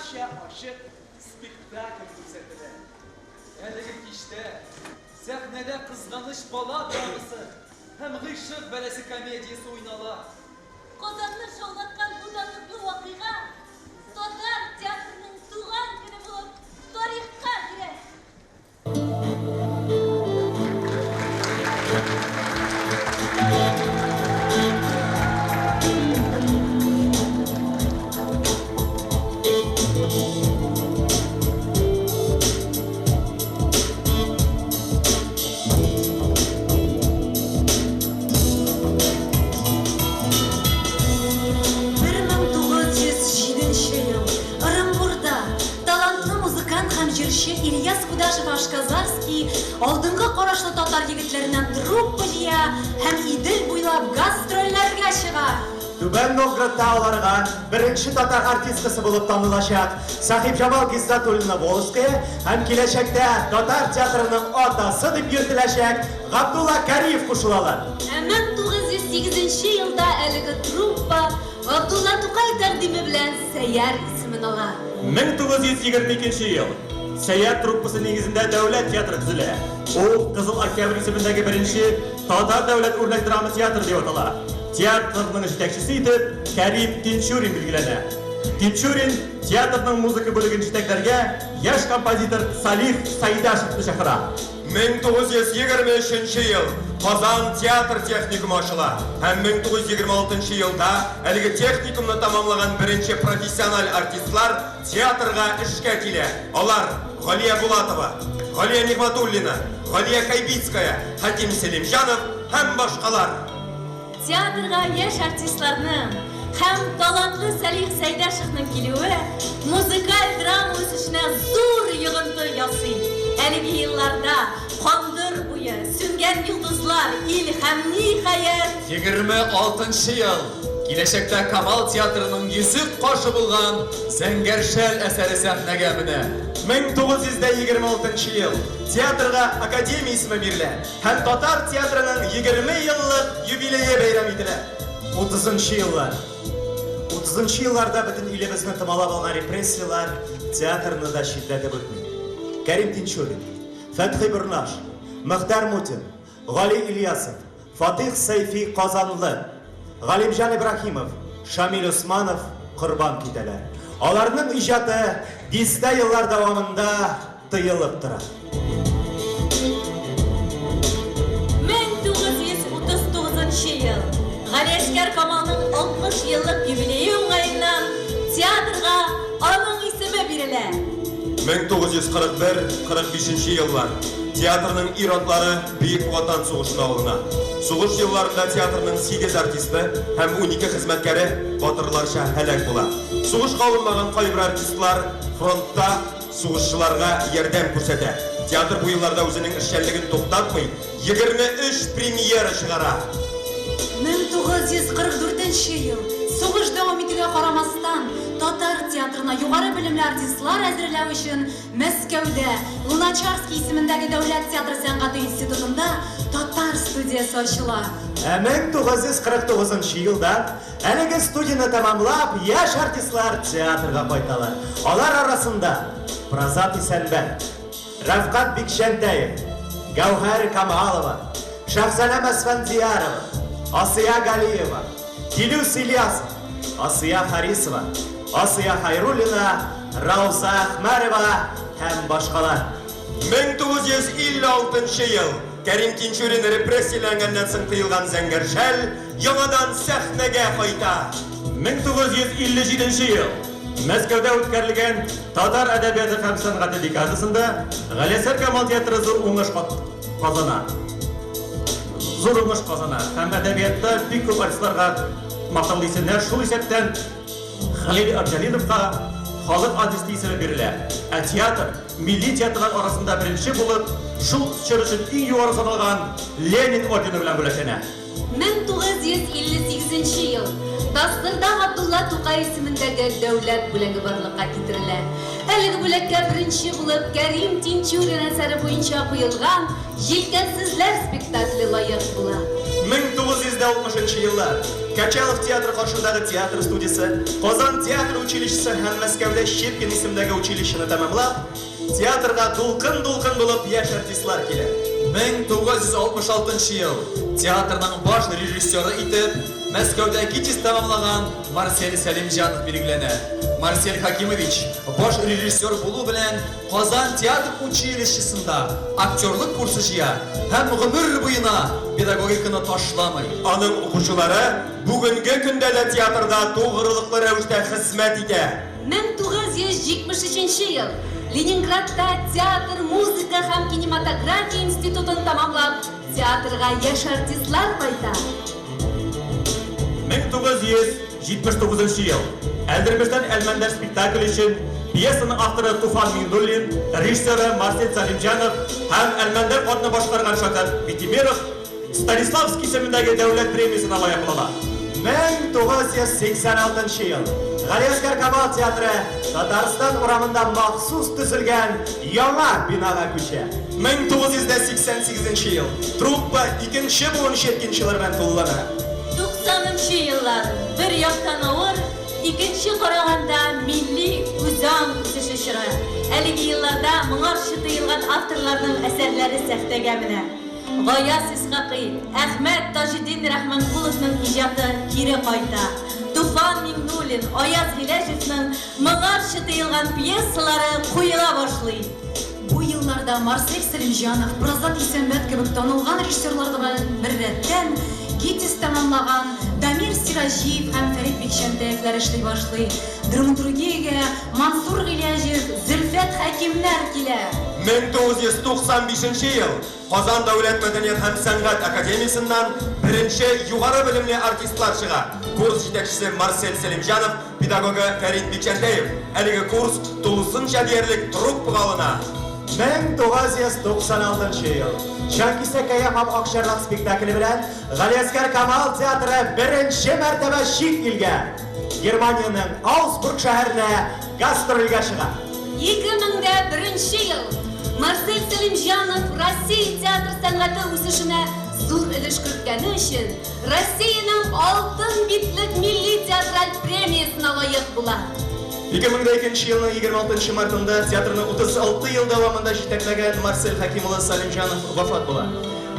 Татарча ачык спектакль күрсәтелә. Әлеге кичтә сәхнәдә Кызганыч бала драмасы һәм Гыйшык бәласе комедиясе уйнала. Казанны шаулаткан бу данлыклы вакыйга татар театрының туган көне булып тарихка керә. 1907 ел, Ырымбурда талантлы музыкант һәм җырчы Ильяс Кудашев-Ашказарский алдынгы карашлы татар егетләреннән труппа җыя һәм Идел буйлап гастрольләргә чыга. Түбән Новгородта аларга беренче татар артисткасы булып танылачак Сәхибҗамал Гиззатуллина-Волжская һәм киләчәктә татар театрының атасы дип йөртеләчәк Габдулла Кариев кушылалар. Ә 1908 елда әлеге труппа Габдулла Тукай тәкъдиме белән Сәйяр исемен ала. 1922 ел. Сәйяр труппасы нигезендә дәүләт театры төзелә. Ул Кызыл Октябрь исемендәге беренче татар дәүләт үрнәк драма театры дип атала. Театрның җитәкчесе итеп Кәрим Тинчурин билгеләнә. Тинчурин театрның музыка бүлеген җитәкләргә яшь композитор Салих Сайдашевны чакыра. 1923 ел Казан театр техникумы ачыла һәм 1926 елда әлеге техникумны тәмамлаган беренче профессиональ артистлар театрга эшкә килә. Алар Галия Булатова, Галия Нигъмәтуллина, Галия Кайбицкая, Хәким Сәлимҗанов һәм башкалар. Театрга яшь артистларның һәм талантлы Сәлих Сәйдәшевның килүе музыкаль драма үсешенә зур йогынты ясый. Әлеге елларда Кандыр буе, Сүнгән йолдызлар, Ил һәм ниһаять, 26 ел. Киләчәктә Камал театрының йөзек кашы булган Зәңгәр шәл әсәре сәхнәгә менә. 1926 ел театрга академия исеме бирелә һәм татар театрының 20 еллык юбилее бәйрәм ителә. 30 еллар. 30 елларда бөтен илебезне томалап алган репрессияләр театрны да читләтеп үтми. Кәрим Тинчурин, Фәтхи Борнаш, Мөхтәр Мутин, Гали Ильясов, Фатих Сәйфи Казанлы, Галимҗан Ибраһимов, Шамил Усманов корбан китәләр. Аларның иҗаты дистә еллар дәвамында тыелып тора. 1939 ел Галиәсгар Камалның 60 еллык юбилее уңаеннан театрга аның исеме бирелә. 1941-45 еллар театрның ир-атлары Бөек Ватан сугышына алына. Сугыш елларында театрның 8 артисты һәм 12 хезмәткәре батырларча һәлак була. Сугышка алынмаган кайбер артистлар фронтта сугышчыларга ярдәм күрсәтә. Театр бу елларда үзенең эшчәнлеген туктатмый, 23 премьера чыгара. 1944 ел, сугыш дәвам итүгә карамастан, татар театрына югары белемле артистлар әзерләү өчен Мәскәүдә Луначарский исемендәге дәүләт театр сәнгате институтында татар студиясе ачыла. Ә 1949 елда әлеге студияне тәмамлап, яшь артистлар театрга кайталар. Алар арасында Празат Исәнбәт, Рәфкать Бикчәнтәев, Гәүһәр Камалова, Шәхзәнә Әсфәндиярова, Асия Галиева, Дилүс Ильясов, Асия Харисова, Асия Хайруллина, Рауза Әхмәрова һәм башкалар. 1956 ел Кәрим Тинчурин репрессияләнгәннән соң тыелган Зәңгәр шәл яңадан сәхнәгә кайта. 1957 ел Мәскәүдә үткәрелгән татар әдәбияты һәм сәнгате декадасында Галиәсгар Камал театры зур уңыш казана. Зур уңыш казана һәм әдәбиятта бик күп артистларга мактаулы исемнәр, шул исәптән Хәлил Әбҗәлиловка халык артисты исеме бирелә. Ә театр милли театрлар арасында беренче булып, шул чор өчен иң югары саналган Ленин ордены белән бүләкләнә. 1958 ел ТАССРда Габдулла Тукай исемендәге дәүләт бүләге барлыкка китерелә. Әлеге бүләккә беренче булып Кәрим Тинчурин әсәре буенча куелган Җилкәнсезләр спектакле лаек була. 1960 еллар. Качалов театры каршындагы театр студиясе, Казан театр училищесы һәм Мәскәүдә Щепкин исемендәге училищены тәмамлап, театрга дулкын-дулкын булып яшь артистлар килә. 1966 ел театрның баш режиссеры итеп Мәскәүдә ГИТИС тәмамлаган Марсель Сәлимҗанов билгеләнә. Марсель Хакимович баш режиссер булу белән Казан театр училищесында актерлык курсы җыя һәм гомер буена педагогиканы ташламый. Аның укучылары бүгенге көндә дә театрда тугрылыклы рәвештә хезмәт итә. 1973 ел Ленинградта театр, музыка һәм кинематография институтын тәмамлап, театрга яшь артистлар кайта. 1979 ел. Әлдермештән Әлмәндәр спектакль өчен пьесаның авторы Туфан Миңнуллин, режиссеры Марсель Сәлимҗанов һәм Әлмәндәр картны башкарган Шәүкәт Битимиров Станиславский исемендәге дәүләт премиясенә лаек була. 1986 ел. Галиәсгар Камал театры Татарстан урамында махсус төзелгән яңа бинага күчә. 1988 ел. Труппа икенче буын щепкинчылар белән тулылана. 90 еллар бер яктан авыр, икенче караганда милли үзаң үсеше чоры. Әлеге елларда моңарчы тыелган авторларның әсәрләре сәхнәгә менә. Гаяз Исхакый, Әхмәт Таҗетдин Рахманкуловның иҗаты кире кайта. Туфан Миңнуллин, Аяз Гыйләҗевның моңарчы тыелган пьесалары куела башлый. Бу елларда Марсель Сәлимҗанов, Празат Исәнбәт кебек танылган режиссерлар белән беррәттән ГИТИС тәмамлаган Дамир Сираҗиев һәм Фәрит Бикчәнтәевләр эшли башлый. Драматургиягә Мансур Гыйләҗев, Зөлфәт Хәкимнәр килә. 1995 ел Казан дәүләт мәдәният һәм сәнгать академиясеннән беренче югары белемле артистлар чыга. Курс җитәкчесе Марсель Сәлимҗанов, педагогы Фәрит Бикчәнтәев. Әлеге курс тулысынча диярлек труппага алына. 1996 ел. Җанкисәкәем һәм Акчарлак спектакле белән Галиәсгар Камал театры беренче мәртәбә чит илгә, Германиянең Аугсбург шәһәренә гастрольгә чыга. 2001 ел Марсель Сәлимҗанов Россия театр сәнгате үсешенә зур өлеш керткәне өчен Россиянең Алтын битлек милли театраль премиясенә лаек була. 2002 елның 26 мартында театрны 36 ел дәвамында җитәкләгән Марсель Хәким улы Сәлимҗанов вафат була.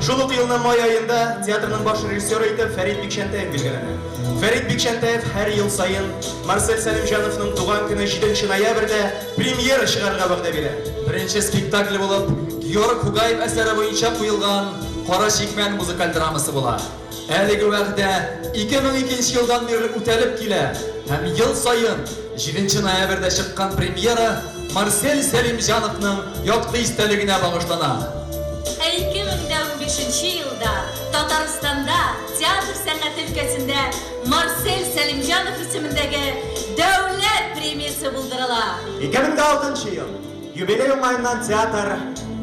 Шул ук елның май аенда театрның баш режиссеры итеп Фәрит Бикчәнтәев билгеләнә. Фәрит Бикчәнтәев һәр ел саен Марсель Сәлимҗановның туган көне 7 ноябрьдә премьера чыгарырга вәгъдә бирә. Беренче спектакль булып Георг Хугаев әсәре буенча куелган Кара чикмән музыкаль драмасы була. Әлеге вәгъдә 2002 елдан бирле үтәлеп килә һәм ел саен 7 ноябрьдә чыккан премьера Марсель Сәлимҗановның якты истәлегенә багышлана. Ә 2015 елда Татарстанда театр сәнгате өлкәсендә Марсель Сәлимҗанов исемендәге дәүләт премиясе булдырыла. 2006 ел. Юбилей уңаеннан театр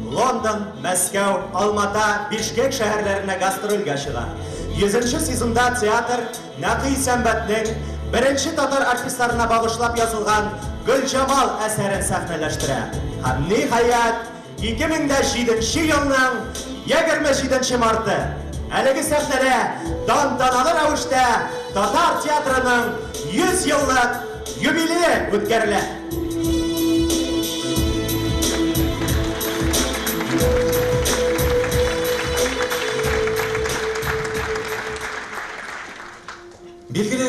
Лондон, Мәскәү, Алмата, Бишкек шәһәрләренә гастрольгә чыга. 100 сезонда театр Нәкый Исәнбәтнең беренче татар артистларына багышлап язылган Гөлҗамал әсәрен сәхнәләштерә. Һәм ниһаять 2007 елның 27 марты әлеге сәхнәдә тантаналы рәвештә татар театрының 100 еллык юбилее үткәрелә. Билгеле,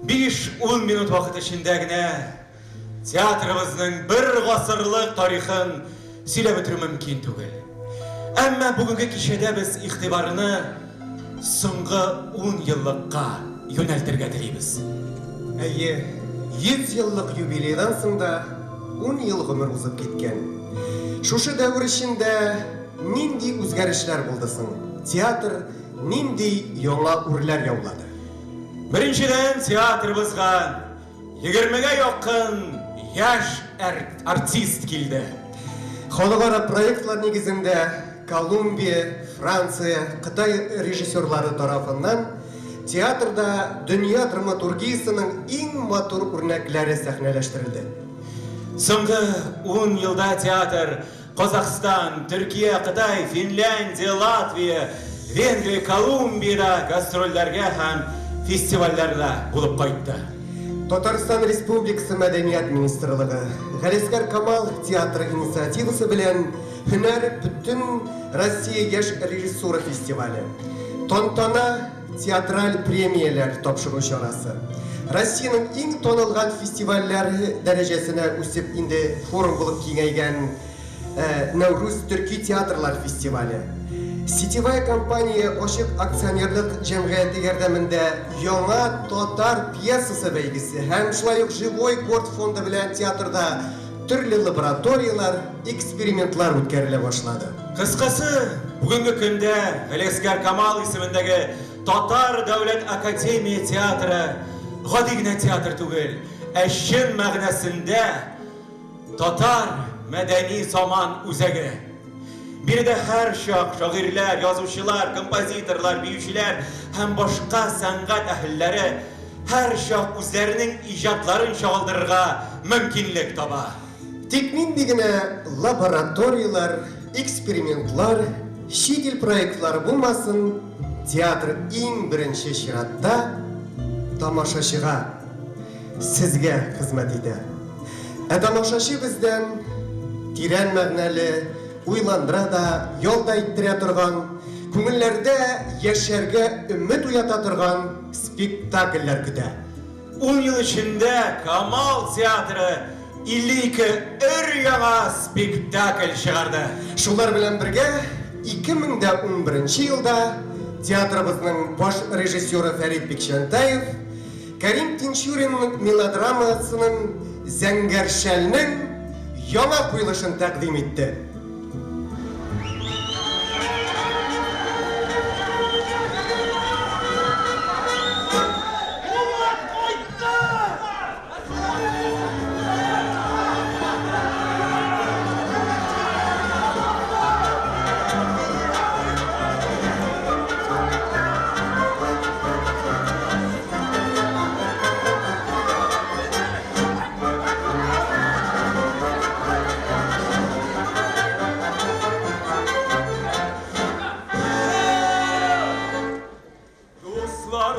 5-10 минут вакыт эчендә генә театрыбызның бер гасырлык тарихын сөйләп бетерү мөмкин түгел. Әмма бүгенге кичәдә без игътибарны соңгы 10 еллыкка юнәлтергә телибез. Әйе, 100 еллык юбилейдан соң да 10 ел гомер узып киткән. Шушы дәвер эчендә нинди үзгәрешләр булды соң? Театр нинди яңа үрләр яулады? Беренчедән, театрыбызга 20-гә якын яшь артист килде. Халыкара проектлар нигезендә Колумбия, Франция, Кытай режиссерлары тарафыннан театрда дөнья драматургиясының иң матур үрнәкләре сәхнәләштерелде. Соңгы 10 елда театр Казахстан, Төркия, Кытай, Финляндия, Латвия, Венгрия, Колумбиядә гастрольләргә һәм фестивальләрдә булып кайтты. Татарстан Республикасы Мәдәният министрлыгы Галиәсгар Камал театры инициативасы белән Һөнәр бөтен Россия яшь режиссура фестивале. Тантана театраль премияләр тапшыру чарасы. Россиянең иң танылган фестивальләре дәрәҗәсенә үсеп инде форум булып киңәйгән Нәүрүз төрки театрлар фестивале. Сетевая компания ачык акционерлык җәмгыяте ярдәмендә яңа татар пьесасы бәйгесе һәм шулай ук Живой город фонды белән театрда төрле лабораторияләр, экспериментлар үткәрелә башлады. Кыскасы, бүгенге көндә Галиәсгар Камал исемендәге Татар дәүләт академия театры гади генә театр түгел, ә чын мәгънәсендә татар мәдәни заман үзәге. Биредә һәрчак шагыйрьләр, язучылар, композиторлар, биючеләр һәм башка сәнгать әһелләре һәрчак үзләренең иҗатларын чагылдырырга мөмкинлек таба. Тик нинди генә лабораторияләр, экспериментлар, чит ил проектлары булмасын, театр иң беренче чиратта тамашачыга, сезгә хезмәт итә. Ә тамашачы бездән тирән мәгънәле, уйландыра да, ял да иттерә торган, күңелләрдә яшәргә өмет уята торган спектакльләр көтә. Ун ел эчендә Камал театры 52 өр-яңа спектакль чыгарды. Шулар белән бергә 2011 елда театрыбызның баш режиссеры Фәрит Бикчәнтәев Кәрим Тинчурин мелодрамасының Зәңгәр шәлнең яңа куелышын тәкъдим итте. Булат кайтты!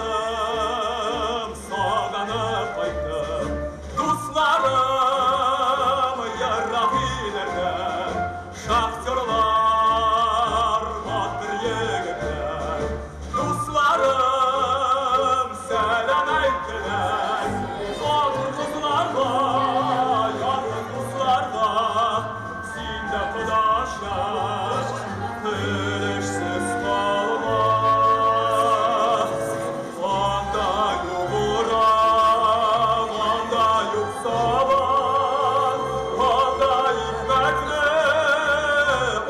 Дусларым, сагынып кайттым. Дусларым, ерак илләрдән. Шахтерлар, батыр егетләр. Дусларым, сәлам әйттеләр. Матур кызларга, якын дусларга. Син дә кодаша, өлешсез калма. Анда юк урак, анда юк сабан, анда икмәкне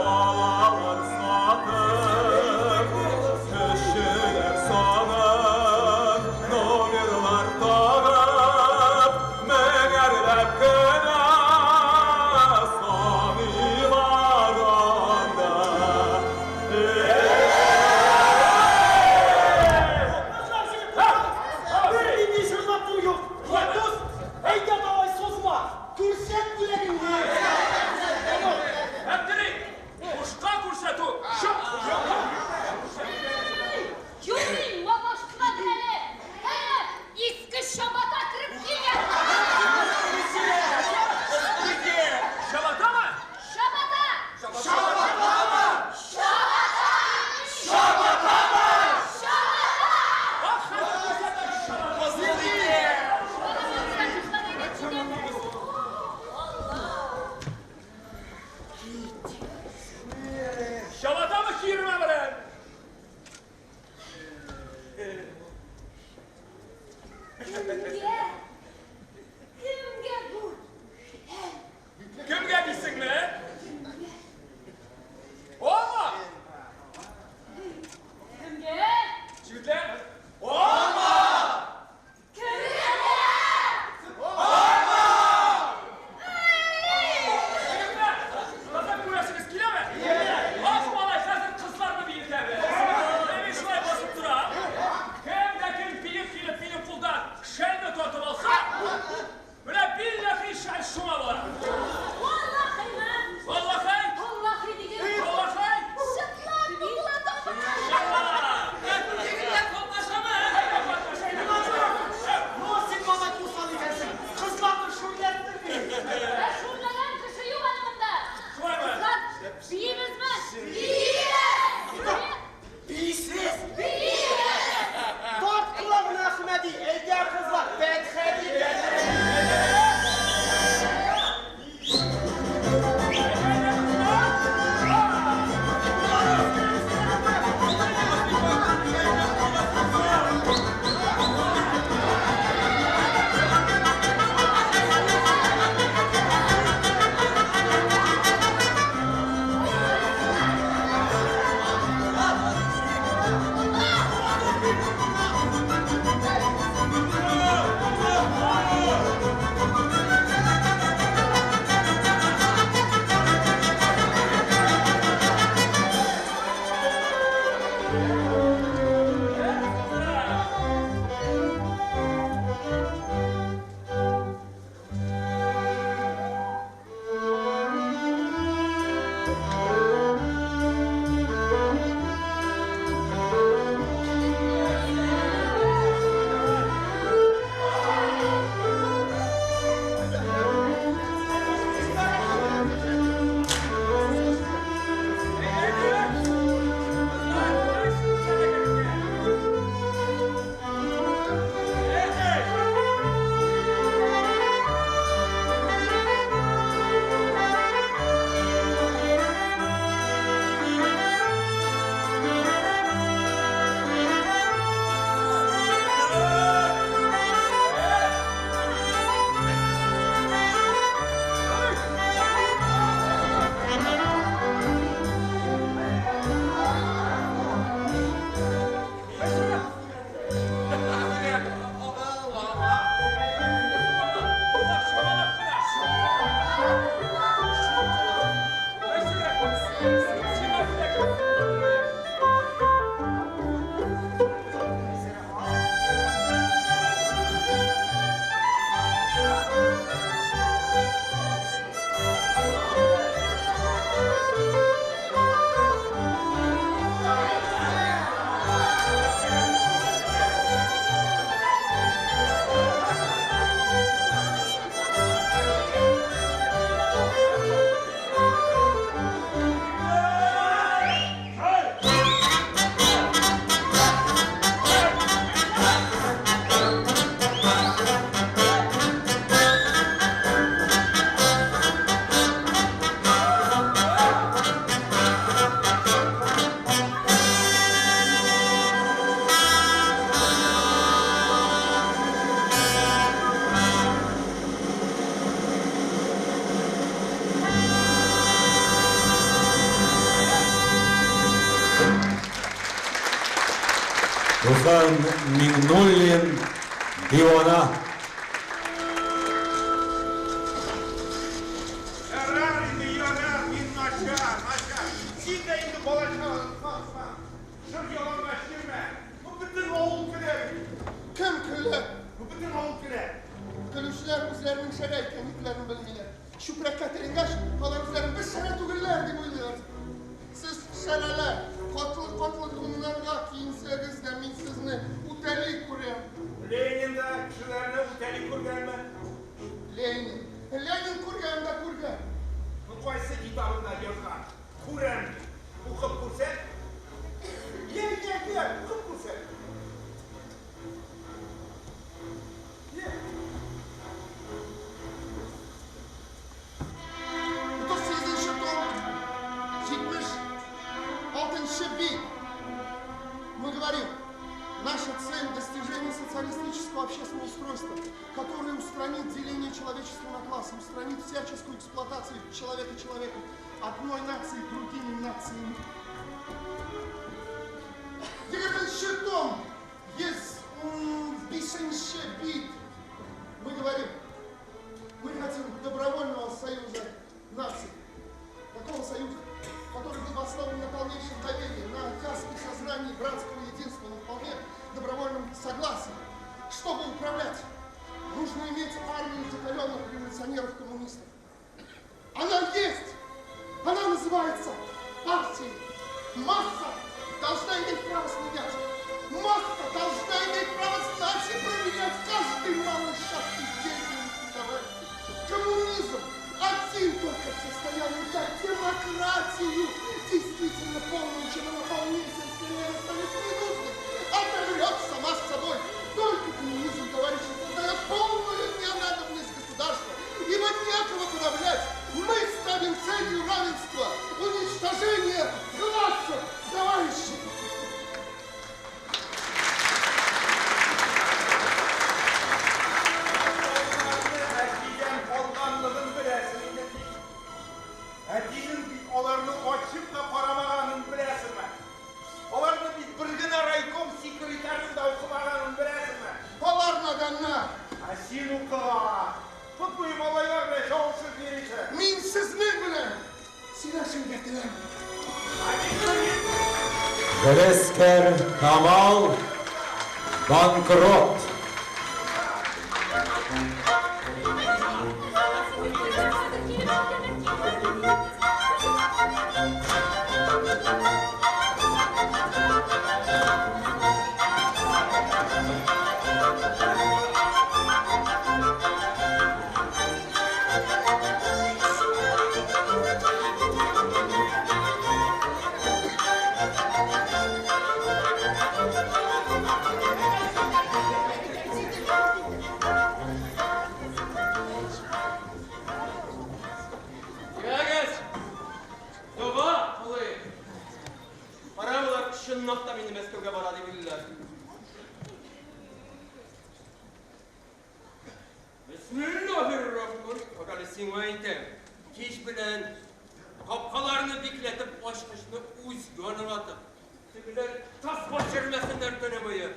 алалар сатып. Эшчеләр санын номерлар тагып, меңәрләп кенә саныйлар анда. Бернинди җырлату юк. Дус, әйдә давай сузма. Күрсәт бүләгеңне. Әптери! Бушка күрсәтү! Юк! Юрий, маташтырмадың әле. Әнә, иске чабата кереп килгән. Чабатамы? Чабата! Чабатамы? Чабата! Чабатамы? Чабата! Ах, хәзер күрсәтәм чабата! Чабатамы киермә белән? Кемгә? Кемгә бу? Кемгә дисеңме? Алма! Кемгә? Егетләр! Алма! Кемгә? Егетләр! Кызлар күрәсегез киләме? Ах, малай, хәзер кызларны биетәбез. Мин шулай басып торам. Кем дә кем биеп килеп минем кулдан шәлне тартып Туфан Миңнуллин Дивана. Ярар инде, ярар, мин начар, начар. Син дә инде бала-чаганы сатма. Шыр ялангач йөрмә. Бу бөтен авыл көлә бит. Кем көлә? Бу бөтен авыл көлә. Көлүчеләр үзләренең шәрә икәнлекләрен белмиләр. Чүпрәккә теренгәч, алар үзләрен без шәрә түгелләр дип уйлыйлар. Сез шәрәләр, катлы-катлы туннарга киенсәгез дә, мин сезне үтәли күрәм. Ленин да кешеләрне үтәли күргәнме? Ленин. Ленин күргән дә күргән. Бу кайсы китабында язган? Күрәм дип. Укып күрсәт. Йә, йә, йә, укып күрсәт. Йә. 38 нче том, 76 нчы бит. Мы говорим, наша цель – достижение социалистического общественного устройства, которое устранит деление человечества на классы, устранит всяческую эксплуатацию человека человеком, одной нации другими нациями. 20 том, 105 бит. Мы говорим, мы хотим добровольного союза наций. Такого союза, который был основан на полнейшем доверии, на ясном сознании братского единства, на вполне добровольном согласии. Чтобы управлять, нужно иметь армию закаленных революционеров-коммунистов. Она есть! Она называется партией. Масса должна иметь право сменять. Масса должна иметь право знать и проверять каждый малый шаг их деятельности, товарищи. Коммунизм один только в состоянии дать демократию, действительно полную, чем она полнее, тем скорее она станет ненужной, оторвет сама с собой. Только коммунизм, товарищи, создает полную ненадобность государства, ибо некого подавлять. Мы ставим целью равенства, уничтожение классов, товарищи. Әтидән калганлыгын беләсең инде син. Әтинең бит аларны ачып та карамаганын беләсеңме? Аларны бит бер генә райком секретарен да укымаганын беләсеңме? Алар наданнар. Ә син укыган. Тотмый малайлар белән чабышып йөрисең. Мин сезнең белән сөйләшергә теләмим. Галиәсгар Камал банкрот. Ягез! Дога кылыйк. Кара болар чынлап та мине Мәскәүгә бара дип уйлыйлар. Бисмиллаһир-рахман. Карале, сиңа әйтәм. Кич белән капкаларны бикләтеп, ачкычны үз яныңа тык. Тегеләр тасма төшермәсеннәр төне буе.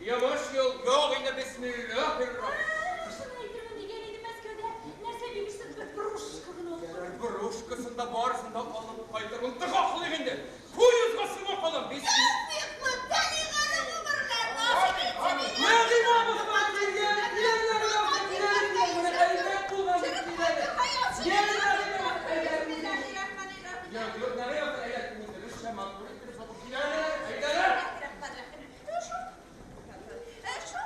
Йомыш юл юк инде, бисмиллаһир-рахман. Шуны әйтермен дигән идем Мәскәүдә. Нәрсә бирерсең, бер брушка гына алып. Ярар, брушкасын да барысын да алып кайтырмын. Дога кылыйк инде. Поездга соңга калам. Тәүфыйклы, тәлигалы гомерләр насыйп итсен иде. Нәгыймә килгән, киләләр, менә әйбәт булган дип киләләр. Юк, юк, Нәгыймә әйбәт үзебезчә матур итеп сатып киләләр. Әйдәләр. Шул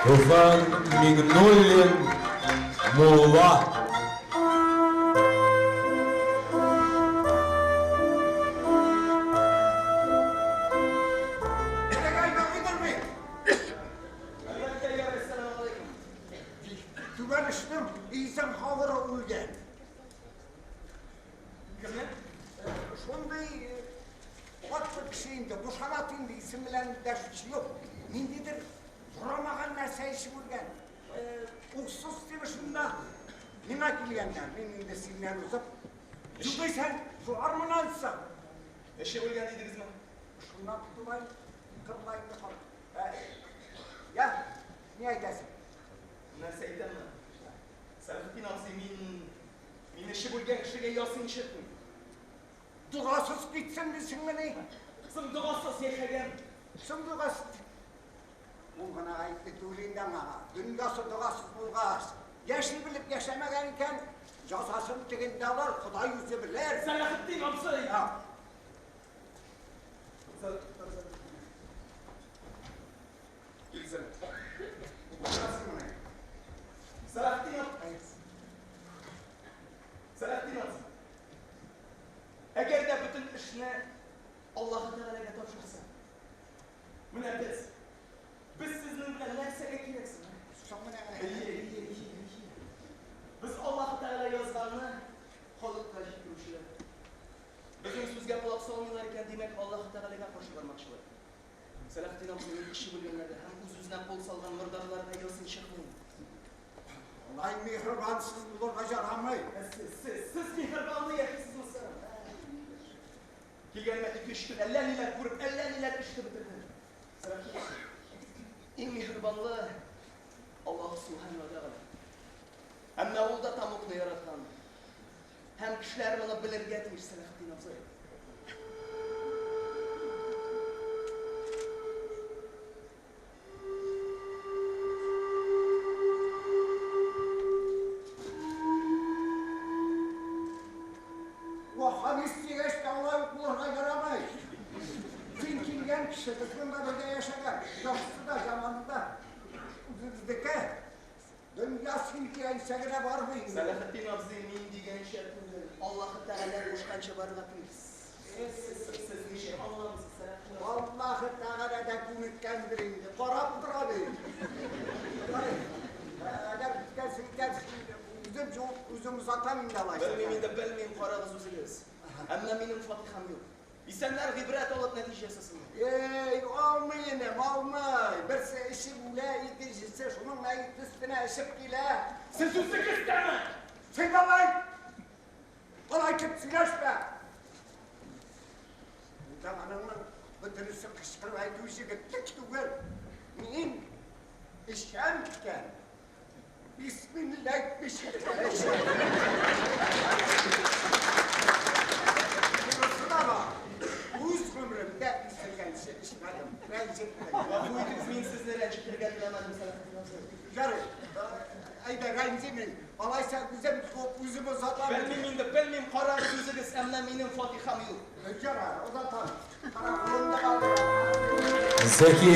Туфан Миңнуллин Мулла. Түбән очның Исән Хавыры үлгән. Кемне? Шундый каты кеше инде, бушанат инде, исем белән дәшүче юк. Ниндидер сорамаган нәрсә эчеп үлгән. Уксус дип шунда миңа килгәннәр. Мин инде синнән узып, югыйсә шулар соң. Эчеп үлгән дидегезме? Шуннан тотылай, кырыла инде халык. Я, ни әйтәсең? Нәрсә әйтәмме? Сәләхетдин абзый, мин эчеп үлгән кешегә ясин чыкмыйм. Догасыз китсен дисеңмени? Соң догасыз яшәгән. Соң догасыз. Ул гына гаепле түгел инде аңа. Дөньясы догасыз булгач, яши белеп яшәмәгән икән, җазасын тегендә алыр, Ходай үзе белер. Сәләхетдин абзый! Сәләхетдин абзый. Сәләхетдин абзый. Әгәр дә бөтен эшне Аллаһы Тәгаләгә тапшырса, менә без сезнең белән нәрсәгә кирәксең? Соң менә генә. Әйе, әйе, әйе, әйе. Без Аллаһы Тәгалә язганны халыкка җиткерүчеләр. Безнең сүзгә колак салмыйлар икән, димәк, Аллаһы Тәгаләгә каршы бармакчылар. Сәләхетдин абзый, мин эчеп үлгәннәргә һәм үз-үзенә кул салган мордарларга ясин чыкмыйм. Алай миһербансыз булырга ярамый. Сез, сез миһербанлы яшисезме соң? Килгәнемә 2-3 көн әллә ниләр күреп, әллә ниләр ишетеп бетердем. Сәләхетдин абзый, иң миһербанлы Аллаһ Субхану ва Тәгалә. Әмма ул да тамукны яраткан. Һәм кешеләр моны белергә тиеш, Сәләхетдин абзый. Ваххабист дигәч тә алай ук булырга ярамый. Син килгән кеше, без монда бергә яшәгән. Яхшысы да, яманы да үзебезнеке. Дөнья син дигәнчә генә бармый инде. Сәләхетдин абзый, мин дигәнчә түгел, Аллаһы Тәгалә кушканча барырга тиеш. Сез ничек аңламыйсыз, Сәләхетдин абзый? Аллаһы Тәгалә дә күнеккәндер инде. Карап тора бит. Ярый. Әгәр беткәнсең икән, үзем жуып, үзем озатам инде алайса. Белмим инде, белмим, карагыз үзегез. Әмма минем фатихам юк. Исәннәр гыйбрәт алып нәтиҗә ясасыннар. Эй, алмый инем, алмый. Берсе эчеп үлә, икенчесе шуның мәет өстенә эчеп килә. Сез үзегез дәме? Син алай, алай дип сөйләшмә. Заманыңның бөтенесе кычкырып әйтү җегетлек түгел. Мин эчәм икән. Бисмилла әйтмичә эчәм. Шунысы да бар. Үз гомеремдә исергәнче эчмәдем. Рәнҗетмәдем. Гафу итегез, мин сезне рәнҗетергә теләмәдем, Сәләхетдин абзый. Ярый, әйдә, рәнҗемим. Алайса үзем туып, үзем озатам. Белмим инде, белмим, карагыз үзегез, әмма минем фатихам юк. Ярар, озатам. Кара, кулымда калдырам. Зәки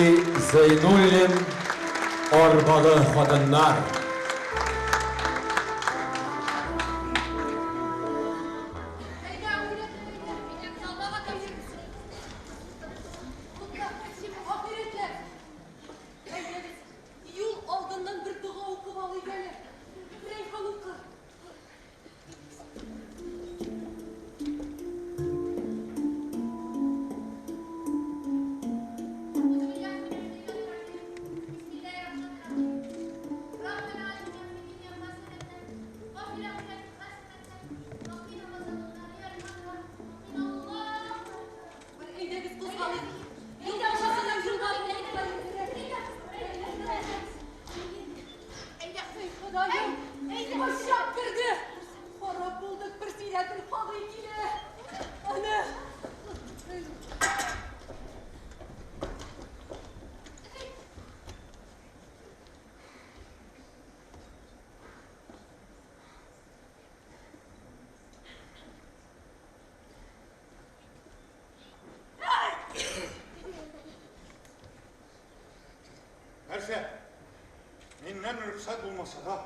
Зәйнуллин, Арбалы хатыннар. Әйдә, әхирәтләр, әйдә, әйдә, Аллага тапшырырсың. Монда ахирәтләр. Әйдәгез, юл алдыннан бер дога укып алыйк әле. Рәйхан укы. Нәрсә? Миннән рөхсәт булмаса да,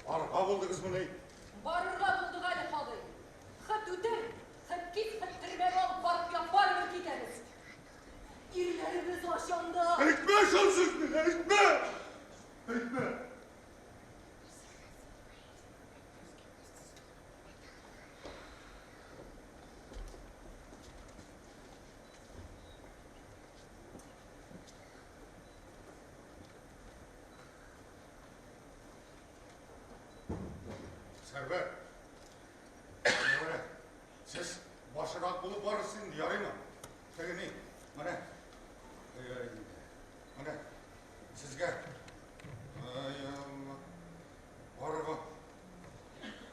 барырга булдыгызмыни? Барырга булдык әле, Ходый. Хет үтер, хет кит, хет төрмәгә алып барып яп, барыбер китәбез. Ирләребез ач анда. Әйтмә шул сүзне, әйтмә! Әйтмә! Сәрвәр, менә сез башырак булып барырсыз инде, ярыймы? Теге ни, менә, менә сезгә барырга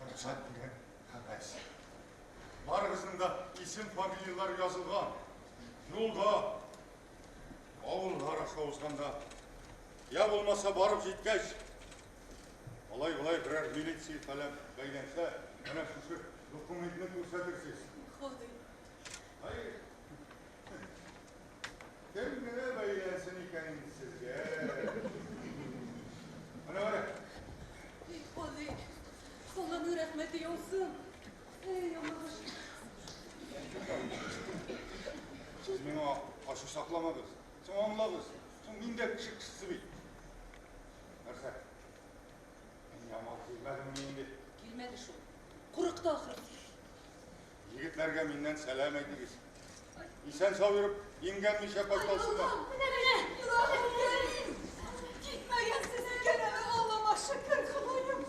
рөхсәт дигән кәгазь. Барыгызның да исем-фамилияләре язылган. Юлда, авыллар аша узганда, я булмаса барып җиткәч, алай-болай берәр милиция фәлән бәйләнсә, менә шушы документны күрсәтерсез. Ходай. Ай, кем генә бәйләнсен икән инде сезгә? Менә, менә. Эй, Ходай, Алланың рәхмәте яусын. Эй, Аллага шөкер. Сез миңа ачу сакламагыз. Соң аңлагыз. Соң мин дә кеше кешесе бит. Нәрсә? Мин яман килмәдемме инде? Килмәде шул. Курыкты ахрысы. Егетләргә миннән сәлам әйтегез. Исән-сау йөреп, имгәнмичә кайталсыннар. Менә, менә, илаһым, китмәгәнсез икән әле, Аллама шөкер, Ходаем.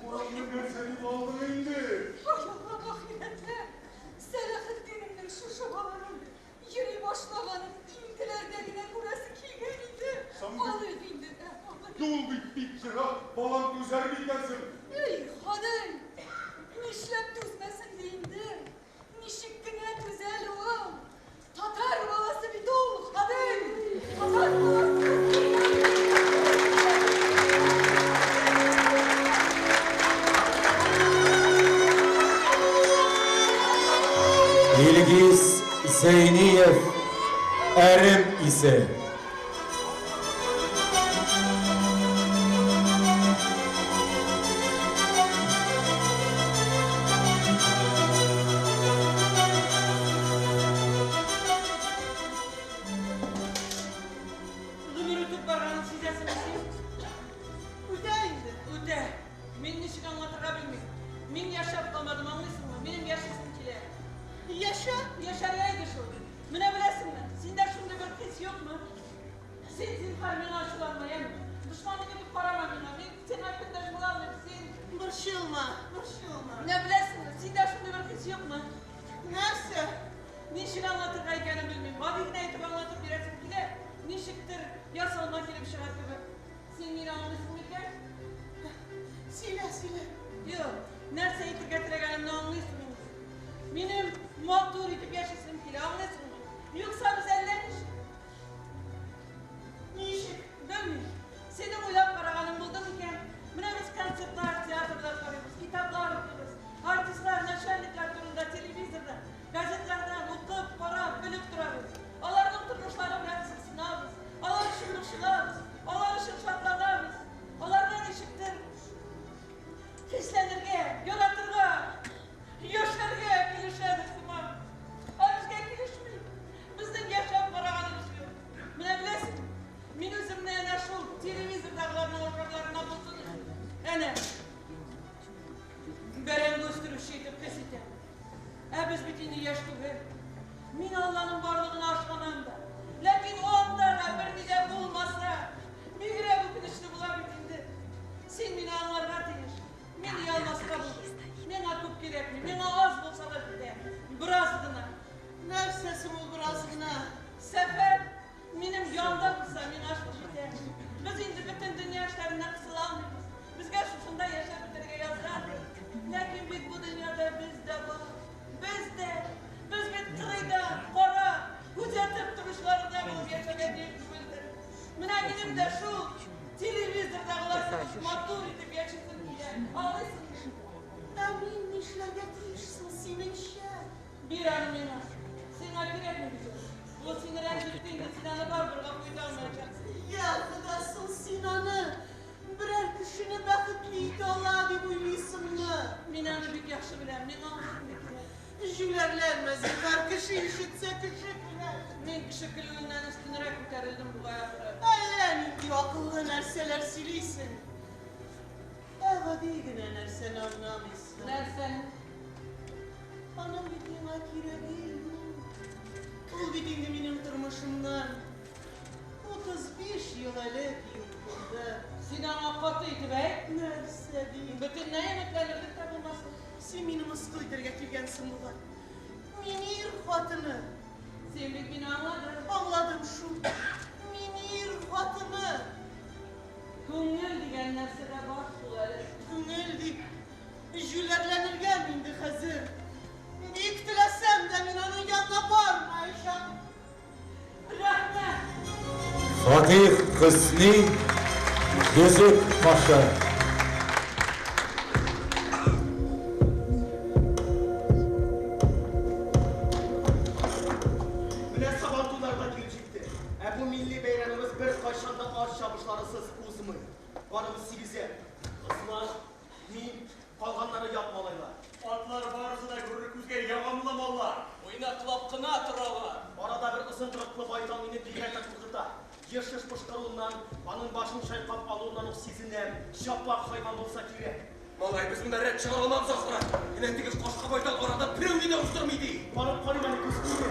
Уракны нәрсә дип алдың инде? Ай, Аллам, ахирәтләр, Сәләхетдинемнең шушы баланың йөри башлаганын инделәрдә генә күрәсе килгән иде. Алыйк инде, алыйк. Юл бит бик ерак, балам түзәр микән соң? Эй, Ходай, нишләп түзмәсен ди инде? Ничек кенә түзә әле ул? Татар баласы бит ул, Ходай! Татар баласы! Илгиз Зәйниев, Әрем исе. Гомер үтеп барганын сизәсеңме син? Үтә инде. Үтә. Мин ничек аңлатырга белмим. Мин яшәп калмадым, аңлыйсыңмы? Минем яшисем килә. Яшә. Яшәргә иде шул. Менә беләсеңме, синдә шундый бер хис юкмы? Син, зинһар, миңа ачуланма, яме? Дошманың итеп карама миңа. Мин сиңа көндәш була алмыйм. Син Борчылма, борчылма. Менә беләсеңме, синдә шундый бер хис юкмы? Нәрсә? Ничек аңлатырга икәнен белмим. Гади генә итеп аңлатып бирәсем килә. Ничектер ясалма килеп чыга кебек. Син мине аңлыйсың микән? Сөйлә, сөйлә. Юк, нәрсә әйтергә теләгәнемне аңлыйсың инде. Минем матур итеп яшисем килә, аңлыйсыңмы? Юкса без әллә ничек. Ничек? Белмим. Синең уйлап караганың булды микән? Менә без концертлар, театрлар карыйбыз, китаплар укыйбыз. Артистлар, начальниклар турында телевизордан, газетлардан укып, карап, белеп торабыз. Аларның тормышлары белән кызыксынабыз. Алар өчен борчылабыз, алар өчен шатланабыз. Аларга ничектер хисләнергә, яратырга, яшәргә килешәдер сыман. Ә безгә килешми. Безнең яшәп караганыбыз юк. Менә беләсеңме, мин үземне әнә шул телевизордагыларның ашарларына булсын өчен, әнә, бәрәңге үстерүче итеп хис итәм. Ә без бит инде яшь түгел. Мин Алланың барлыгына ышанам да. Ләкин анда да берни дә булмаса, бигрәк үкенечле була бит инде. Син мине аңларга тиеш. Мин оялмаска булдым. Миңа күп кирәкми, миңа аз булса да җитә. Бераз гына. Нәрсә соң ул бераз гына? Сәфәр минем янда булса, миңа шул җитә. Без инде бөтен дөнья эшләренә кысыла алмыйбыз. Безгә шушында яшәп бетәргә язгандыр. Ләкин бит бу дөньяда без дә бар. Без дә, без бит кырыйда, кара, күзәтеп торучылар гына булып яшәргә тиеш түгелдер. Менә минем дә шул телевизордагылар кебек матур итеп яшисем килә. Аңлыйсыңмы? Ә мин нишләргә тиеш соң синеңчә? Бир аны миңа. Сиңа кирәкми бит ул. Ул сине рәнҗетте инде, син аны барыбер гафу итә алмаячаксың. Я, Хода. Юләрләнмә, зинһар, кеше ишетсә, кеше көләр. Мин кеше көлүеннән өстенрәк күтәрелдем бугай ахры. Әллә нинди акыллы нәрсәләр сөйлисең. Ә гади генә нәрсәне аңламыйсың. Нәрсәне? Аның бит миңа кирәге юк. Ул бит инде минем тормышымнан 35 ел элек юк булды. Син аңа каты итеп әйт. Нәрсә дим? Бөтенләй өметләнерлек тә булмасын. Син мине мыскыл итәргә килгәнсең бугай. Мин ир хатыны. Син бит мине аңладың. Аңладым шул. Мин ир хатыны. Күңел дигән нәрсә дә бар шул әле. Күңел дип җүләрләнергәме инде хәзер? Бик теләсәм дә мин аның янына бармаячакмын. Рәхмәт! Фатих Хөсни, Йөзек кашы. Менә Сабантуйлар да килеп җитте. Ә бу милли бәйрәмебез беркайчан да ат чабышларысыз узмый. Барыбыз сигезәр. Госман, мин, калганнары ят малайлар. Атлар барысы да күрер күзгә ягымлы маллар. Уйнаклап кына торалар. Арада бер озын торыклы байтал мине бигрәк тә куркыта. Еш-еш пошкыруыннан, аның башын чайкап алуыннан ук сизенәм, чапак хайван булса кирәк. Малай, без монда рәт чыгара алмабыз ахры. Әнә теге кашка байтал арада берәүне дә уздырмый, ди. Барып карыйм әле, күз тиде.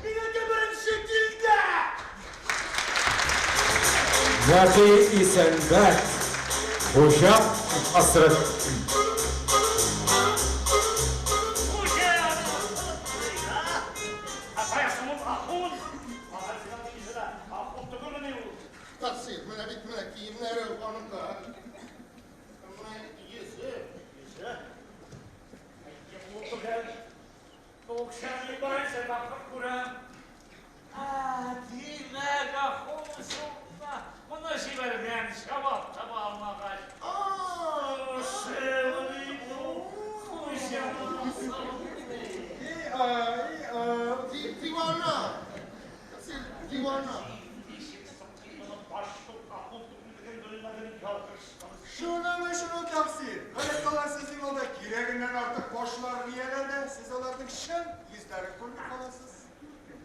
Минеке беренче килде! Нәкый Исәнбәт, Хуҗа Насретдин. Тәкъсир, менә бит менә киемнәре аныкы. Менә йөзе, йөзе. Димәк, ахун шунда моны җибәргән, җавап таба алмагач. Дивана! Тәкъсир, дивана. Шунымы шуны, тәкъсир? Гадәттә алар сезнең алда кирәгеннән артык башларын ияләр дә, сез аларның чын йөзләрен күрми каласыз.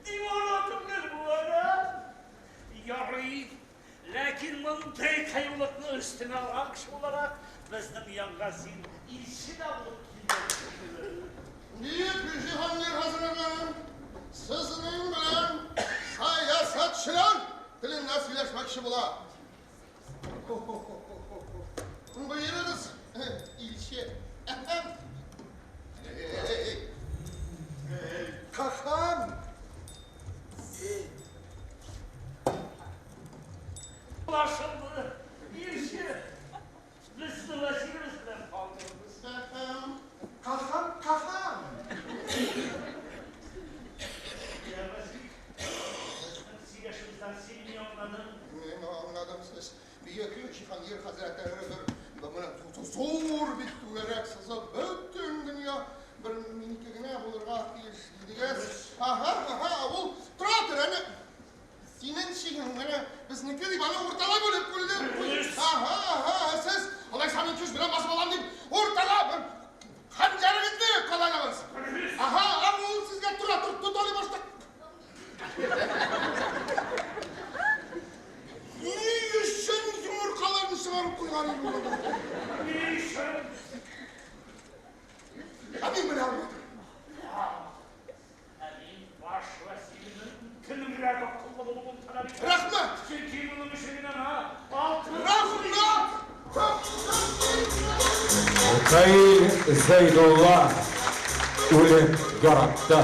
Дивана түгел бу, әнә. Ярый, ләкин мондый кыюлыкны өстеңә алган кеше буларак, безнең янга син илче дә булып килгән түгел. Бөек Җиһангир хәзрәтләре, сезнең белән сәясәтчеләр телендә сөйләшмәкче була. Боерыгыз, илче. Кахан! Ни өчен? Ә мин белә алмадым. Ә мин баш вәзирнең кемнеңрәк акыллы булуын таләп итәм. Рәхмәт! Чөнки моның өчен мин аңа алтын Рәхмәт! Михаил Зәйдулла үлем яратты.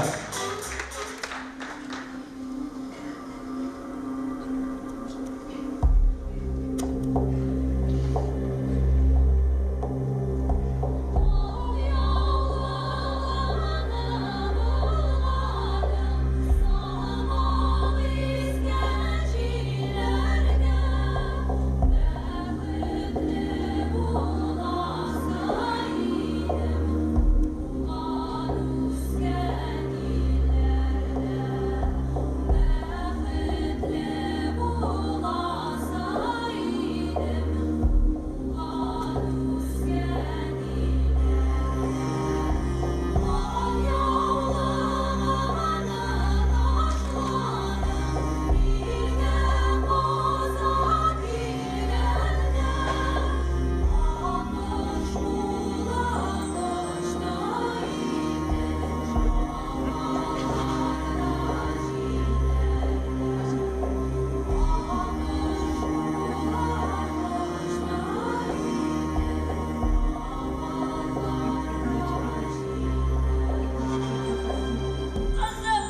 Кызым!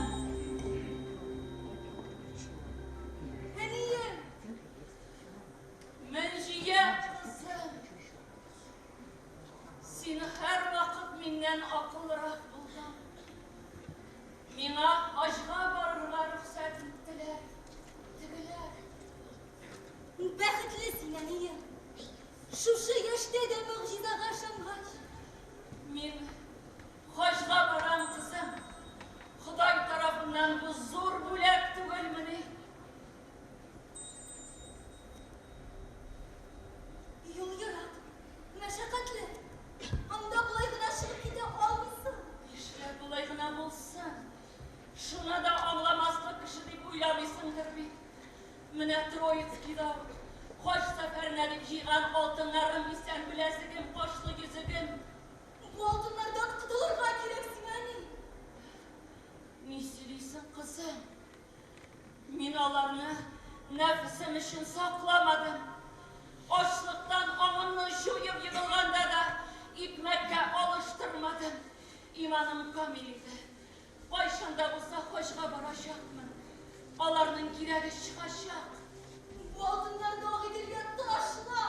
Әнием! Мөнҗия кызым! Син һәрвакыт миннән акыллырак булдың. Миңа хаҗга барырга рөхсәт иттеләр. Тегеләр. Бәхетле син, әнием. Шушы яшьтә дә могҗизага ышангач. Мин хаҗга барам, кызым. Ходай тарафыннан бу зур бүләк түгелмени? Юл ерак, мәшәкатьле. Анда болай гына чыгып китә алмыйсың. Нишләп болай гына булсын? Шуны да аңламаслык кеше дип уйламыйсыңдыр бит. Менә Троицкийда ук хаҗ сәфәренә дип җыйган алтыннарым, исән беләзегем, кашлы йөзегем. Бу алтыннардан котылырга кирәк сиңа, әни. Ни сөйлисең, кызым? Мин аларны нәфесем өчен сакламадым. Ачлыктан аңымны җуеп егылганда да икмәккә алыштырмадым. Иманым камил иде. Кайчан да булса хаҗга барачакмын. Аларның кирәге чыгачак. Бу алтыннарны Агыйделгә ташла.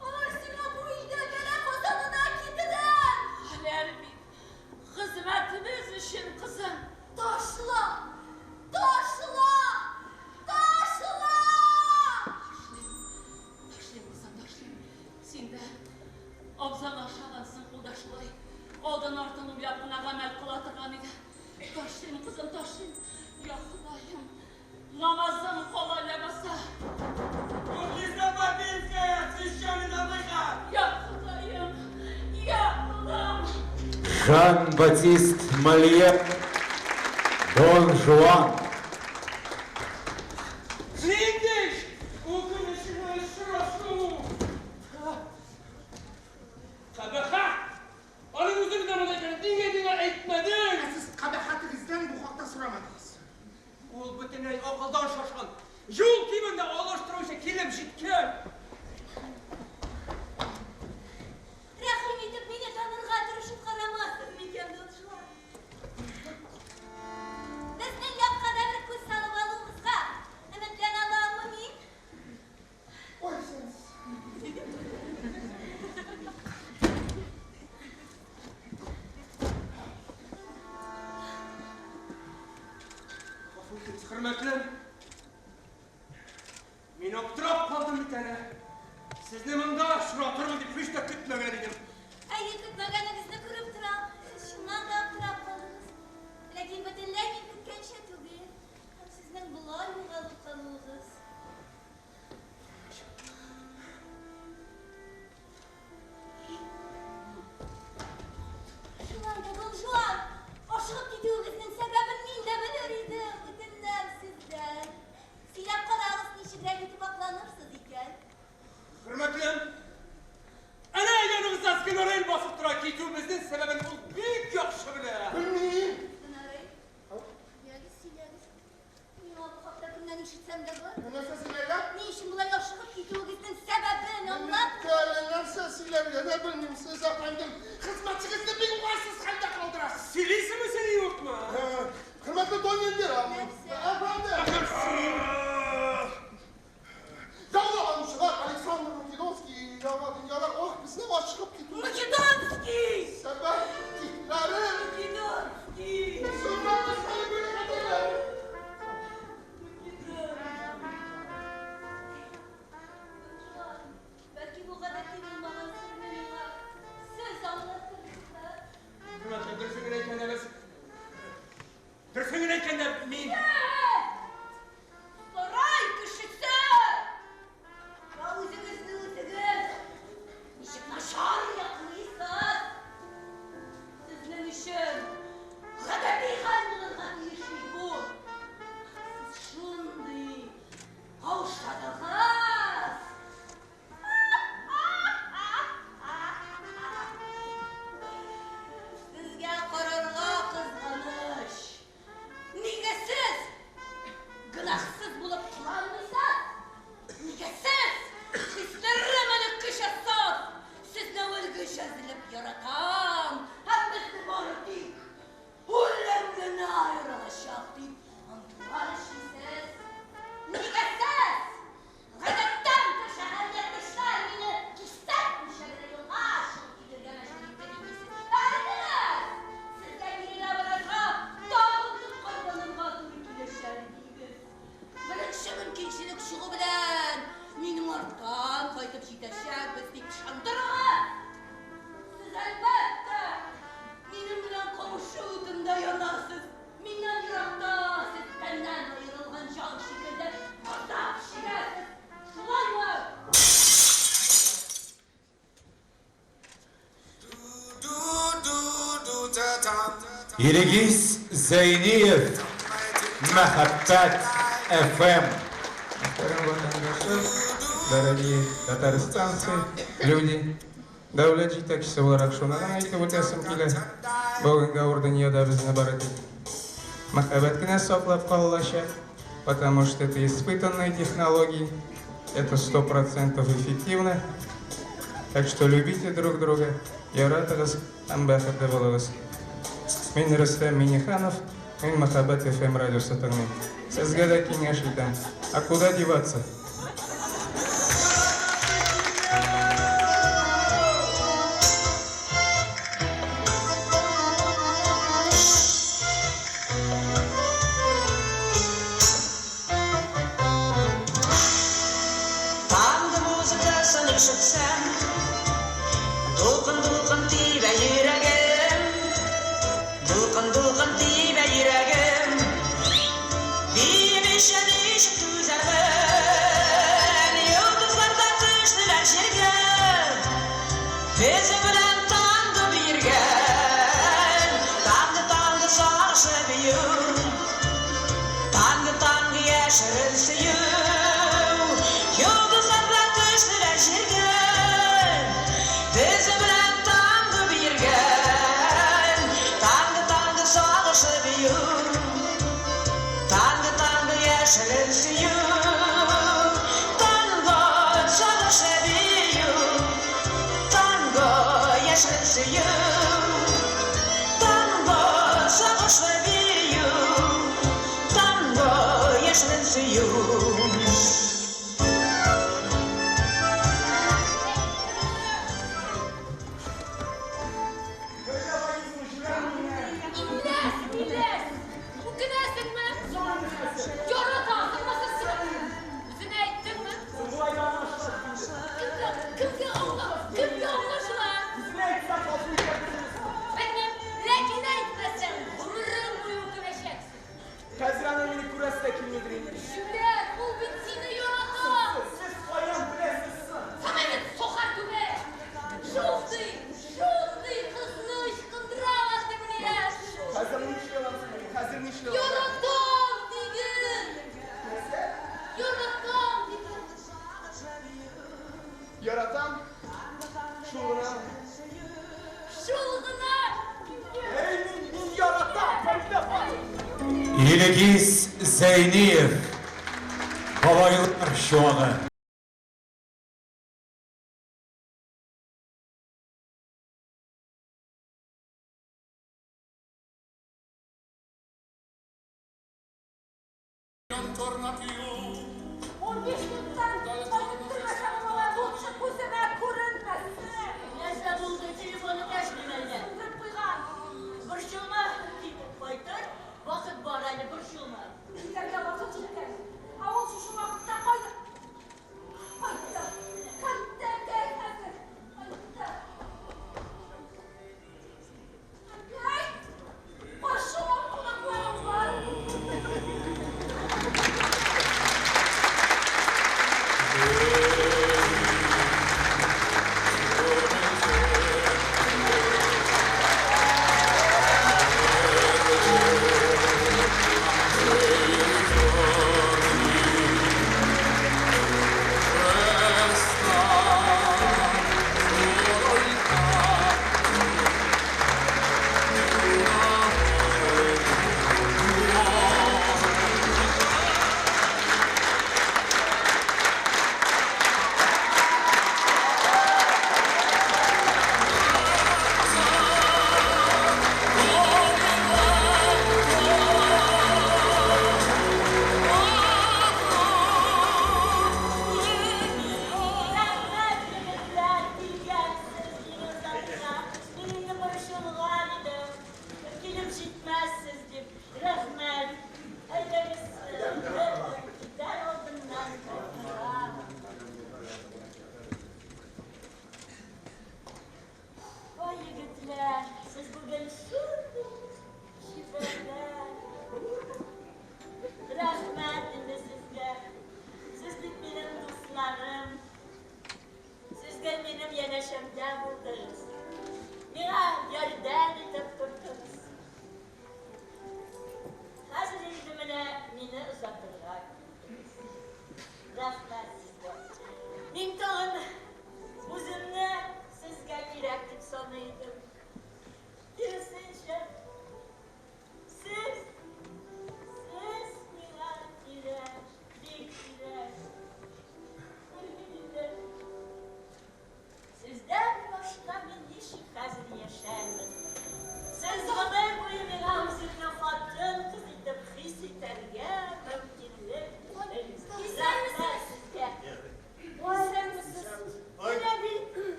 Алар сиңа бу илдә бәла-каза гына китерер. Хәләл бит. Хезмәтебез өчен, кызым. Ташла! Ташла! Ташла! Ташлыйм. Ташлыйм, кызым, ташлыйм. Син дә абзаңа охшагансың, ул да шулай. Алдын-артын уйлап кына гамәл кыла торган иде. Ташлыйм, кызым, ташлыйм. Я Ходаем, намазым кала ләбаса. Мухлиса Бабинская, священный на выход! Я Ходаем, я Аллам. Жан-Батист Мольер, Дон Жуан. Видишь, үкенечле очрашу. Кабахәт! Аның үзенең дә монда икәнен нигә миңа әйтмәдең? Ә сез кабахәтегездән бу хакта сорамадыгыз. Ул бөтенләй акылдан шашкан. Юл кимендә алыштыручы килеп җиткән. Рәхим итеп мине танырга тырышып карамассыз микән, Дон Жуан? Безнең якка да Ашыгып китү. Македонский! Сәбәп тикләре. Македонский! Бәлки бу гадәти булмаган серне миңа сез аңлатырсыз? Дөресен генә әйткәндә без... Дөресен генә әйткәндә мин... Сарай кешесе! Ә үзегезне үзегез ничек начар яклыйсыз? Сезнең өчен гадәти хәл булырга тиеш бит бу. Сез шундый каушадыгыз. Сезгә карарга кызганыч. Нигә сез гөнаһсыз булып кыланмыйсыз? Нигә сез хисләрем элеккечә саф? Сезне әүвәлгечә өзелеп яратам һәм безне бары тик үлем генә аерылачак дип антлар эчмисез? Нигә сез гадәттән тыш әһәмиятле эшләр мине кисәтмичә генә юлга чыгып китәргә мәҗбүр итте димисез? Әйтегез! Сезгә бирегә барырга тагын тоткарланырга туры киләчәк диегез. Беренче мөмкинчелек чыгу белән минем арттан кайтып җитәчәкбез дип ышандырыгыз. Сез әлбәттә минем белән кавышу утында янасыз. Миннән еракта сез тәннән аерылган җан шикелле газап чигәсез. Шулаймы? Илгиз Зәйниев, Мәхәббәт FM. Мөхтәрәм ватандашлар, дорогие татарстанцы, люди, дәүләт җитәкчесе буларак шуны гына әйтеп үтәсем килә. Бүгенге авыр дөньяда безне бары тик мәхәббәт кенә саклап калачак, потому что это испытанные технологии, это 100% эффективно. Так что любите друг друга, яратыгыз һәм бәхетле булыгыз. Мин Рөстәм Миңнеханов, мин Мәхәббәт FM радиосы тыңлыйм. Сезгә дә киңәш итәм. А куда деваться? Танго музыкасын ишетсәм, дулкын-дулкын тибә йөрәгем, дулкын-дулкын тибә йөрәгем. Биемичә ничек түзәрмен, йолдызлар да төштеләр җиргә, безнең белән танго биергә. Танго-танго сагышлы бию, танго-танго яшерен сөю. Йолдызлар да төштеләр җиргә, безнең белән танго биергә. Танго-танго сагышлы бию, танго-танго яшерен сөю. Танго сагышлы бию, танго яшерен сөю. Танго сагышлы бию, танго яшерен сөю. Миләс, миләс! Үкенәсеңме? Яратасыңмы сез? Үзенә әйттеңме? Кемгә, кемгә аңла, кемгә аңлашыла? Белмим, ләкин әйтмәсәң, гомерең буе үкенәчәксең. Хәзер аның мине күрәсе дә килмидер инде. Җүләр, ул бит сине ярата. Сез каян беләсез соң? Самай бит сохар түбә. Шундый, шундый кызны ычкындыралар дип менә. Хәзер нишли алам соң мин? Хәзер нишли алам? Яратам диген. Яратам диген. Яратам. Шул гына. Шул гына. Эй, мин яратам, Фәридә ханым. Илгиз Зәйниев, Бабайлар чуагы. 15 минуттан кайтып кермәсәң, малай, лучше күземә күренмәсен.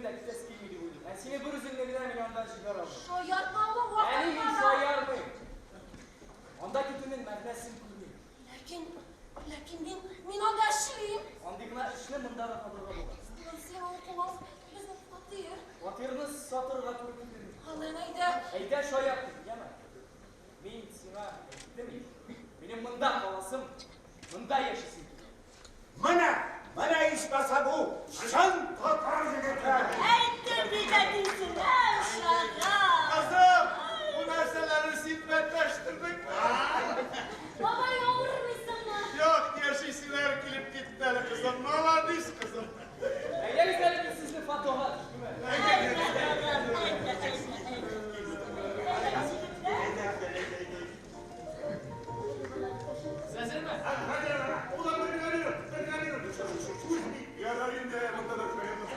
дә китәсе килми дип уйлыйм. Ә сине бер үзеңне генә мин анда җибәрә алмыйм. Шаяртма, улым, Әни, мин вакытта да. шаярмыйм. Анда китүнең мәгънәсен күрмим. Ләкин, ләкин мин, мин анда эшлим. Андый гына эшне монда да табырга була. Улым, синең укуың, безнең фатир. Фатирны сатырга туры килер. Ален, әйдә. Әйдә шаярт, яме. Мин сиңа әйттем ич. Минем монда каласым, монда яшисем килә. Менә, менә ичмаса бу чын татар егете. Әйттем бит әтисенә ошаган. Кызым, бу нәрсәләрне син мәтләштердеңме? Бабай, авырмыйсыңмы? Юк, яшиселәр килеп китте әле, кызым. Молодец, кызым. Әйдәгез әле мин сезне фотога төшерим. Сез әзерме? Улан бер генә минут, бер генә минут. Ярар инде, монда да күрәбез.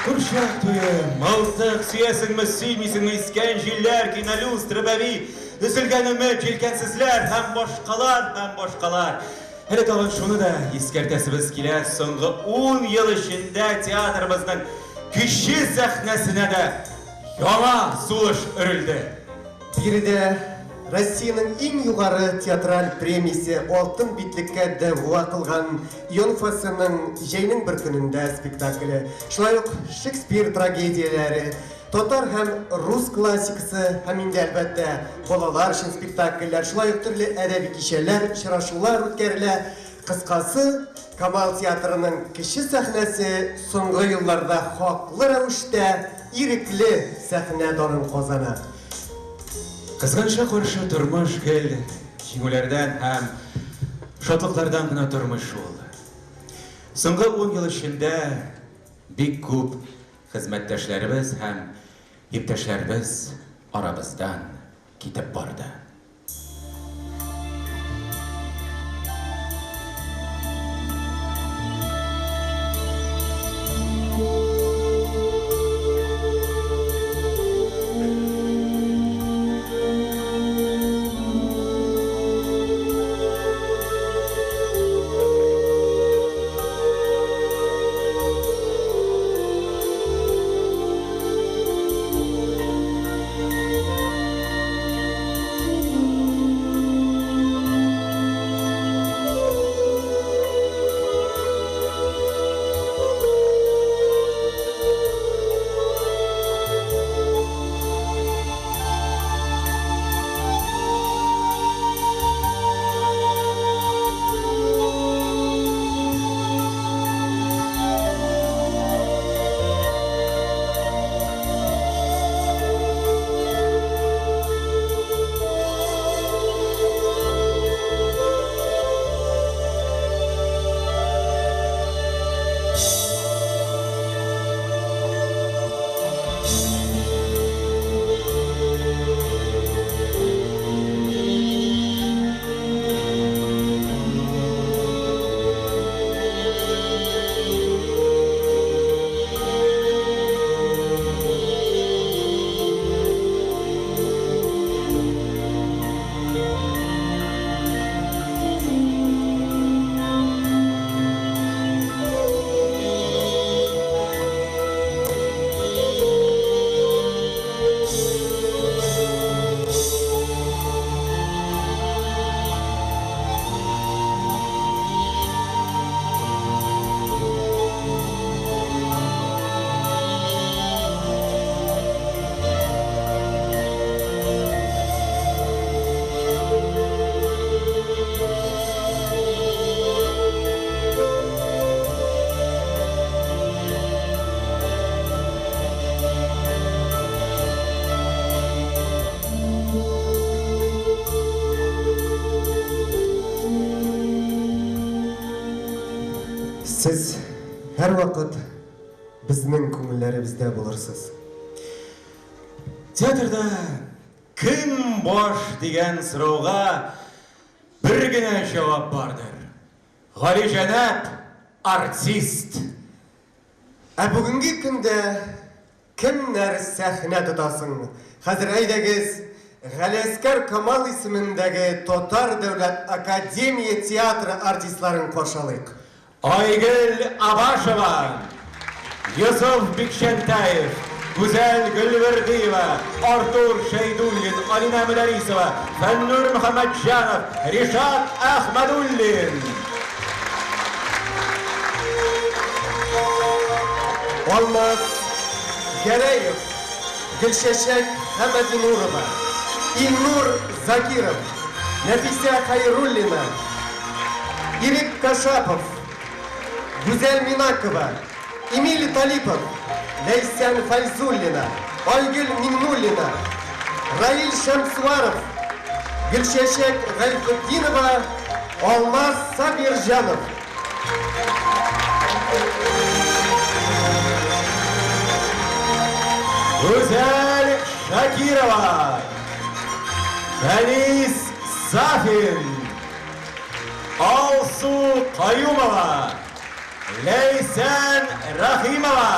Курчак туе, мылтык, сөясеңме, сөймисеңме, искән җилләр, кинолюстра, бәби, өзелгән өмет, җилкәнсезләр һәм башкалар, һәм башкалар. Әле тагын шуны да искәртәсебез килә, соңгы 10 ел эчендә театрыбызның кече сәхнәсенә дә яңа сулыш өрелде. Биредә Россиянең иң югары театраль премиясе Алтын битлеккә дәгъва кылган Йон Фасеның Җәйнең бер көнендә спектакле, шулай ук Шекспир трагедияләре, татар һәм рус классикасы һәм инде әлбәттә балалар өчен спектакльләр, шулай ук төрле әдәби кичәләр, очрашулар үткәрелә. Кыскасы, Камал театрының кече сәхнәсе соңгы елларда хаклы рәвештә ирекле сәхнә данын казана. Кызганычка каршы тормыш гел җиңүләрдән һәм шатлыклардан гына тормый шул. Соңгы 10 ел эчендә бик күп хезмәттәшләребез һәм иптәшләребез арабыздан китеп барды. Сез һәрвакыт безнең күңелләребездә булырсыз. Театрда кем баш дигән сорауга бер генә җавап бардыр. Галиҗәнәп артист. Ә бүгенге көндә кемнәр сәхнә тота соң? Хәзер әйдәгез, Галиәскәр Камал исемендәге Татар дәүләт академия театры артистларын каршы алыйк. Айгөл Абашева, Йосыф Бикчәнтәев, Гүзәл Гөлвердиева, Артур Шәйдуллин, Алинә Мөдәрисова, Фәннур Мөхәммәтҗанов, Ришат Әхмәдуллин. Алмаз Гәрәев, Гөлчәчәк Хәмәдинурова, Илнур Закиров, Нәфисә Хәйруллина, Ирек Кашапов, Гүзәл Минакова, Эмиль Талипов, Ләйсән Фәйзуллина, Айгөл Миңнуллина, Раил Шәмсуаров, Гөлчәчәк Гайфетдинова, Алмаз Сабирҗанов. Гүзәл Шакирова, Фәнис Сафин, Алсу Каюмова, Ләйсән Рәхимова.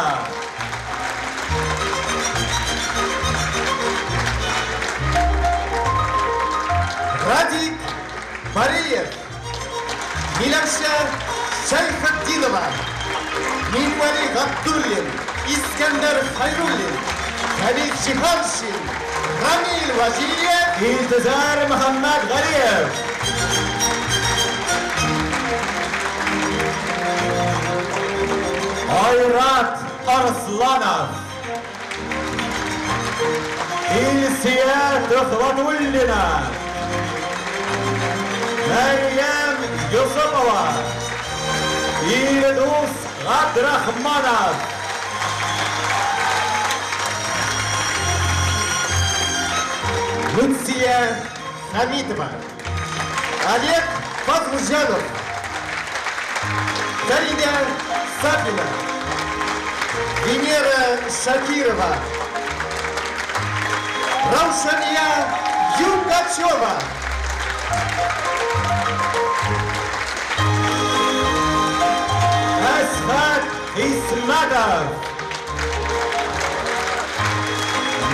Радик Бариев, Миләүшә Шәйхетдинова, Минвәли Габдуллин, Искәндәр Хәйруллин, Фәрит Җиһаншин, Рамил Вәҗиев, Илтизар Мөхәммәтгалиев. Айрат Арсланов, Илсия Төхвәтуллина, Мәрьям Йосыпова, Илдус Габдрахманов. Люция Хәмитова, Олег Фазылҗанов, Фәридә Сафина, Венера Шакирова, Раушания Юркачева. Әсхәт Хисмәтов,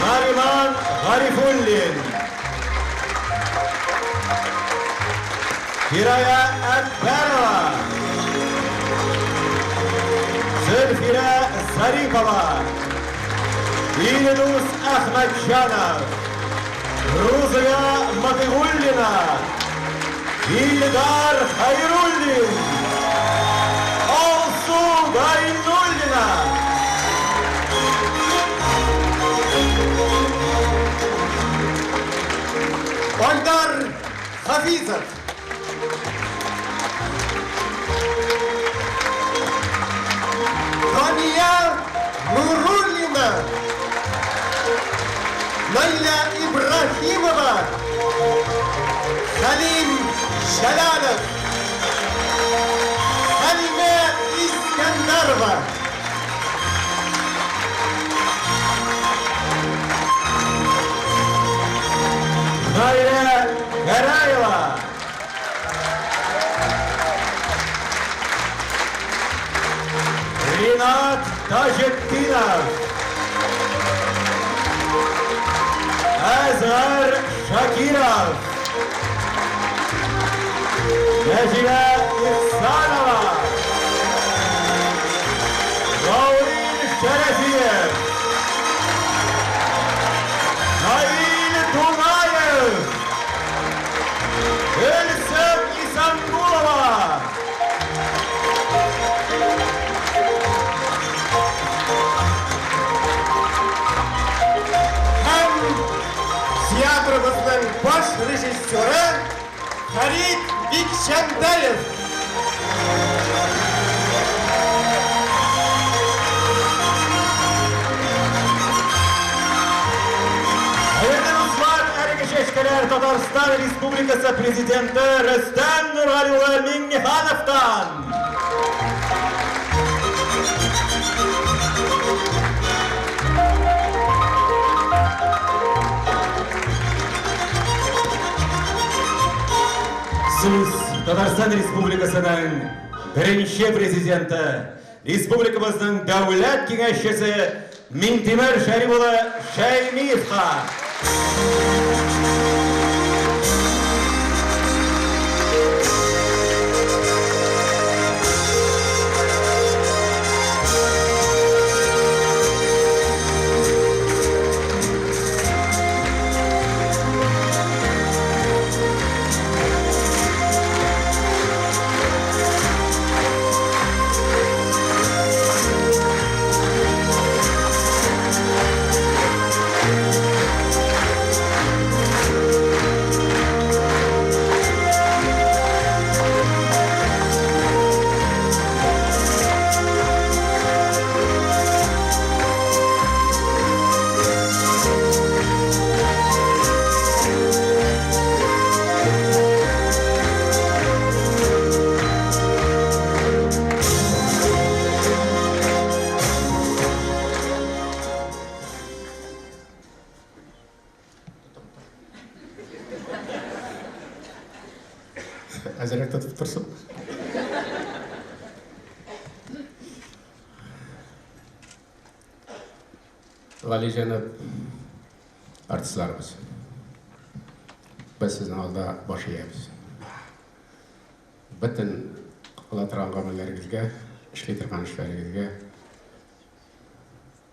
Нариман Гарифуллин, Фирая Әкбәрова, Зөлфирә Зарипова, Илдус Әхмәтҗанов, Рузия Матыйгуллина, Илдар Хәйруллин, Алсу Гайнуллина. Айдар Хафизов. Дания Нуруллина. Наиля Ибрахимова. Хәлим Җәлалов. Хәлимә Искәндәрова. Наилә Гәрәева. Ринат Таҗетдинов. Әзгар Шакиров. Нәҗибә Ихсанова. Равил Шәрәфиев. Наил Дунаев. Гөлсем Исәнгулова. Һәм театрыбызның баш режиссеры Фәрит Бикчәнтәев. Хәерле дуслар, әлеге чәчкәләр Татарстан Республикасы Президенты Рөстәм Нургали улы Миңнехановтан. Сүз Татарстан Республикасының беренче президенты, республикабызның дәүләт киңәшчесе Минтимер Шәрип улы Шәймиевка. Әзерәк тотып торсын. Галиҗәнап артистларыбыз. Без сезнең алда баш иябез. Бөтен кыла торган гамәлләрегезгә, эшли торган эшләрегезгә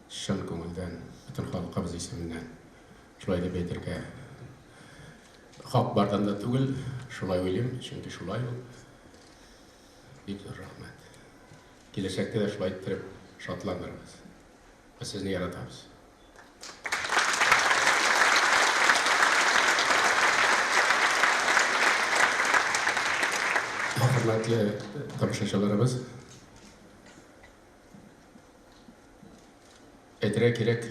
чын күңелдән, бөтен халкыбыз исеменнән шулай дип әйтергә хак бардан да түгел, шулай уйлыйм, чөнки шулай ул. Бик зур рәхмәт. Киләчәктә дә шулай иттереп шатланырбыз. Без сезне яратабыз. Хөрмәтле тамашачыларыбыз, әйтергә кирәк,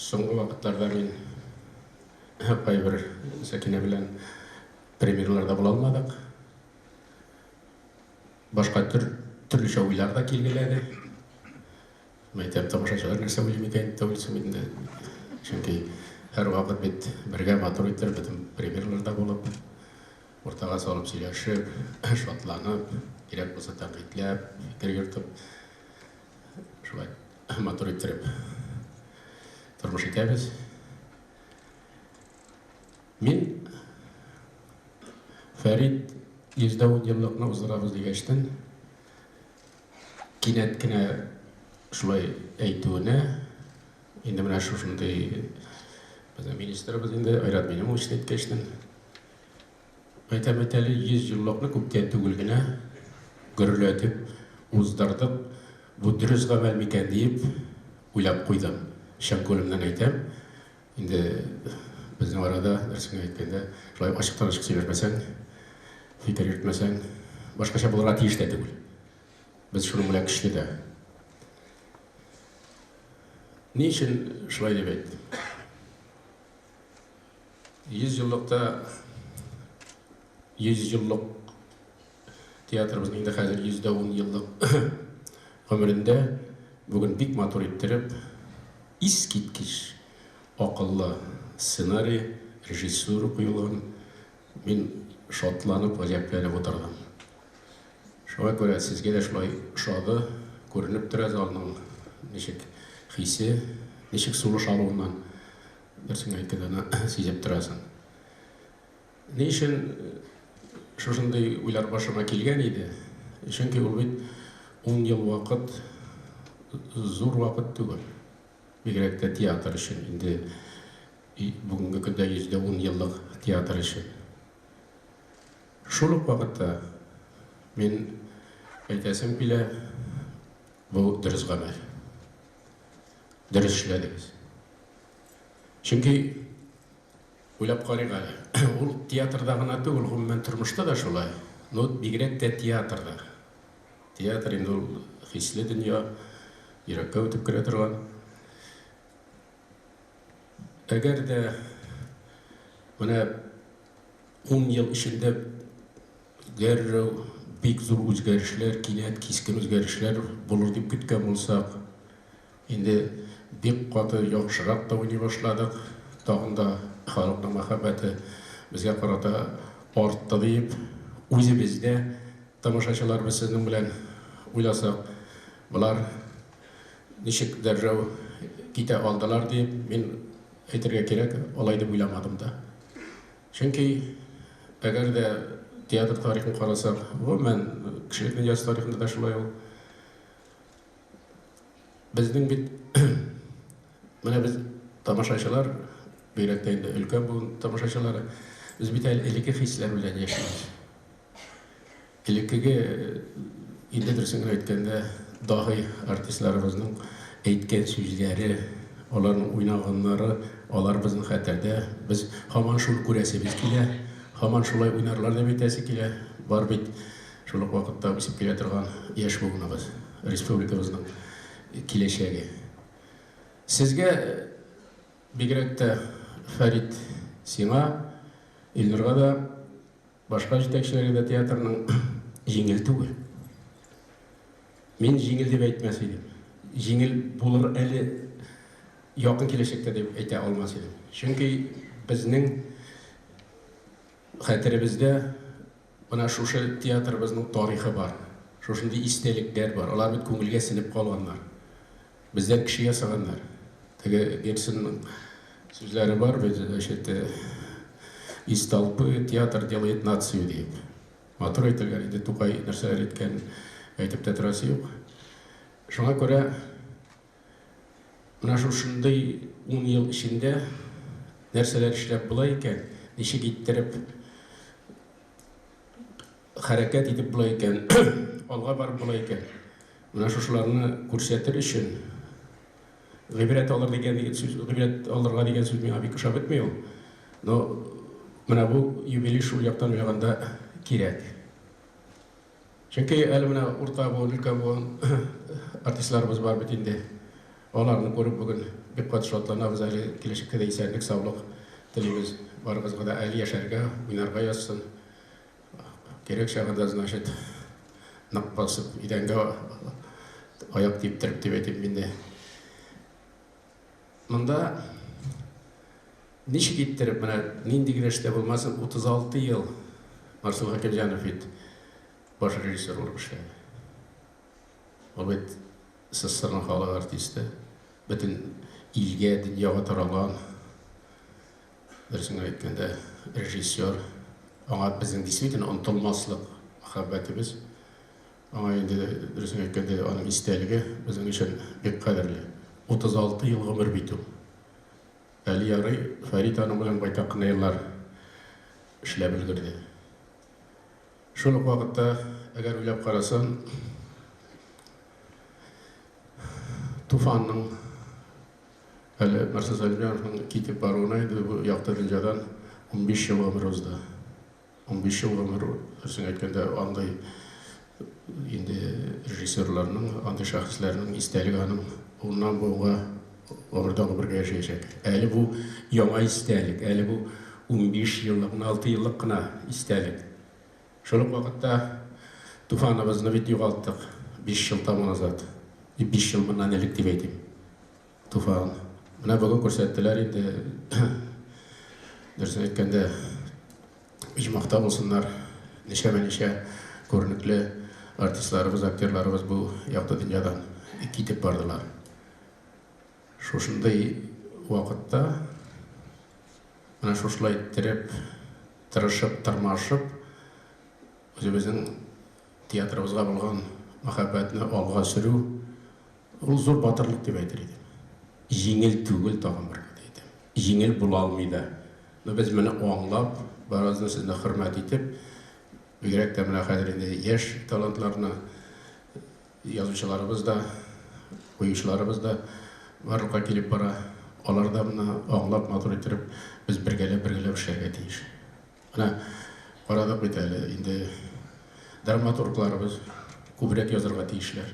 соңгы вакытларда мин кайбер Сәкинә белән премьераларда була алмадык. Башка төр, төрлечә уйлар да килгәләде. Мәйтәм, тамашачылар нәрсә уйлый микән дип уйлыйсың инде. Чөнки һәрвакыт бит бергә матур иттереп бөтен премьераларда булып, уртага салып сөйләшеп, шатланып, кирәк булса тәнкыйтьләп, фикер йөртеп, шулай матур иттереп тормыш итәбез. Мин Фәрит 110 еллыкны уздырабыз дигәчтен, кинәт кенә шулай әйтүенә, инде менә шушындый безнең министрыбыз инде Айрат Минемович әйткәчтен, әйтәм бит әле 100 еллыкны күптән түгел генә гөрләтеп уздырдык, бу дөрес гамәл микән диеп уйлап куйдым. Чын күңелемнән әйтәм, инде безнең арада, дөресен генә әйткәндә, шулай ачыктан-ачык сөйләшмәсәң, фикер йөртмәсәң, башкача булырга тиеш тә түгел. Без шуның белән көчле дә. Ни өчен шулай дип әйттем? 100 еллыкта 100 еллык театрыбызның инде хәзер 110 еллык гомерендә бүген бик матур иттереп искиткеч акыллы сценарий, режиссура куелган. Мин шатланып, гаҗәпләнеп утырдым. Шуңа күрә сезгә дә шулай ошады, күренеп тора залның ничек хисе, ничек сулыш алуыннан, берсен әйткәндә аны сизеп торасың. Ни өчен шушындый уйлар башыма килгән иде? Чөнки ул бит 10 ел вакыт зур вакыт түгел. Бигрәк тә театр өчен инде бүгенге көндә 110 еллык театр өчен. Шул ук вакытта мин әйтәсем килә, бу дөрес гамәл. Дөрес эшләдегез. Чөнки уйлап карыйк әле, ул театрда гына түгел, гомумән тормышта да шулай. Но бигрәк тә театрда. Театр инде ул хисле дөнья, йөрәккә үтеп керә торган. Әгәр дә менә 10 ел эчендә дәррәү бик зур үзгәрешләр, кинәт кискен үзгәрешләр булыр дип көткән булсак, инде бик каты яхшырак та уйный башладык. Тагын да халыкның мәхәббәте безгә карата артты диеп, үзебез дә тамашачылар без сезнең белән уйласак, болар ничек дәррәү китә алдылар диеп, мин әйтергә кирәк, алай дип уйламадым да. Чөнки әгәр дә театр тарихын карасак, гомумән, кешелек дөньясы тарихында да шулай ул. Безнең бит менә без тамашачылар, бигрәк тә инде өлкән буын тамашачылары, без бит әле элекке хисләр белән яшибез. Элеккеге, инде дөресен генә әйткәндә, даһи артистларыбызның әйткән сүзләре, аларның уйнаганнары, алар безнең хәтердә. Без һаман шул күрәсебез килә, һаман шулай уйнарлар дип әйтәсе килә. Бар бит шул ук вакытта үсеп килә торган яшь буыныбыз, республикабызның киләчәге. Сезгә бигрәк тә, Фәрит, сиңа, Илнурга да, башка җитәкчеләргә дә театрның җиңел түгел. Мин җиңел дип әйтмәс идем. Җиңел булыр әле якын киләчәктә дип әйтә алмас идем. Чөнки безнең хәтеребездә менә шушы театрыбызның тарихы бар. Шушындый истәлекләр бар. Алар бит күңелгә сеңеп калганнар. Бездән кеше ясаганнар. Теге Герценның сүзләре бар бит, значит, из толпы театр делает нацию диеп. Матур әйтелгән, инде Тукай нәрсәләр әйткән, әйтеп тә торасы юк. Шуңа күрә менә шушындый 10 ел эчендә нәрсәләр эшләп була икән, ничек иттереп хәрәкәт итеп була икән, алга барып була икән. Менә шушыларны күрсәтер өчен гыйбрәт алыр дигән сүз, гыйбрәт алырга дигән сүз миңа бик ошап бетми ул. Но менә бу юбилей шул яктан уйлаганда кирәк. Чөнки әле менә урта буын, өлкән буын артистларыбыз бар бит инде. Аларны күреп бүген бик каты шатланабыз. Әле киләчәктә дә исәнлек, саулык телибез. Барыгызга да әле яшәргә, уйнарга язсын. Кирәк чагында, значит, нык басып, идәнгә аяк типтереп дип әйтим инде. Монда ничек иттереп, менә нинди генә эштә булмасын, 36 ел Марсел Хәкимҗанов бит баш режиссер булып эшләде. Ул бит СССРның халык артисты, бөтен илгә, дөньяга таралган, дөресен генә әйткәндә, режиссер. Аңа безнең действительно онытылмаслык мәхәббәтебез. Аңа инде, дөресен әйткәндә, аның истәлеге безнең өчен бик кадерле. 36 ел гомер бит ул. Әле ярый, Фәрит аның белән байтак кына еллар эшләп өлгерде. Шул ук вакытта, әгәр уйлап карасаң, Туфанның әле Марсель Сәлимҗановның китеп баруына инде бу якты дөньядан 15 ел гомер узды. 15 ел гомер, дөресен әйткәндә, андый инде режиссерларның, андый шәхесләрнең истәлеге аның буыннан буынга гомердән гомергә яшәячәк. Әле бу яңа истәлек, әле бу 15 еллык, 16 еллык кына истәлек. Шул ук вакытта Туфаныбызны бит югалттык 5 ел тому назад. 5 ел моннан элек дип әйтим. Туфан. Менә бүген күрсәттеләр инде. Дөресен әйткәндә, оҗмахта булсыннар. Ничәмә-ничә күренекле артистларыбыз, актерларыбыз бу якты дөньядан китеп бардылар. Шушындый вакытта менә шушылай иттереп, тырышып, тырмашып, үзебезнең театрыбызга булган мәхәббәтне алга сөрү, ул зур батырлык дип әйтер идем. Җиңел түгел, тагын бер кат әйтәм. Җиңел була алмый да. Но без моны аңлап, барыбызны сезне хөрмәт итеп, бигрәк тә менә хәзер инде яшь талантларны, язучыларыбыз да, куючыларыбыз да барлыкка килеп бара. Алар да моны аңлап, матур иттереп, без бергәләп-бергәләп эшләргә тиеш. Менә карадык бит әле, инде драматургларыбыз күбрәк язарга тиешләр.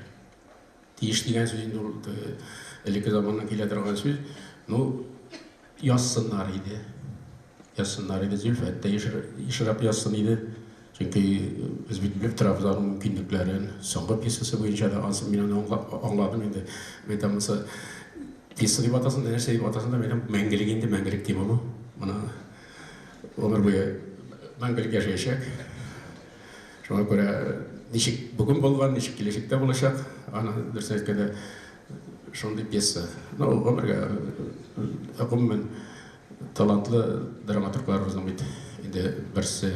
Тиеш дигән сүз инде ул элекке заманнан килә торган сүз. Ну, язсыннар иде. Язсыннар иде, Зөлфәт тә ешрак язсын иде. Чөнки без бит белеп торабыз аның мөмкинлекләрен. Соңгы пьесасы буенча да ансын мин аны аңладым инде. Мин там монысы пьеса дип атасын да, нәрсә дип атасын да, мин мәңгелек инде, мәңгелек тема бу. Моны гомер буе мәңгелек яшәячәк. Шуңа күрә ничек бүген булган, ничек киләчәктә булачак, аны дөресен әйткәндә шундый пьеса. Ну, гомергә гомумән талантлы драматургларыбызның бит инде берсе.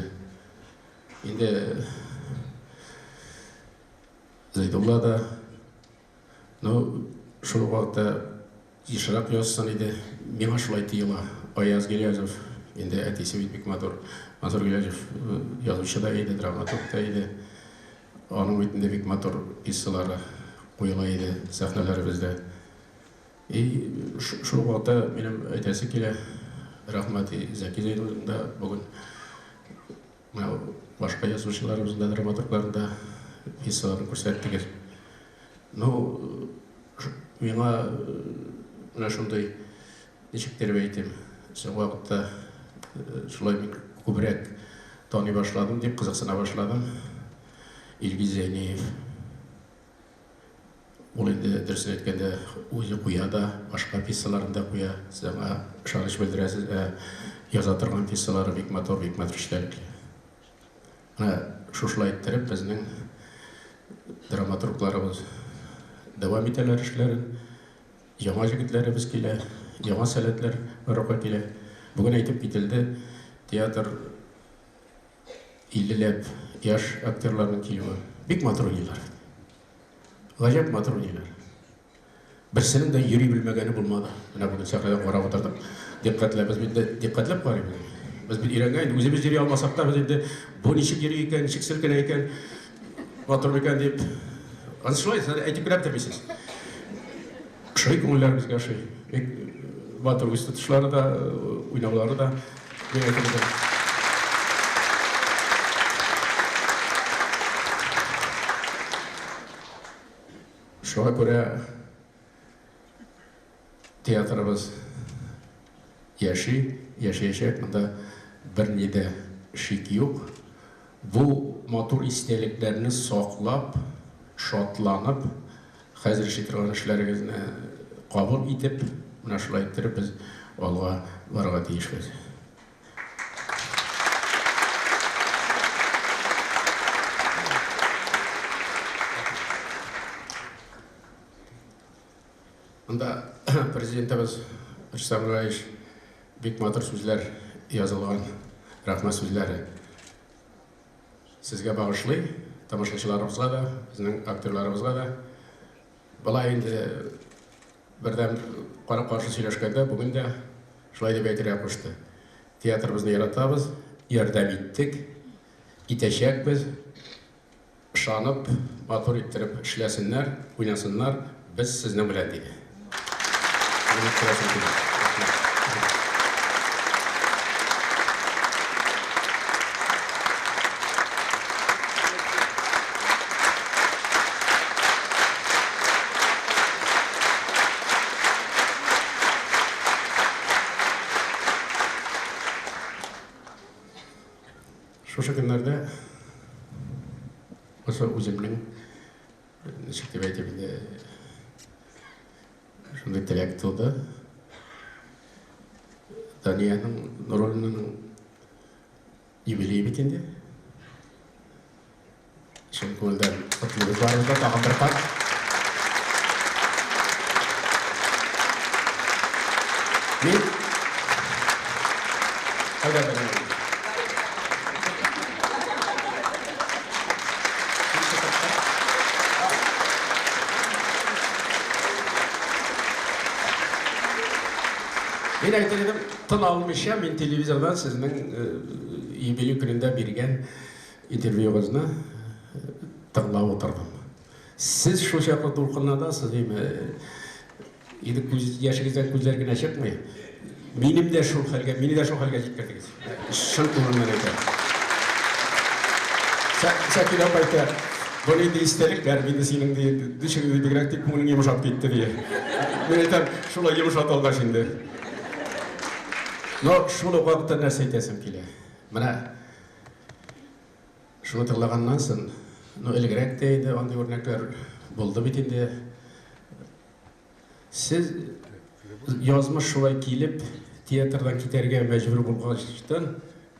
Инде Зәйдулла да, ну, шул ук вакытта ешрак язсын иде. Миңа шулай тоела. Аяз Гилязов, инде әтисе бит бик матур. Мансур Гилязов язучы да иде, драматург та иде. Аның бит инде бик матур пьесалары куела иде сәхнәләребездә. И шул ук вакытта минем әйтәсе килә, рәхмәт Зәки Зәйдуллин да бүген менә башка язучыларыбызның да, драматургларның да пьесаларын күрсәттегез. Ну, миңа менә шундый, ничек дип әйтим, соңгы вакытта шулай мин күбрәк таный башладым дип, кызыксына башладым. Илгиз Зәйниев. Ул инде, дөресен әйткәндә, үзе куя да, башка пьесаларын да куя. Сез аңа ышаныч белдерәсез, ә яза торган пьесалары бик матур, бик матур эчтәлекле. Менә шушылай иттереп безнең драматургларыбыз дәвам итәләр эшләрен. Яңа җегетләребез килә, яңа сәләтләр барлыкка килә. Бүген әйтеп кителде, театр иллеләп яшь актерларның килүе. Бик матур уйныйлар. Гаҗәп матур уйныйлар. Берсенең дә йөри белмәгәне булмады. Менә бүген сәхнәдән карап утырдык. Дикъкатьләп, без бит дикъкатьләп карыйбыз. Без бит өйрәнгән инде, үзебез йөри алмасак та, без инде бу ничек йөри икән, ничек селкенә икән, матур микән дип. Аны шулай әйтеп кенә бетермисез. Ошый, күңелләребезгә ошый. Бик матур үз тотышлары да, уйнаулары да. Мин әйтеп үтәм. Шуңа күрә театрыбыз яши, яшәячәк, монда берни дә шик юк. Бу матур истәлекләрне саклап, шатланып, хәзер эшли торган эшләрегезне кабул итеп, менә шулай иттереп без алга барырга тиешбез. Монда президентыбыз Рөстәм Нураевич бик матур сүзләр язылган, рәхмәт сүзләре сезгә багышлый, тамашачыларыбызга да, безнең актерларыбызга да. Болай инде бердәм кара-каршы сөйләшкәндә бүген дә шулай дип әйтергә кушты. Театрыбызны яратабыз, ярдәм иттек, итәчәкбез. Ышанып, матур иттереп эшләсеннәр, уйнасыннар, без сезнең белән, диде. Минем җиткерәсем килә. Рәхмәт. Шушы көннәрдә бусы үземнең, ничек дип әйтим инде, шундый теләк туды. Даниянең Нуруллинаның юбилее бит инде. Чын күңелдән котлыйбыз барыбыз да тагын бер кат. Мин Кайда Дания? Мин әйтер идем, тын алмыйча мин телевизордан сезнең юбилей көнендә биргән Интервьюгызны тыңлап утырдым. Сез шул чаклы дулкынланасыз, дим, инде күз яшегездән күзләр генә чыкмый. Минем дә шул хәлгә, мине дә шул хәлгә җиткердегез. Чын күңелемнән әйтәм. Сәкинә апа әйтә, бу нинди истәлекләр, инде синең ди, ничек инде бигрәк тик күңелең йомшап китте ди. Мин әйтәм, шулай йомшата алгач инде. Но шул ук вакытта нәрсә әйтәсем килә. Менә Шуны тыңлаганнан соң, ну, элегрәк тә инде андый үрнәкләр булды бит инде. Сез язмыш шулай килеп, театрдан китәргә мәҗбүр булгачтан,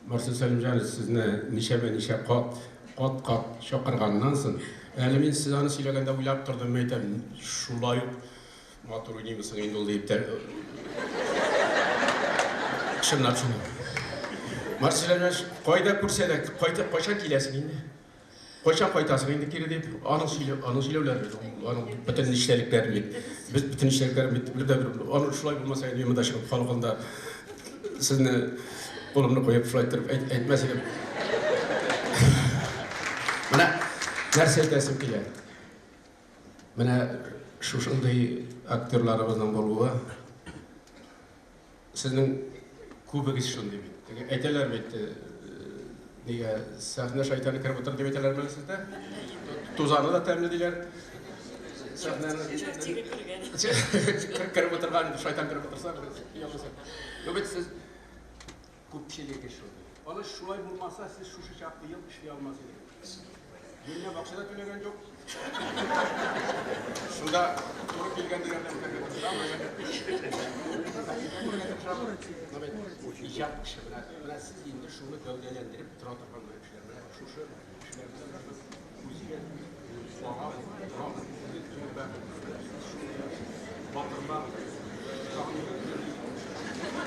Марсель Сәлимҗанович сезне ничәмә-ничә кат, кат-кат чакырганнан соң, әле мин сез аны сөйләгәндә уйлап тордым, мин әйтәм, шулай ук матур уйныймы соң инде ул дип тә. Чынлап шуны. Марсель Сәлимҗанович, кайда күрсә дә, кайта, кайчан киләсең инде? Кайчан кайтасың инде кире дип, аның сөйләү, аның сөйләүләре бит, аның бөтен нечкәлекләрен бит. Без бөтен нечкәлекләрен бит белеп тә торып, аның шулай булмаса инде мин монда чыгып халык алдында сезне кулымны куеп шулай иттереп әйт, әйтмәс идем. Менә нәрсә әйтәсем килә. Менә шушындый актерларыбызның булуы сезнең күбегез шундый бит. Теге әйтәләр бит, нигә сәхнә шайтаны кереп утыр дип әйтәләрме сездә? Тузаны да тәмле диләр. Сәхнәне кереп утырган, шайтан кереп утырса, ялгызы. Ну бит сез күпчелеге шундый. Аны шулай булмаса, сез шушы чаклы ел эшли алмас идегез. Юньләп акча да түләгән юк. Шунда туры килгән дигәндә үтәргә тырышабыз. Иҗат кеше менә, менә сез инде шуны гәүдәләндереп тора торган кешеләр. Менә шушы кешеләр белән без үзгә барабыз, торабыз. Батырлар,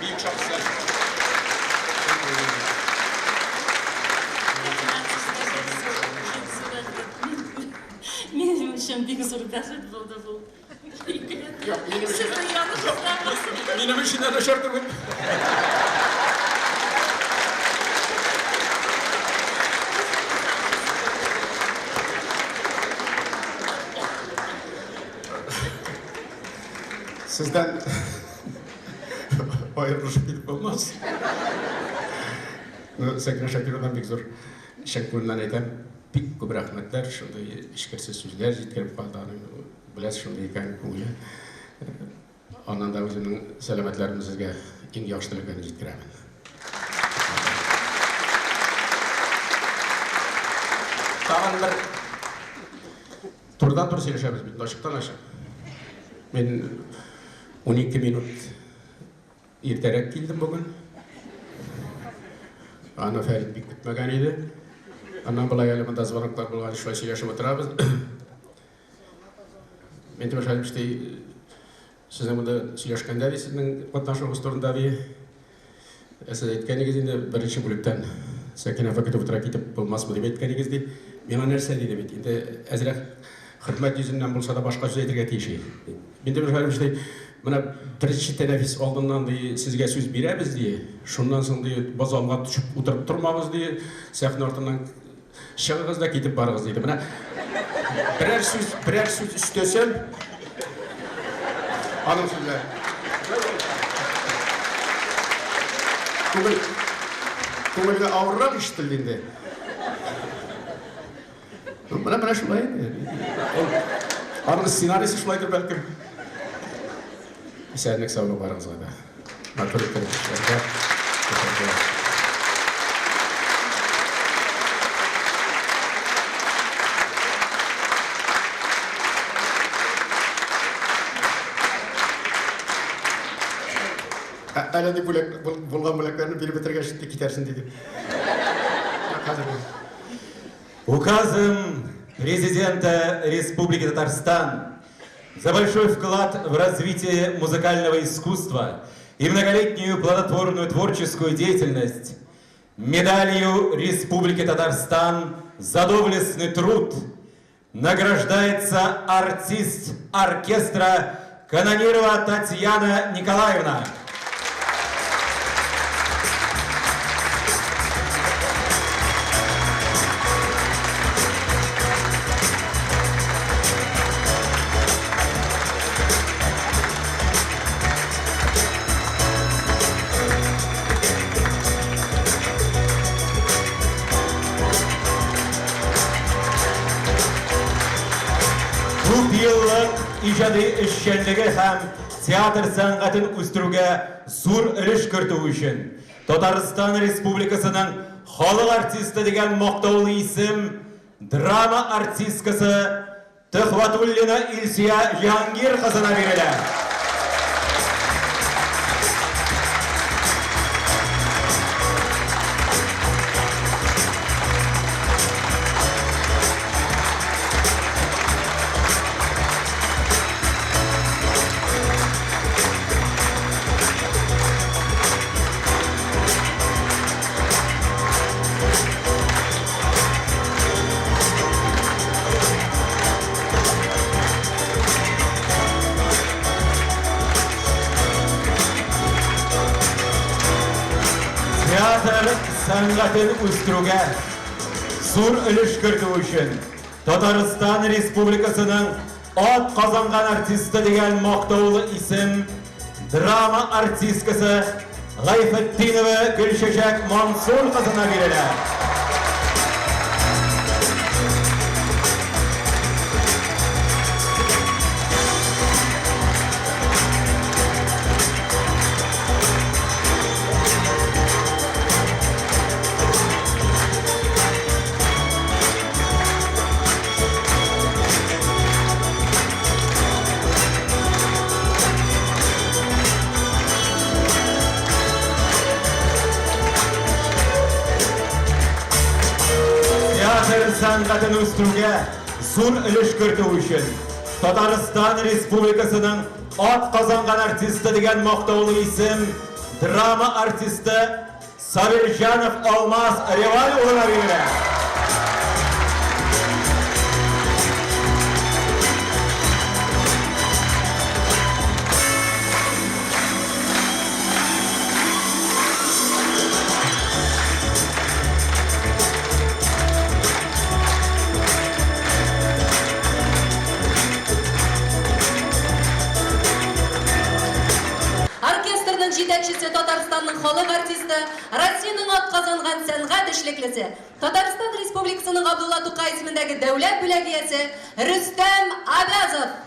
бөек шәхесләр. Минем өчен бик зур бәхет булды бу. Юк, минем өчен. Минем өчен дә начар түгел. Сездән аерылышып китеп булмас. Ну, Сәкинә Шакировадан бик зур чын күңелдән әйтәм, бик күп рәхмәтләр, шундый эчкерсез сүзләр җиткереп калды аның, беләсез, шундый икән күңеле. Аннан да үземнең сәламәтләремне сезгә иң яхшы теләкләрне җиткерәмен. Тагын бер турыдан-туры сөйләшәбез бит, ачыктан-ачык. Мин 12 минут иртәрәк килдем бүген. Аны Фәрит бик көтмәгән иде. Аннан болай әле монда звоноклар булган, шулай сөйләшеп утырабыз. Минтимер Шәрипович ди, сезнең монда сөйләшкәндә ди, сезнең катнашуыгыз турында ди. Ә сез әйткәнегез инде беренче бүлектән Сәкинә апа көтеп утыра китеп булмасмы дип әйткәнегез ди. Миңа нәрсә диде бит, инде әзрәк хөрмәт йөзеннән булса да башка сүз әйтергә тиеш иде. Минтимер Шәрипович ди, менә беренче тәнәфес алдыннан ди, сезгә сүз бирәбез ди, шуннан соң ди, залга төшеп утырып тормагыз ди, сәхнә артыннан чыгыгыз да китеп барыгыз диде. Менә берәр сүз, берәр сүз өстәсәм, аның сүзләре. Күңел, күңелгә авыррак ишетелде инде. Менә менә шулай инде. Аның сценарийсы шулайдыр бәлкем. Исәнлек саулык барыгызга да. Матур итеп эшләргә. Әле ни бүләк булган бүләкләрне биреп бетергәч китәрсең диде. Хәзер. Указом президента Республики Татарстан за большой вклад в развитие музыкального искусства и многолетнюю плодотворную творческую деятельность медалью Республики Татарстан за доблестный труд награждается артист оркестра Канонирова Татьяна Николаевна. Күпьеллык иҗади эшчәнлеге һәм театр сәнгатен үстерүгә зур өлеш кертү өчен Татарстан Республикасының халык артисты дигән мактаулы исем драма артисткасы Төхвәтуллина Илсөя Җиһангир кызына бирелә. сәнгатен үстерүгә зур өлеш кертү өчен Татарстан Республикасының ат казанган артисты дигән мактаулы исем драма артисткасы Гайфетдинова Гөлчәчәк Мансур кызына бирелә. Театр сәнгатен үстерүгә зур өлеш кертү өчен Татарстан Республикасының ат казанган артисты дигән мактаулы исем драма артисты Сабирҗанов Алмаз Реваль улына бирелә. Оркестрның җитәкчесе Татарстанның халык артисты, Россиянең атказанган сәнгать эшлеклесе, Татарстан Республикасының Габдулла Тукай исемендәге дәүләт бүләге иясе Рөстәм Абязов.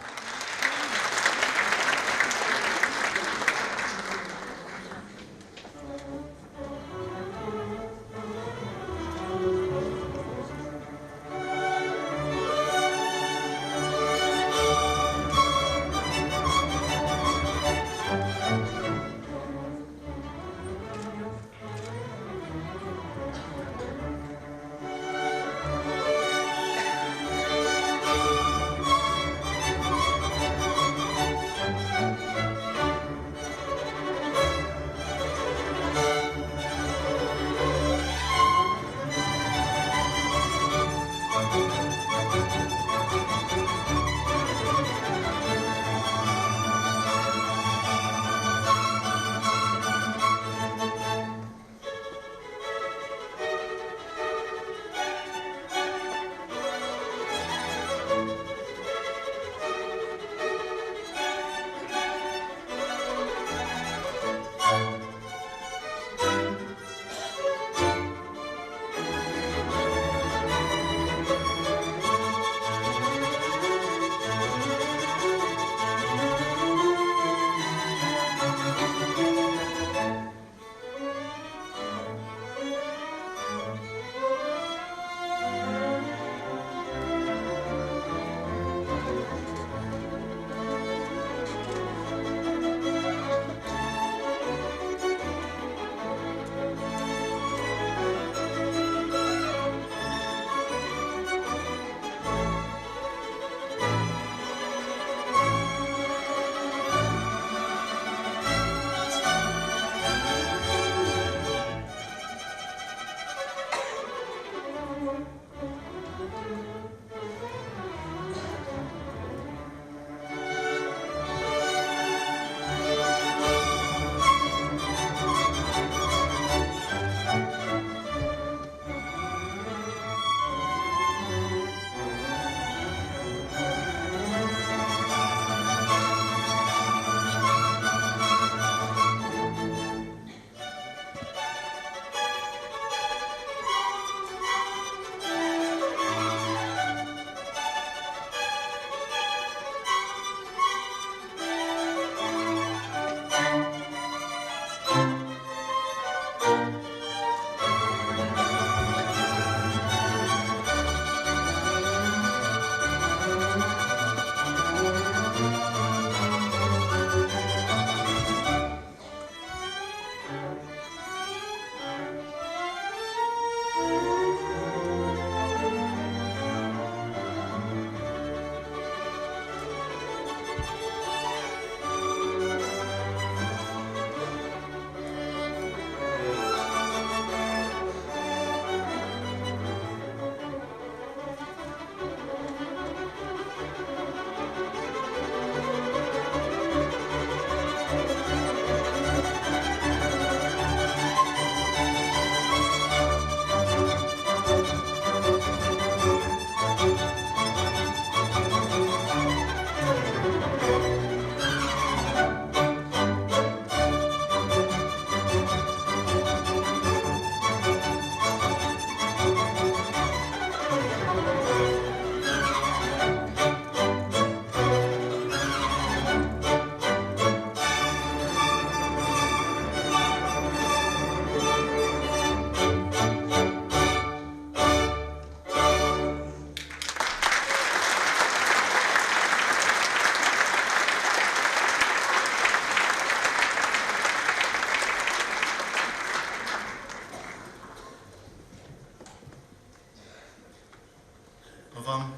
вам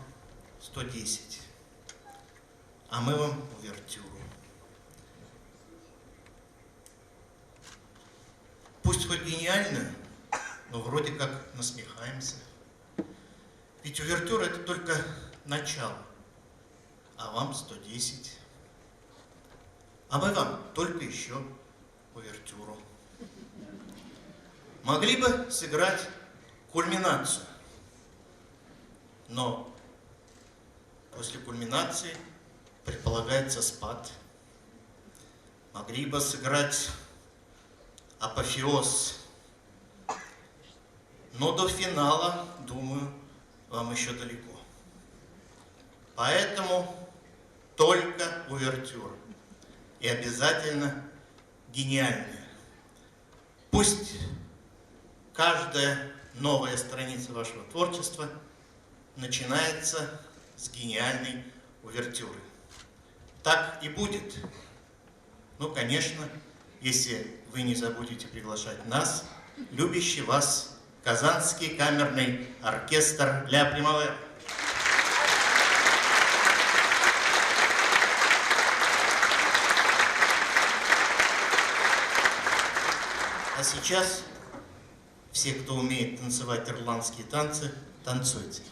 110, а мы вам увертюру. Пусть хоть гениальную, но вроде как насмехаемся. Ведь увертюра — это только начало, а вам 110. А мы вам только еще увертюру. Могли бы сыграть кульминацию, но после кульминации предполагается спад. Могли бы сыграть апофеоз, но до финала, думаю, вам еще далеко. Поэтому только увертюра. И обязательно гениальная. Пусть каждая новая страница вашего творчества начинается с гениальной увертюры. Так и будет. Ну, конечно, если вы не забудете приглашать нас, любящий вас Казанский камерный оркестр «Ля Примавера». А сейчас все, кто умеет танцевать ирландские танцы, танцуйте.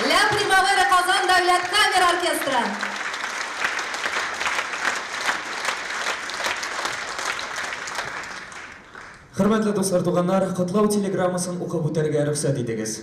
Ля Примавера Казан дәүләт камера оркестры. Хөрмәтле дуслар, туганнар, котлау телеграммасын укып үтәргә рөхсәт итегез.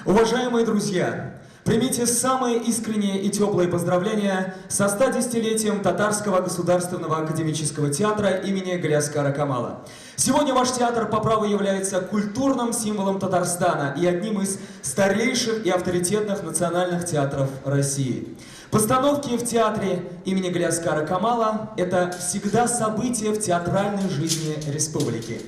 Уважаемые друзья, примите самые искренние и теплые поздравления со 110-летием Татарского государственного академического театра имени Галиаскара Камала. Сегодня ваш театр по праву является культурным символом Татарстана и одним из старейших и авторитетных национальных театров России. Постановки в театре имени Галиаскара Камала – это всегда событие в театральной жизни республики.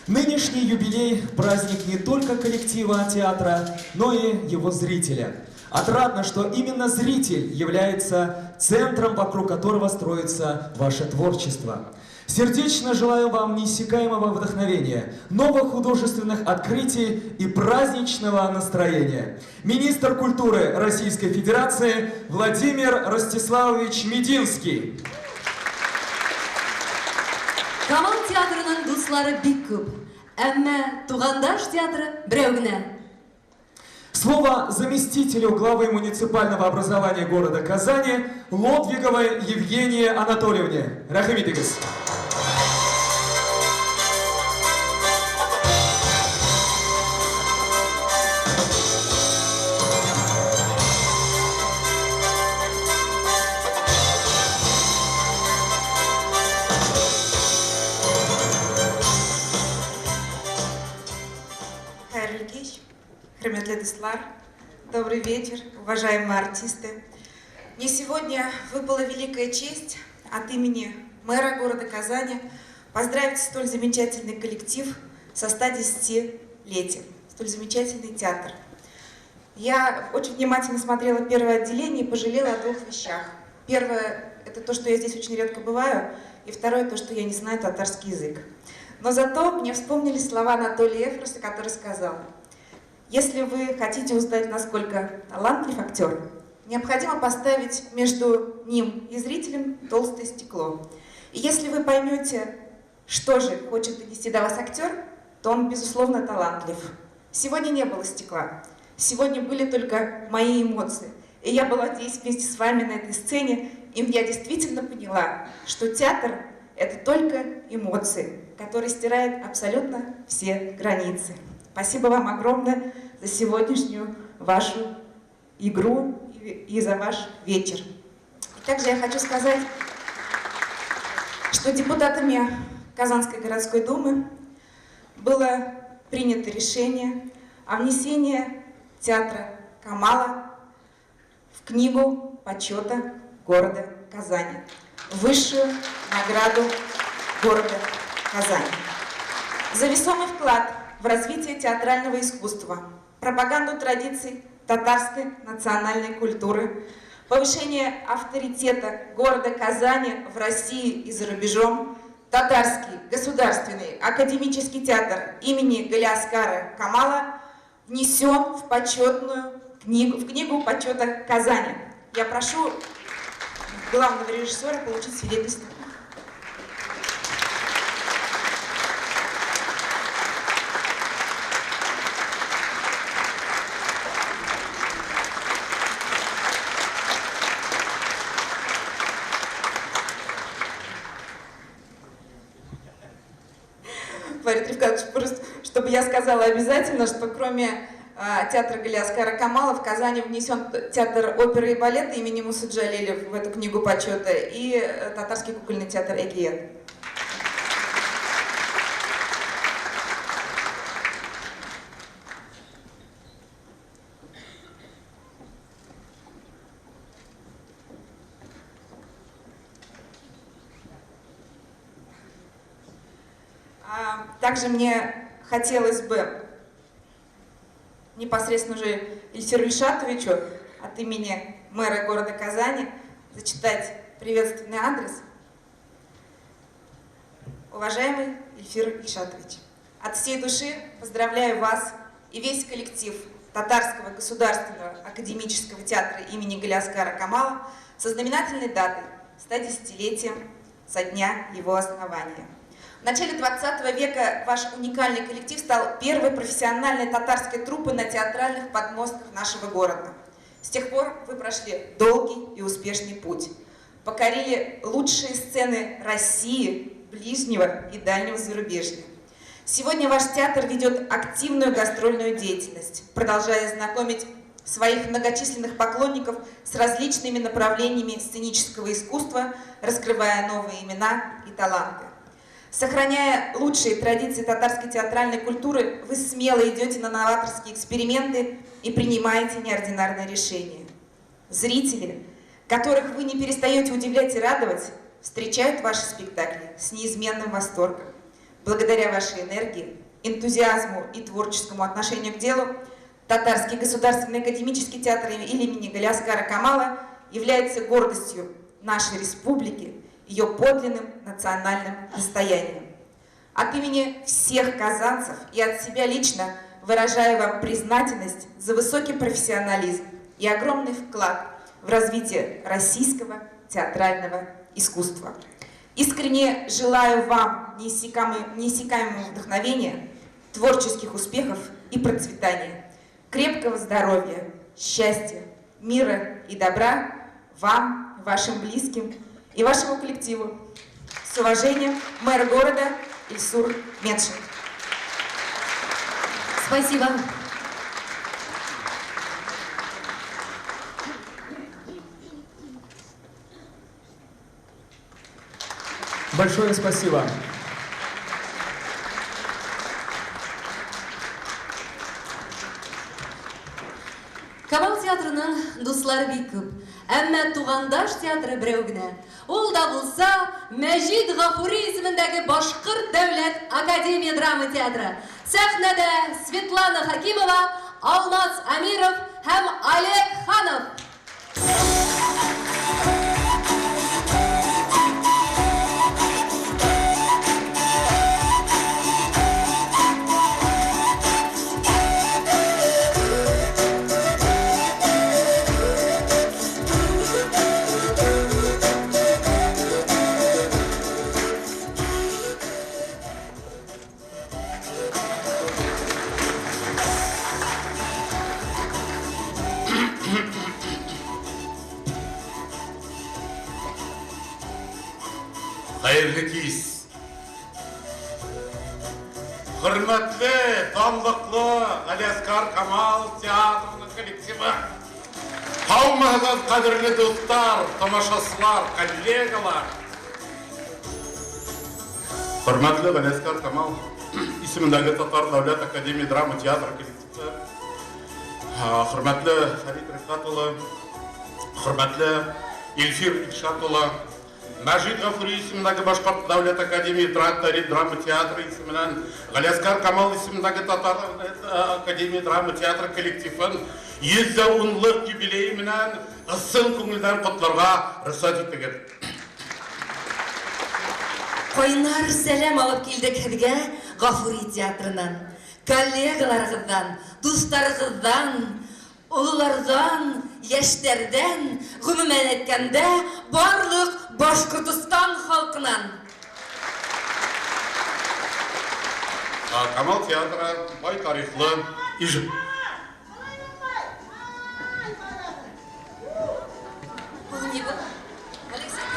Нынешний юбилей – праздник не только коллектива театра, но и его зрителя. Отрадно, что именно зритель является центром, вокруг которого строится ваше творчество. Сердечно желаю вам неиссякаемого вдохновения, новых художественных открытий и праздничного настроения. Министр культуры Российской Федерации Владимир Ростиславович Мединский. Камал театрының дуслары бик күп, әмма тугандаш театры берәү генә. Слово заместителю главы муниципального образования города Казани Лодвиговой Евгении Анатольевне. Рәхим итегез. Хәерле кич, хөрмәтле дуслар, добрый вечер, уважаемые артисты. Мне сегодня выпала великая честь от имени мэра города Казани поздравить столь замечательный коллектив со 110-летием, столь замечательный театр. Я очень внимательно смотрела первое отделение и пожалела о двух вещах. Первое – это то, что я здесь очень редко бываю, и второе – то, что я не знаю татарский язык. Но зато мне вспомнились слова Анатолия Эфроса, который сказал: если вы хотите узнать, насколько талантлив актер, необходимо поставить между ним и зрителем толстое стекло. И если вы поймете, что же хочет донести до вас актер, то он, безусловно, талантлив. Сегодня не было стекла. Сегодня были только мои эмоции. И я была здесь вместе с вами на этой сцене, и я действительно поняла, что театр — это только эмоции, которые стирают абсолютно все границы. Спасибо вам огромное за сегодняшнюю вашу игру и за ваш вечер. И также я хочу сказать, что депутатами Казанской городской думы было принято решение о внесении театра Камала в книгу почета города Казани, высшую награду города Казани. За весомый вклад в развитие театрального искусства, пропаганду традиций татарской национальной культуры, повышение авторитета города Казани в России и за рубежом, Татарский государственный академический театр имени Галиаскара Камала внесен в почетную книгу, в книгу почета Казани. Я прошу главного режиссера получить свидетельство. Фарид Рифкатович, просто, чтобы я сказала обязательно, что кроме театра Галиаскара Камала в Казани внесен театр оперы и балета имени Мусы Джалиля в эту книгу почета и татарский кукольный театр Эгиет. Также мне хотелось бы непосредственно уже Ильфиру Ильшатовичу от имени мэра города Казани зачитать приветственный адрес. Уважаемый Ильфир Ильшатович, от всей души поздравляю вас и весь коллектив Татарского государственного академического театра имени Галиаскара Камала со знаменательной датой 110-летием со дня его основания. В начале 20 века ваш уникальный коллектив стал первой профессиональной татарской труппой на театральных подмостках нашего города. С тех пор вы прошли долгий и успешный путь. Покорили лучшие сцены России, ближнего и дальнего зарубежья. Сегодня ваш театр ведет активную гастрольную деятельность, продолжая знакомить своих многочисленных поклонников с различными направлениями сценического искусства, раскрывая новые имена и таланты. Сохраняя лучшие традиции татарской театральной культуры, вы смело идете на новаторские эксперименты и принимаете неординарные решения. Зрители, которых вы не перестаете удивлять и радовать, встречают ваши спектакли с неизменным восторгом. Благодаря вашей энергии, энтузиазму и творческому отношению к делу, Татарский государственный академический театр имени Галиаскара Камала является гордостью нашей республики, ее подлинным национальным достоянием. От имени всех казанцев и от себя лично выражаю вам признательность за высокий профессионализм и огромный вклад в развитие российского театрального искусства. Искренне желаю вам неиссякаемого вдохновения, творческих успехов и процветания, крепкого здоровья, счастья, мира и добра вам, вашим близким и вашему коллективу. С уважением, мэр города Ильсур Метшин. Спасибо. Большое спасибо. Камал театрының дуслары бик күп. Әмма тугандаш театры берәү генә. Ул да булса Мәҗит Гафури исемендәге Башкорт дәүләт академия драма театры. Сәхнәдә Светлана Хакимова, Алмаз Амиров һәм Олег Ханов. Хәерле кич. Хөрмәтле, данлыклы Галиәсгар Камал театрының коллективы. Һаумыһыгыз, кадерле дуслар, тамашачылар, коллегалар. Хөрмәтле Галиәсгар Камал исемендәге Татар дәүләт академия драма театры коллективы. Хөрмәтле Фәрит Рифкать улы, хөрмәтле Илфир Илшат улы, Мәҗит Гафури исемендәге Башкорт дәүләт академия драма театры исеменнән Галиәсгар Камал исемендәге Татар академия драма театры коллективын 110лык юбилее белән ысын күңелдән котларга рөхсәт итегез. Кайнар сәлам алып килдек һеҙгә Гафури театрынан. Коллегаларығыҙҙан, дуҫтарығыҙҙан, ололарҙан, йәштәрҙән, ғөмүмән әйткәндә, барлыҡ Башҡортостан халҡынан. Камал театры бай тарихлы иж.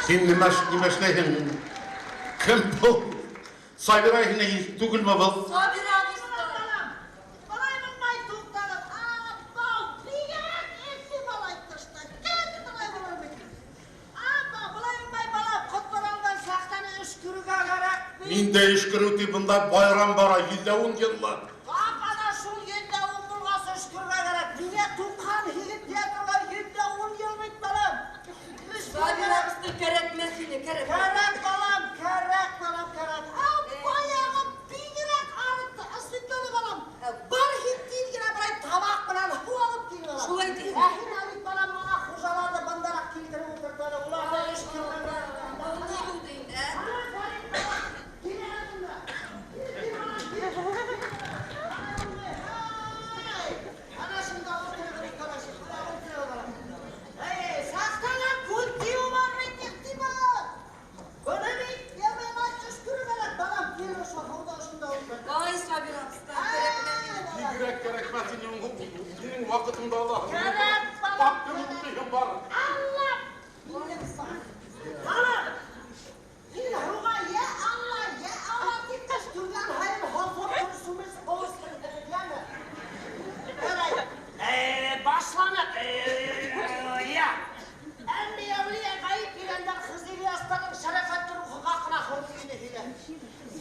Син нимә эшләйһең? Кем был? Сабира һине түгелме был? Сабира. Мин дә өшкерү дип монда байрам бара, 110 еллык. Капана шул 110 булгас өшкерергә кирәк. Миңа 98 театрга 110 ел бит, балам. Сабира абыстай, кәрәкмәҫ ине, кәрәк. Кәрәк, балам, кәрәк, балам, кәрәк. Баяғы бигерәк арытты, Светлана балам. Бар һин тиҙ генә берәй табаҡ менән һыу алып кил, балам. Шулай ти. Ә һин бит, балам, мына хужаларҙы бындараҡ килтереп ултырт, уларҙы өшкерергә. Ни булды инде, ә? Ай, Сабира абыстай, Бигерәк кәрәкмәҫ ине, минең ваҡытымды ала. Кәрәк, балам. Папкам бар. Алла! Балам! Һин һыуға йә Алла, йә Алла тип өшкөргән һайын һалҡын торосомыз яме. Башланыҡ. Я. Әммә әүлиә ғәйеп килгәндәр Хызыр Ильястарҙың шәрәфәтле рухы хаҡына хөрмәт ине һине.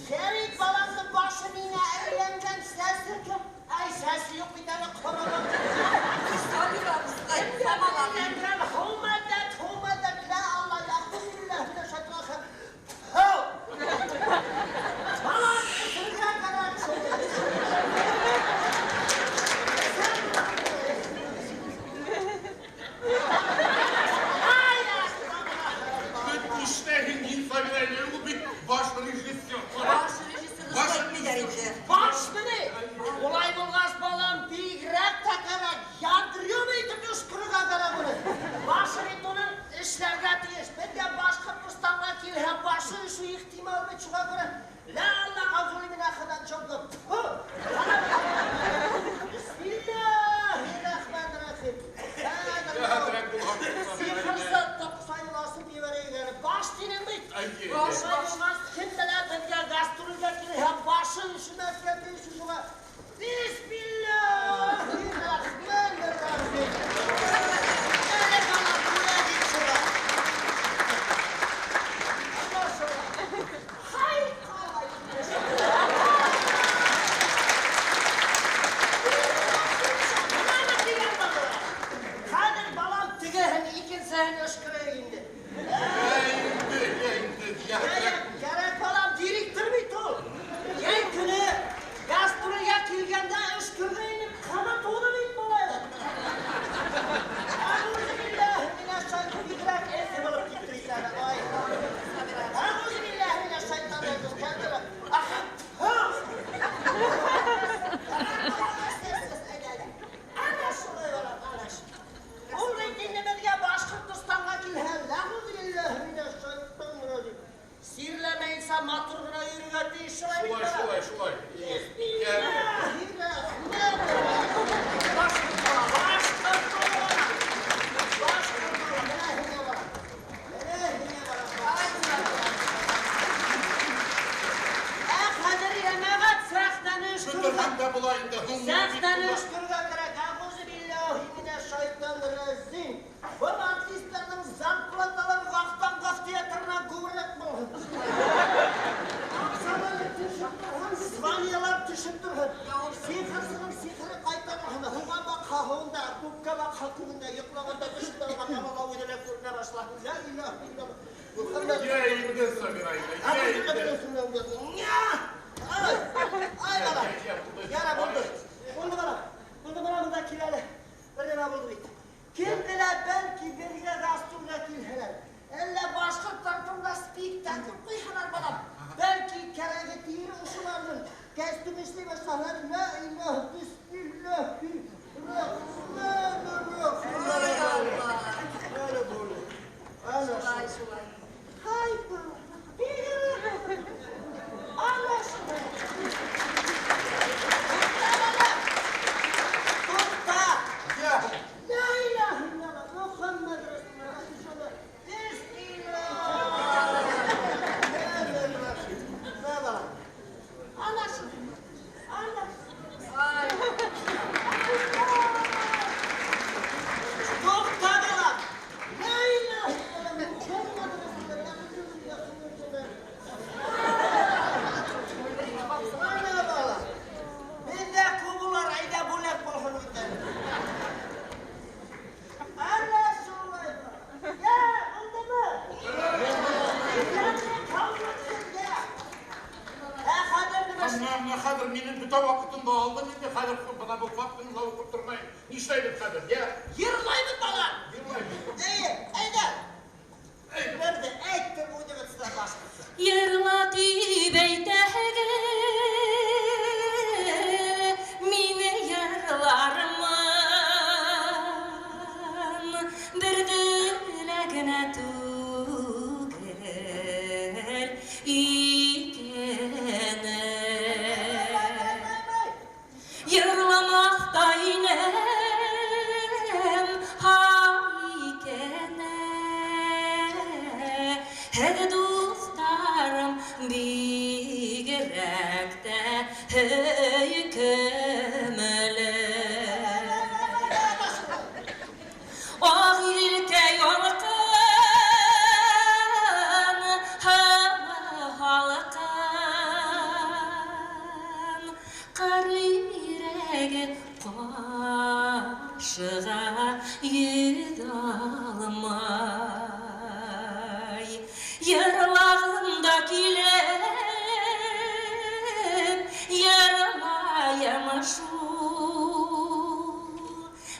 Фәрит баламдың башы миңә әйләнгән сәсе кем? Ай, сәсе юҡ бит әле, ҡороғон. Сабира абыстай, Әйләнгән һыу мәдәт, һыу мәдәт, лә Алла, әғүзу биллаһи минәш шайтанир Һыу! Балам, эсергә кәрәк шул. Нишләйһең һин, Сабира, ул бит баш режиссер. Баш режиссер шулай итмәйҙәр инде. Башмы ни? Улай булғас, балам, бигерәк тә кәрәк, ядрёный итеп өшкөрөргә кәрәк уны. Башы бит уның эшләргә тейеш. Беҙгә Башҡортостанға килһә, башы өшөү ихтимал бит, шуға күрә Лә Алла газули мин ахыдан чоклы. Фу! Бисмиллахир-рахманир-рахим. Сихырсы токсайласып җибәрәйек әле. Баш динең бит. Баш булмас, кем белә безгә гастрольгә килә һәм башы өшемәскә тиеш шуңа. Бисмиллахир-рахманир-рахим. Әле бала бүләк ит шуңа. Ана шуңа. Хай, калай. Менә дигән бала. Хәзер балам тегеһен икенсеһен өшкерә инде. Кәрәк балам, директор бит ул. Йәй көне гастрольгә килгәндә өшкерде инде, каны туды бит малай. Әгъузу биллаһи минәш-шайтан бигрәк эсе булып китте бит әле. Ай. Әгъузу биллаһи минәш-шайтанир раҗим. Кәндер. Ана шулай балам, ана шулай. Ул бит инде безгә Башкортостанга килһә, әгъузу биллаһи минәш-шайтанир раҗим. Сирләмәенсә матур гына йөрергә тиеш шулай бит. Шулай, шулай, шулай. Бисмиллаһир-рахманир-рахим. Башкорт бала, башкорт бала. Башкорт бала, менә һиңә бара. Менә һиңә бара. Ә хәзер җәмәгать сәхнәне өшкерергә. Бөтен була инде. Сәхнәне өшкерергә кирәк. Әгъузу биллаһи минәш-шайтанир раҗим. Бу артистларның зарплаталары Вахтангов театрыннан күбрәк булган. Акчалары төшеп торган, званиялар төшеп торган. Сихырсының сихыры кайтарган. Һуңа бакха һуңда, күккә бакха күгендә, йоклаганда төшеп торган балалар үзенә күренә башлады. Ла илаһа иллаллаһ. Мухаммад. Я инде, Сабира, я инде. Ай, ай бала. Яра булды. Булды бала. Булды бала монда кил әле. Бер нәмә булды бит. Кем белә, бәлки бергә гастрольгә килһәләр. Әллә башкорт тартымда спектакль куйһалар балам. Бәлки кәрәге тиер ошоларның костюм эшли башларлар. Ла илаһ бисмиллаһи рахманир-рахим. Ай, Алла. Әле булды. Әнә Шулай, шулай. Һай, бигрәк. Ана шулай. Тукта, балам. Тукта. Ла илаһа иллаллаһ Мухаммад Расулуллаһ. Бисмиллаһир-рахманир-рахим. Мә, балам. Ана шулай. Ана Ай. Тукта, балам. Ла илаһа иллаллаһ Мухаммад Расулуллаһ. Ана бала. Бездә күп булар, әйдә бүләк булсын үзләре. Ана шулай бала. Я, булдымы? Исәнлек, һаулык сезгә. Ә хәзер менә Менә менә хәзер минем бөтен вакытымны алдың инде, хәзер менә бу фактыны да укып тормыйм. Нишләйбез хәзер, я? Йырлайбыз, бала. Йырлайбыз. Әйе, әйдә. Берде әйттем уйныгыз башкасы. Йырла дип әйтәгез, мине йырлармын. Бер генә генә түгел, икене. Йырламас та инем, һай икене. Һеҙ дуҫтарым бигерәк тә һөйкөмлө. Ағиҙелкәй ялҡын, һауа һалҡын, ҡыр өйрәге ҡаршыға йөҙ алмай. Йырлағым да килеп, йырлайым шул.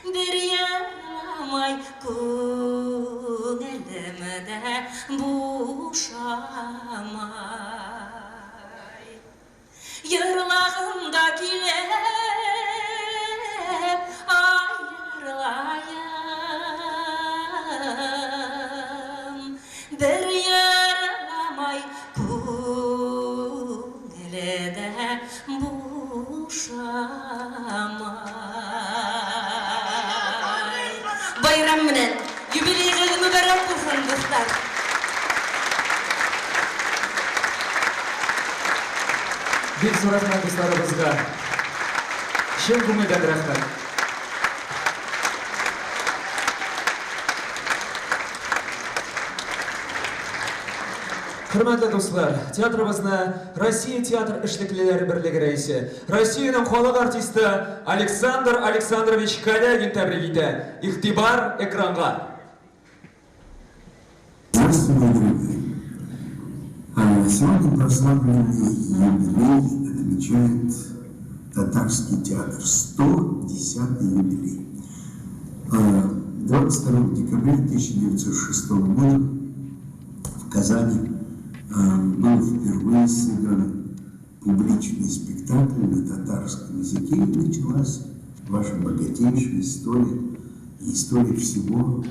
Бер йырламай күңелем дә бушамай. Йырлағым да килеп, ай йырлайым. Бер йырламай күңелем Бик зур рәхмәт дусларыбызга. Чын күңелдән рәхмәт. Хөрмәтле дуслар, театрыбызны Россия театр эшлеклеләре берлеге рәисе, Россиянең халык артисты Александр Александрович Калягин тәбрик итә. Игътибар экранга. Здравствуйте, дорогие. Сегодня прославленный юбилей отмечает Татарский театр. 110-й юбилей. 22 декабря 1906 года в Казани был впервые сыгран публичный спектакль на татарском языке, и началась ваша богатейшая история, история всего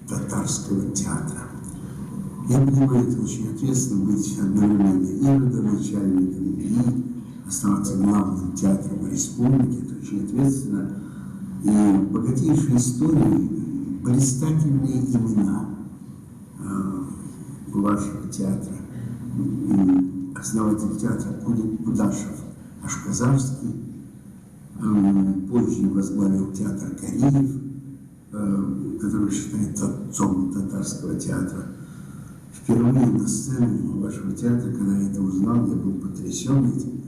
татарского театра. Я понимаю, это очень ответственно быть одновременно и родоначальником, и оставаться главным театром республики. Это очень ответственно. И богатейшие истории, блистательные имена вашего театра. Основатель театра Кудашев Ашказарский, позже возглавил театр Кариев, который считается отцом татарского театра. Впервые на сцену вашего театра, когда я это узнал, я был потрясен этим.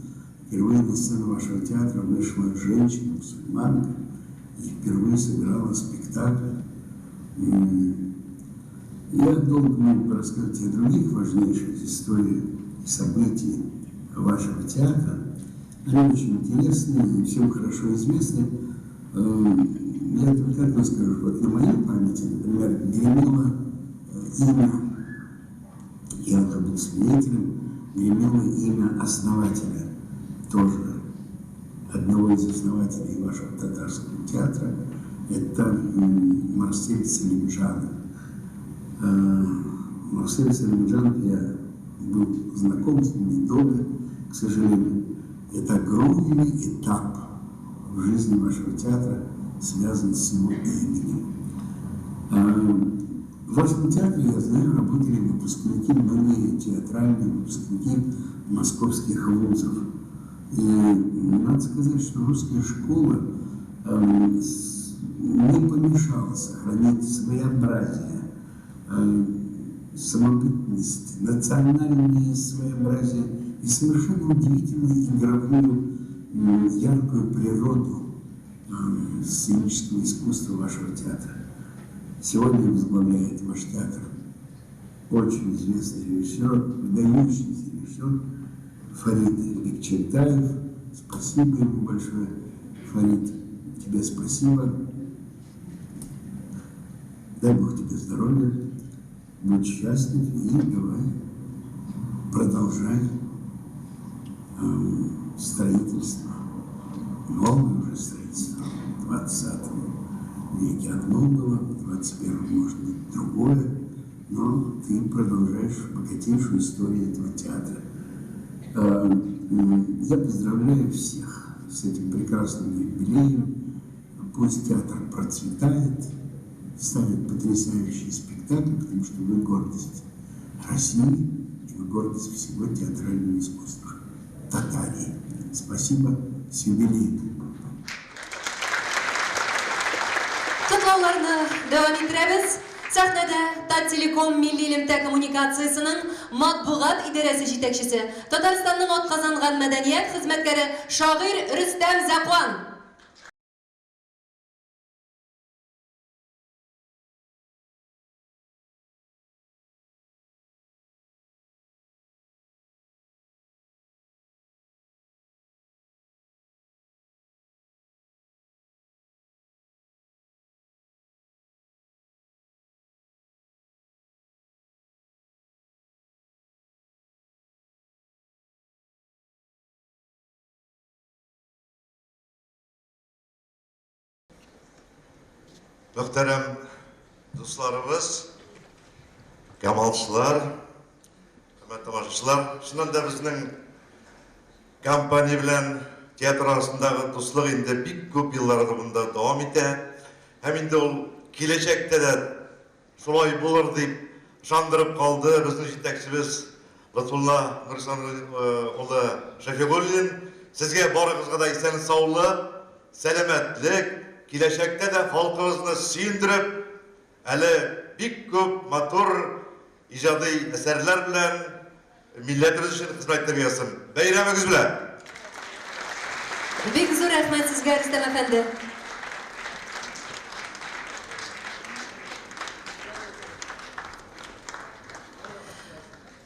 Впервые на сцену вашего театра вышла женщина, мусульманка, и впервые сыграла спектакль. Я долго мог бы рассказать и о других важнейших историях и событиях вашего театра. Они очень интересны и всем хорошо известны. Я только одно скажу. Вот на моей памяти, например, гремело имя, я уже был свидетелем, гремело имя основателя тоже, одного из основателей вашего татарского театра, это Марсель Салимджанов. Марсель Салимджанов, я был знаком с ним недолго, к сожалению. Это огромный этап в жизни вашего театра, связан с его именем. В вашем театре, я знаю, работали выпускники, были театральные выпускники московских вузов. И надо сказать, что русская школа не помешала сохранить своеобразие, самобытность, национальное своеобразие и совершенно удивительную игровую, яркую природу сценического искусства вашего театра. Сегодня возглавляет ваш театр очень известный режиссер, выдающийся режиссер Фарид Бикчантаев. Спасибо ему большое, Фарид, тебе спасибо. Дай Бог тебе здоровья, будь счастлив и давай продолжай строительство, новое уже строительство в 20 веке. Одно было, в 21-м может быть другое, но ты продолжаешь богатейшую историю этого театра. Я поздравляю всех с этим прекрасным юбилеем. Пусть театр процветает, ставит потрясающие спектакли, потому что вы гордость России и вы гордость всего театрального искусства Татарии. Спасибо, с юбилеем. Котлауларны дәвам иттерәбез. Сәхнәдә Таттелеком милли элемтә коммуникациясенең матбугат идарәсе җитәкчесе, Татарстанның атказанган мәдәният хезмәткәре шагыйрь Рөстәм Зәкуан. Мөхтәрәм дусларыбыз, камалчылар, хөрмәтле тамашачылар, чыннан да безнең компания белән театр арасындагы дуслык инде бик күп еллар дәвамында дәвам итә. Һәм инде ул киләчәктә дә шулай булыр дип ышандырып калды безнең җитәкчебез Лотфулла Нурислам улы Шәфигуллин, сезгә барыгызга да исән-саулык, сәламәтлек, киләчәктә дә халкыбызны сөендереп, әле бик күп матур иҗади әсәрләр белән милләтебез өчен хезмәт итәргә язсын. Бәйрәмегез белән! Бик зур рәхмәт сезгә, Рөстәм әфәнде.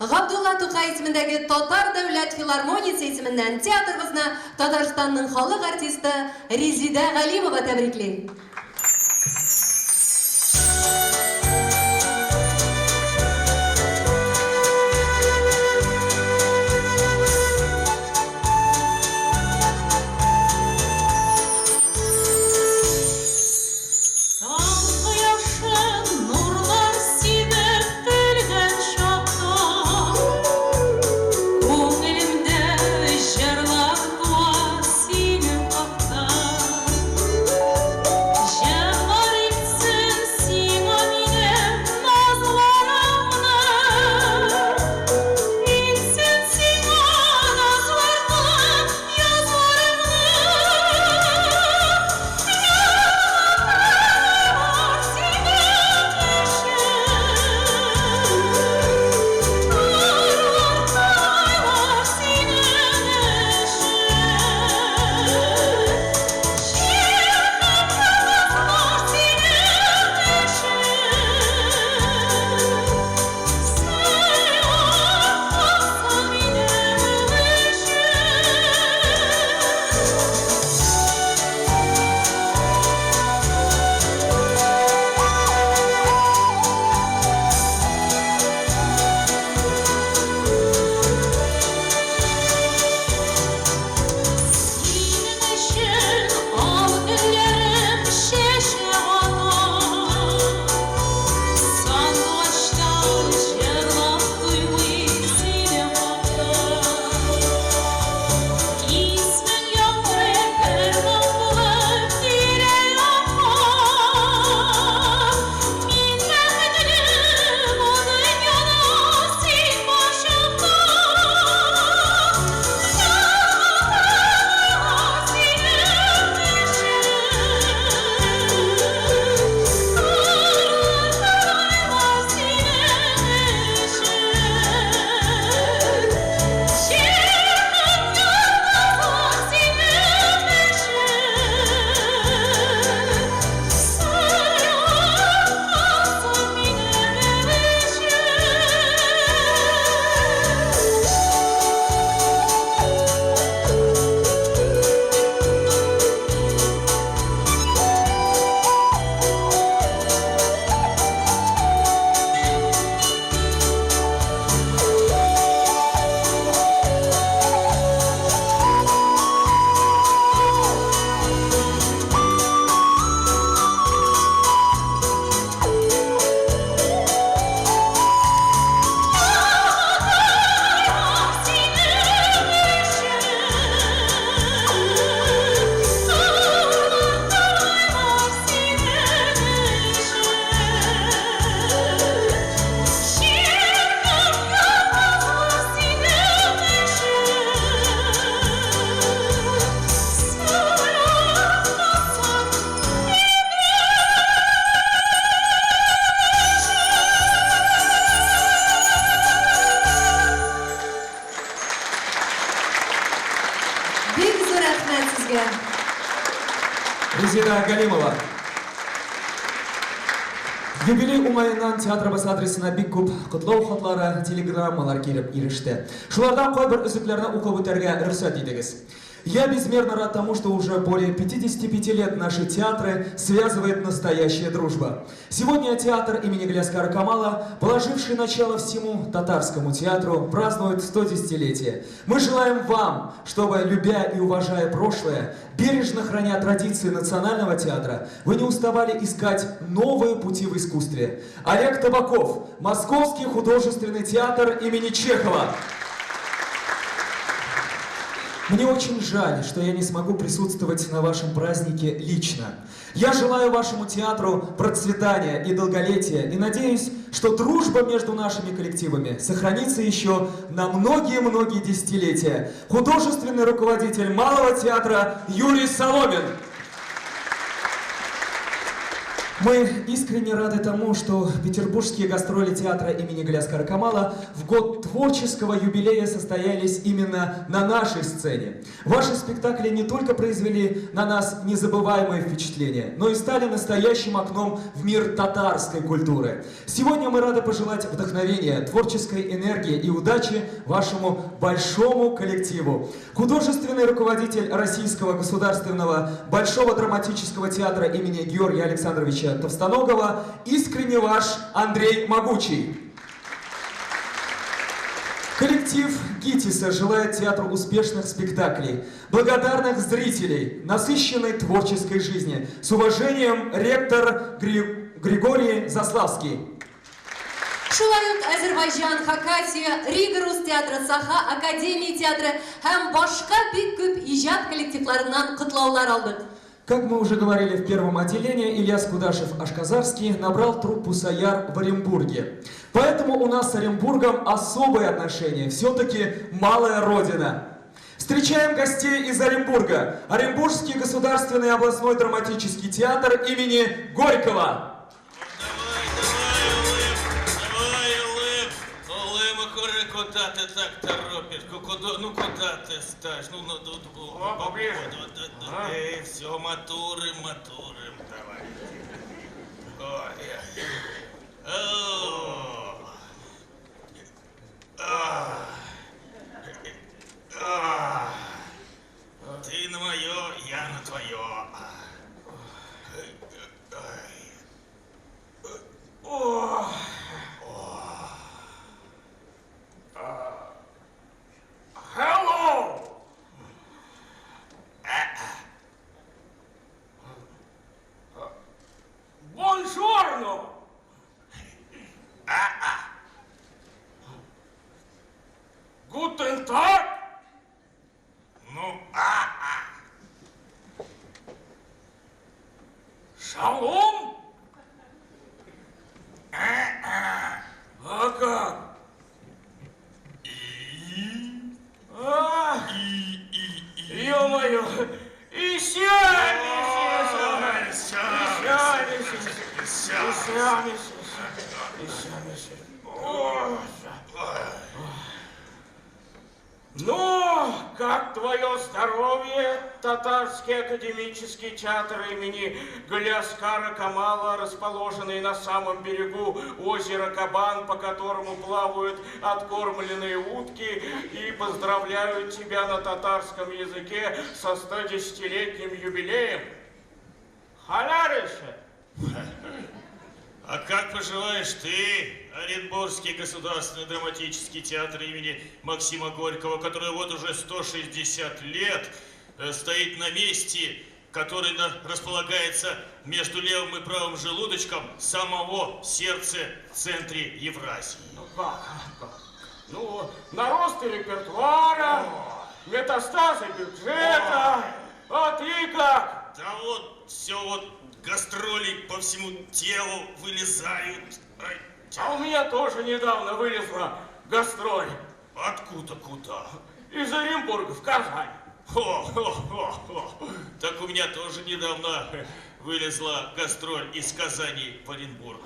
Габдулла Тукай исемендәге Татар дәүләт филармониясе исеменнән театрыбызны Татарстанның халык артисты Резидә Галимова тәбрикли. Таң кояшы нурлар сибеп көлгән чакта, Күңелемдә җырлар туа синең хакта. Җырлар илтсен сиңа минем назларымны, Илтсен сиңа назларны язларымны. Синең өчен ал гөлләрем чәчәк ата, Сандугачтан җырлап туймый синең хакта. Исмең яңгырый бер моң булып тирә-якка. Мин бәхетле бу дөньяда син бар чакта. Бик зур рәхмәт сезгә. Резеда Галимова. Юбилей уңаеннан театрыбыз адресына бик күп котлау хатлары, телеграммалар килеп иреште. Шулардан кайбер өзекләрне укып үтәргә рөхсәт итегез. Я безмерно рад тому, что уже более 55 лет наши театры связывает настоящая дружба. Сегодня театр имени Галиаскара Камала, положивший начало всему татарскому театру, празднует 110-летие. Мы желаем вам, чтобы, любя и уважая прошлое, бережно храня традиции национального театра, вы не уставали искать новые пути в искусстве. Олег Табаков, Московский художественный театр имени Чехова. Мне очень жаль, что я не смогу присутствовать на вашем празднике лично. Я желаю вашему театру процветания и долголетия и надеюсь, что дружба между нашими коллективами сохранится еще на многие-многие десятилетия. Художественный руководитель Малого театра Юрий Соломин. Мы искренне рады тому, что петербургские гастроли театра имени Галиаскара Камала в год творческого юбилея состоялись именно на нашей сцене. Ваши спектакли не только произвели на нас незабываемое впечатление, но и стали настоящим окном в мир татарской культуры. Сегодня мы рады пожелать вдохновения, творческой энергии и удачи вашему большому коллективу. Художественный руководитель Российского государственного Большого драматического театра имени Георгия Александровича Товстоногова, искренне ваш Андрей Могучий. Коллектив ГИТИСа желает театру успешных спектаклей, благодарных зрителей, насыщенной творческой жизни. С уважением, ректор Григорий Заславский. Шулай ук Азербайҗан, Хакасия, Рига рус театры, Саха академия театры һәм башка бик күп иҗат коллективларыннан котлаулар алдык. Как мы уже говорили в первом отделении, Ильяс Кудашев-Ашказарский набрал труппу «Саяр» в Оренбурге. Поэтому у нас с Оренбургом особые отношения. Все-таки малая родина. Встречаем гостей из Оренбурга. Оренбургский государственный областной драматический театр имени Горького. Куда ты так торопишь? Куда, ну куда ты ставишь? Ну, поближе. Эй, все, матурым, матурым, давай. Ой, ты на мое, я на твое. О! Hello! Buongiorno! Guten Tag! Ну, Шалом? А как? Ё-моё! И Ну, как твое здоровье, Татарский академический театр имени Галиаскара Камала, расположенный на самом берегу озера Кабан, по которому плавают откормленные утки, и поздравляют тебя на татарском языке со 110-летним юбилеем. Халяриша! А как поживаешь ты, Оренбургский государственный драматический театр имени Максима Горького, который вот уже 160 лет стоит на месте, который располагается между левым и правым желудочком самого сердца в центре Евразии? Ну как? Ну, наросты репертуара, метастазы бюджета, а ты как? Да вот, все вот гастроли по всему телу вылезают. А у меня тоже недавно вылезла гастроль. Откуда куда? Из Оренбурга в Казань. Хо-хо-хо-хо. Так у меня тоже недавно вылезла гастроль из Казани в Оренбург.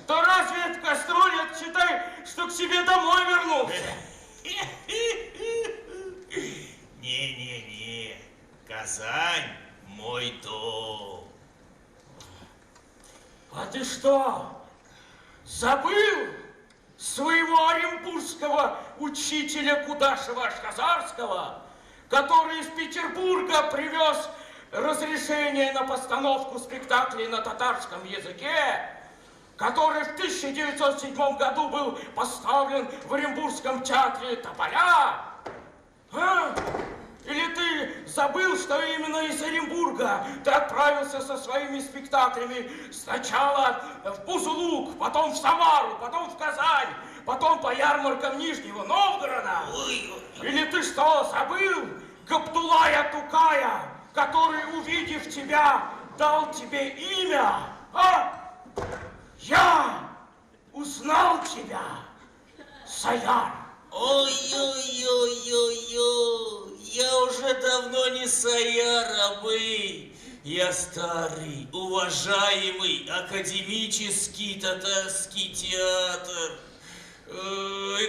Да разве это гастроль? Это считай, что к себе домой вернулся. Не-не-не, Казань мой дом. А ты что, забыл своего оренбургского учителя Кудашева-Ашказарского, который из Петербурга привез разрешение на постановку спектаклей на татарском языке, который в 1907 году был поставлен в Оренбургском театре Тополя? А? Или ты забыл, что именно из Оренбурга ты отправился со своими спектаклями сначала в Бузулук, потом в Самару, потом в Казань, потом по ярмаркам Нижнего Новгорода? Или ты что, забыл Габдуллая Тукая, который, увидев тебя, дал тебе имя? А? Я Узнал тебя, Саяр. Ой-ой-ой-ой-ой, я уже давно не Саяр, абый. Я старый, уважаемый академический татарский театр,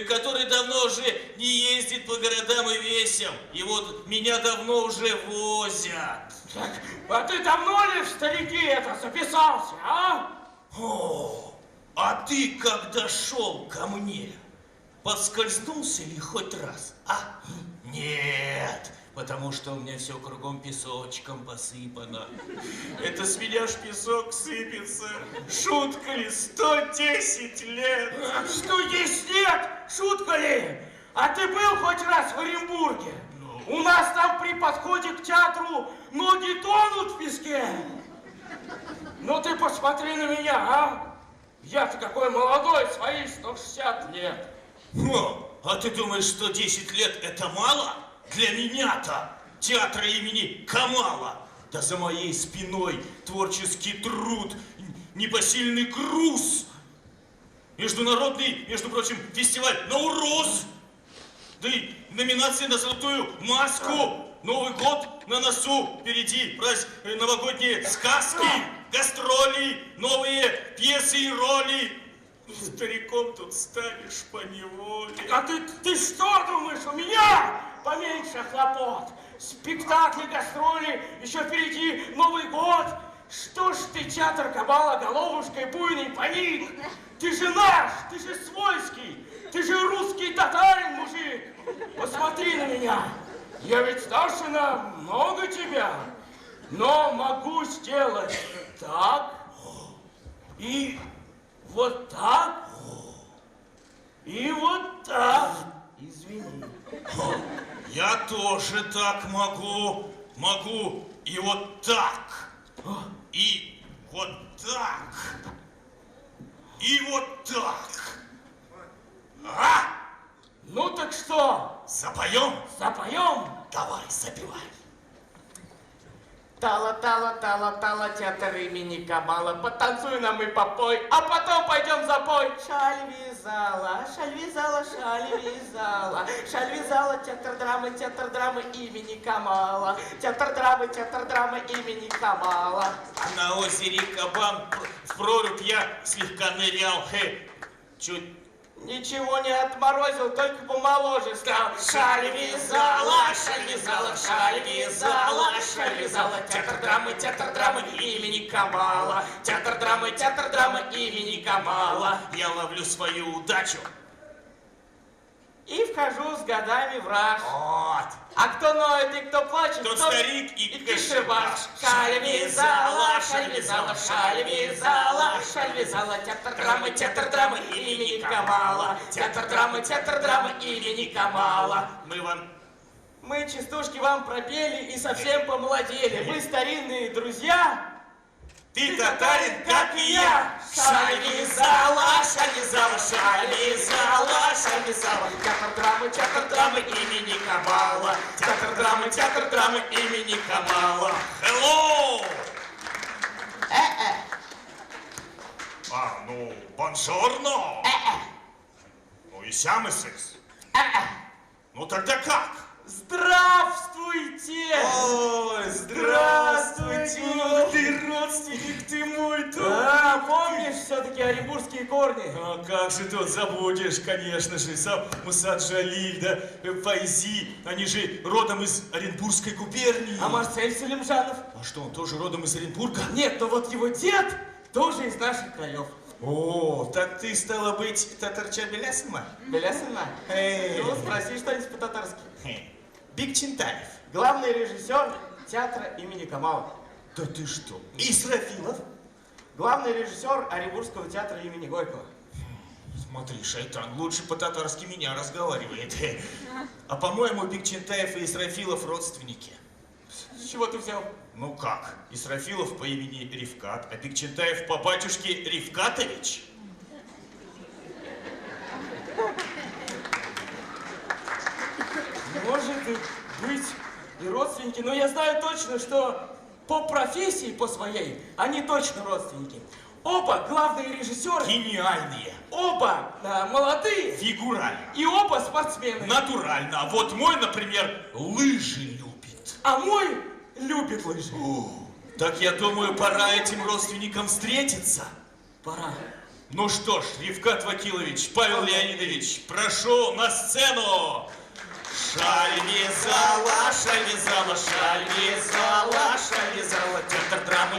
который давно уже не ездит по городам и весям. И вот меня давно уже возят. Так, а ты давно ли в старики это записался, а? О, а ты когда шел ко мне, подскользнулся ли хоть раз, а? Нет, потому что у меня все кругом песочком посыпано. Это с меня ж песок сыпется. Шутка ли, 110 лет? 110 лет? Шутка ли? А ты был хоть раз в Оренбурге? Ну. У нас там при подходе к театру ноги тонут в песке. Ну ты посмотри на меня, а? Я-то какой молодой, свои 160 лет. О, а ты думаешь, 110 лет это мало? Для меня-то театра имени Камала. Да за моей спиной творческий труд, непосильный груз. Международный, между прочим, фестиваль Наурус. Да и номинация на золотую маску. Новый год на носу. Впереди новогодние сказки, гастроли, новые пьесы и роли. Стариком тут станешь поневоле. А ты что думаешь, у меня поменьше хлопот? Спектакли, гастроли, еще впереди Новый год. Что ж ты, театр Камала, головушкой буйный поник? Ты же наш, ты же свойский, ты же русский татарин, мужик. Посмотри на меня, я ведь старше намного тебя, но могу сделать так и вот так и вот так. Извини. Я тоже так могу. Могу и вот так. И вот так. И вот так. А? Ну так что? Запоем? Запоем? Давай, запевай. Тала, тала, тала, тала, театр имени Камала. Потанцуй нам и попой, а потом пойдем за пой. Шаль вязала, шаль вязала, шаль вязала, шаль вязала, театр драмы имени Камала. Театр драмы имени Камала. На озере Кабан в прорубь я слегка нырял, хе, чуть... Ничего не отморозил, только помоложе стал. Шаль вязала, шаль вязала, шаль вязала, шаль вязала. Театр драмы имени Камала. Театр драмы имени Камала. Я ловлю свою удачу. И вхожу с годами в раж. Вот. А кто ноет и кто плачет, тот старик и кашибаш. Шаль вязала, шаль вязала, шаль вязала, шаль вязала. Театр драмы имени Камала. Театр драмы имени Камала. Мы частушки вам пропели и совсем помолодели. Мы старинные друзья. Ты татарин, как и я. Шаль вязала, шаль вязала, шаль вязала, шаль вязала. Театр драмы имени Камала. Театр драмы имени Камала. Hello! А, ну, buongiorno. Ну и сямысис. Ну тогда как? Здравствуйте! Ой, здравствуйте! Ух ты, родственник ты мой! А, помнишь все-таки оренбургские корни? А как же тут забудешь, конечно же, сам Муса Джалиль, да, Файзи, они же родом из Оренбургской губернии. А Марсель Салимжанов? А что, он тоже родом из Оренбурга? Нет, но вот его дед тоже из наших краев. О, так ты, стала быть, татарча белясынма? Белясынма? Ну, спроси что-нибудь по-татарски. Бикчентаев. Главный режиссер театра имени Камала. Да ты что? Исрафилов? Главный режиссер Оренбургского театра имени Горького. Смотри, шайтан, лучше по-татарски меня разговаривает. А по-моему, Бикчентаев и Исрафилов родственники. С чего ты взял? Ну как? Исрафилов по имени Рифкат, а Бикчентаев по батюшке Рифкатович. Может и быть и родственники, но я знаю точно, что по профессии, по своей, они точно родственники. Оба главные режиссеры. Гениальные. Оба молодые. Фигурально. И оба спортсмены. Натурально. А вот мой, например, лыжи любит. А мой любит лыжи. О, так я думаю, пора этим родственникам встретиться. Пора. Ну что ж, Рифкат Вакилович, Павел Леонидович, прошу на сцену! Шаль вязала, шаль вязала, шаль вязала, шаль вязала. Театр драмы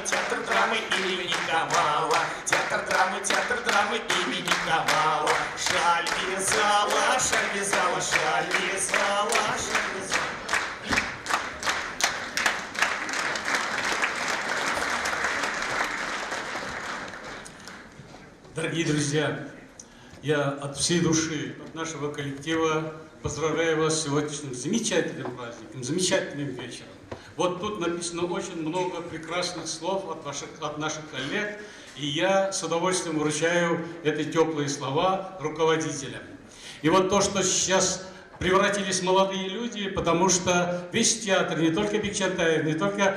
имени Камала. Театр драмы имени Камала. Шаль вязала, шаль вязала, шаль вязала, шаль вязала. Дорогие друзья, я от всей души, от нашего коллектива поздравляю вас с сегодняшним замечательным праздником, замечательным вечером. Вот тут написано очень много прекрасных слов от наших коллег, и я с удовольствием вручаю эти теплые слова руководителям. И вот то, что сейчас превратились молодые люди, потому что весь театр, не только Бикчантаев, не только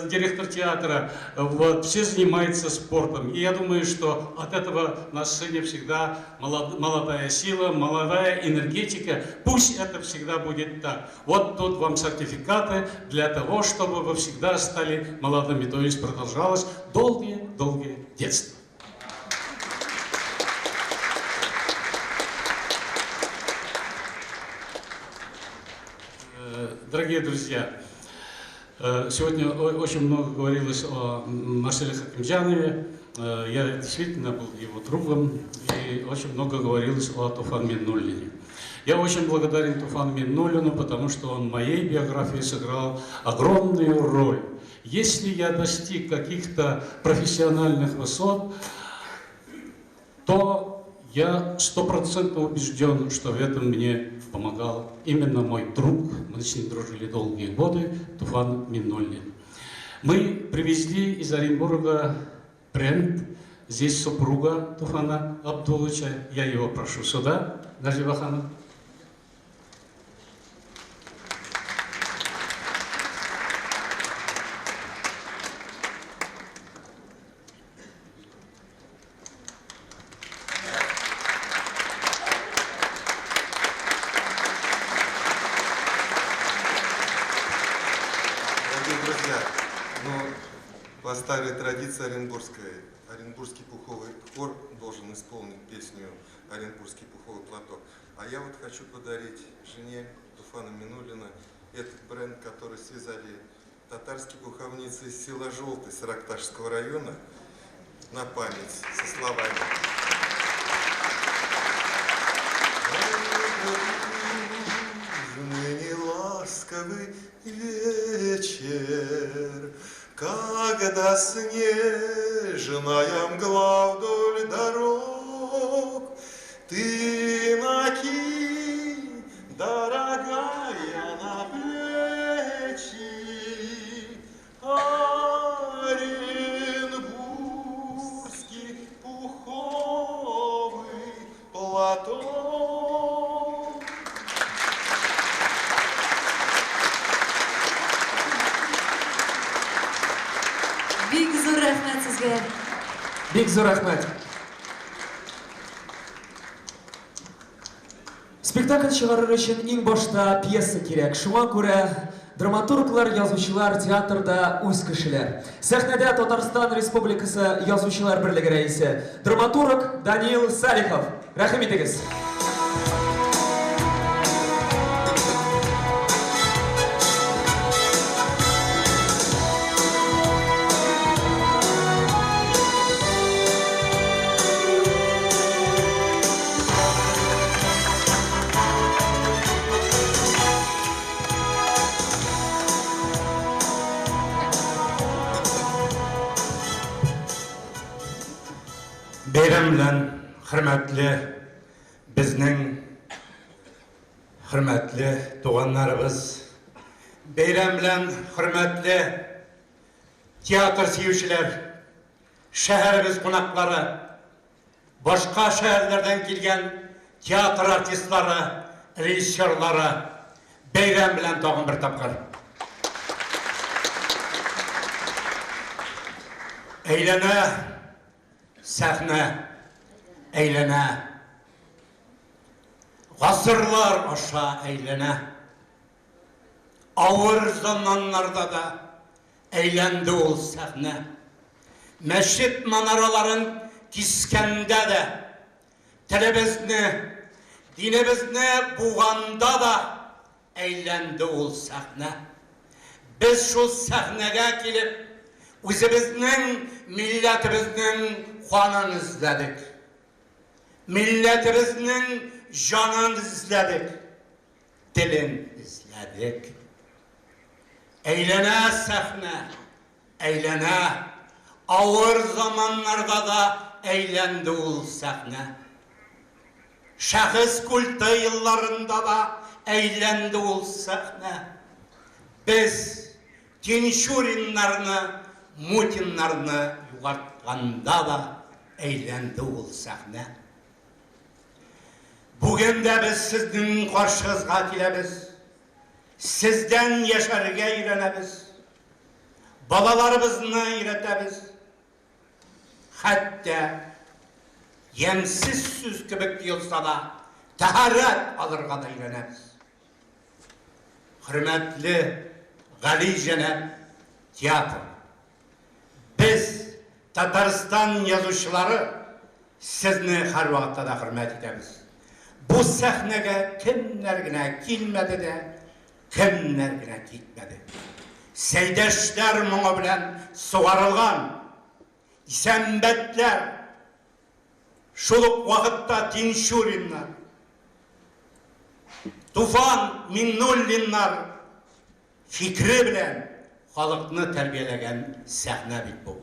директор театра, вот, все занимаются спортом. И я думаю, что от этого на сцене всегда молодая сила, молодая энергетика. Пусть это всегда будет так. Вот тут вам сертификаты для того, чтобы вы всегда стали молодыми. То есть продолжалось долгие-долгие детство. Дорогие друзья, сегодня очень много говорилось о Марселе Хакимджанове. Я действительно был его другом, и очень много говорилось о Туфане Миннуллине. Я очень благодарен Туфану Миннуллину, потому что он в моей биографии сыграл огромную роль. Если я достиг каких-то профессиональных высот, то я стопроцентно убежден, что в этом мне помогал именно мой друг, мы с ним дружили долгие годы, Туфан Миннуллин. Мы привезли из Оренбурга бренд, здесь супруга Туфана Абдуловича, я его прошу сюда, Нажиба ханым. Традиция оренбургская. Оренбургский пуховый хор должен исполнить песню «Оренбургский пуховый платок». А я вот хочу подарить жене Туфана Миннуллина этот бренд, который связали татарские пуховницы из села Желтый Саракташского района, на память со словами. Ныне ласковый вечер, когда снежная мгла вдоль дорог, ты накинь, дорогая, на плечи оренбургский пуховый платок. Бик зур рәхмәт сезгә. Бик зур рәхмәт. Спектакль чыгарыр өчен иң башта пьеса кирәк. Шуңа күрә драматурглар, язучылар театрда үз кешеләр. Сәхнәдә Татарстан Республикасы Язучылар берлеге рәисе, драматург Даниил Салихов. Рәхим итегез. Бәйрәм белән, хөрмәтле безнең хөрмәтле туганнарыбыз, бәйрәм белән, хөрмәтле театр сөючеләр, шәһәребез кунаклары, башка шәһәрләрдән килгән театр артистлары, режиссерлары, бәйрәм белән тагын бер тапкыр. Әйләнә Сәхнә әйләнә. Гасырлар аша әйләнә. Авыр заманнарда да әйләнде ул сәхнә. Мәчет манараларын кискәндә дә, телебезне, динебезне буганда да әйләнде ул сәхнә. Без шул сәхнәгә килеп, үзебезнең милләтебезнең канын эзләдек. Милләтебезнең җанын эзләдек, телен эзләдек. Әйләнә сәхнә, әйләнә. Авыр заманнарда да әйләнде ул сәхнә. Шәхес культы елларында да әйләнде ул сәхнә. Без Тинчуриннарны, Мутиннарны югартканда да әйләнде ул сәхнә. Бүген дә без сезнең каршыгызга киләбез. Сездән яшәргә өйрәнәбез. Балаларыбызны өйрәтәбез. Хәтта ямьсез сүз кебек тоелса да, тәһарәт алырга да өйрәнәбез. Хөрмәтле гали җәнәп театр. Без, Татарстан язучылары, сезне һәрвакытта да хөрмәт итәбез. Бу сәхнәгә кемнәр генә килмәде дә, кемнәр генә китмәде. Сәйдәшләр моңы белән сугарылган Исәнбәтләр, шул ук вакытта Тинчуриннар, Туфан Миңнуллиннар фикере белән халыкны тәрбияләгән сәхнә бит бу.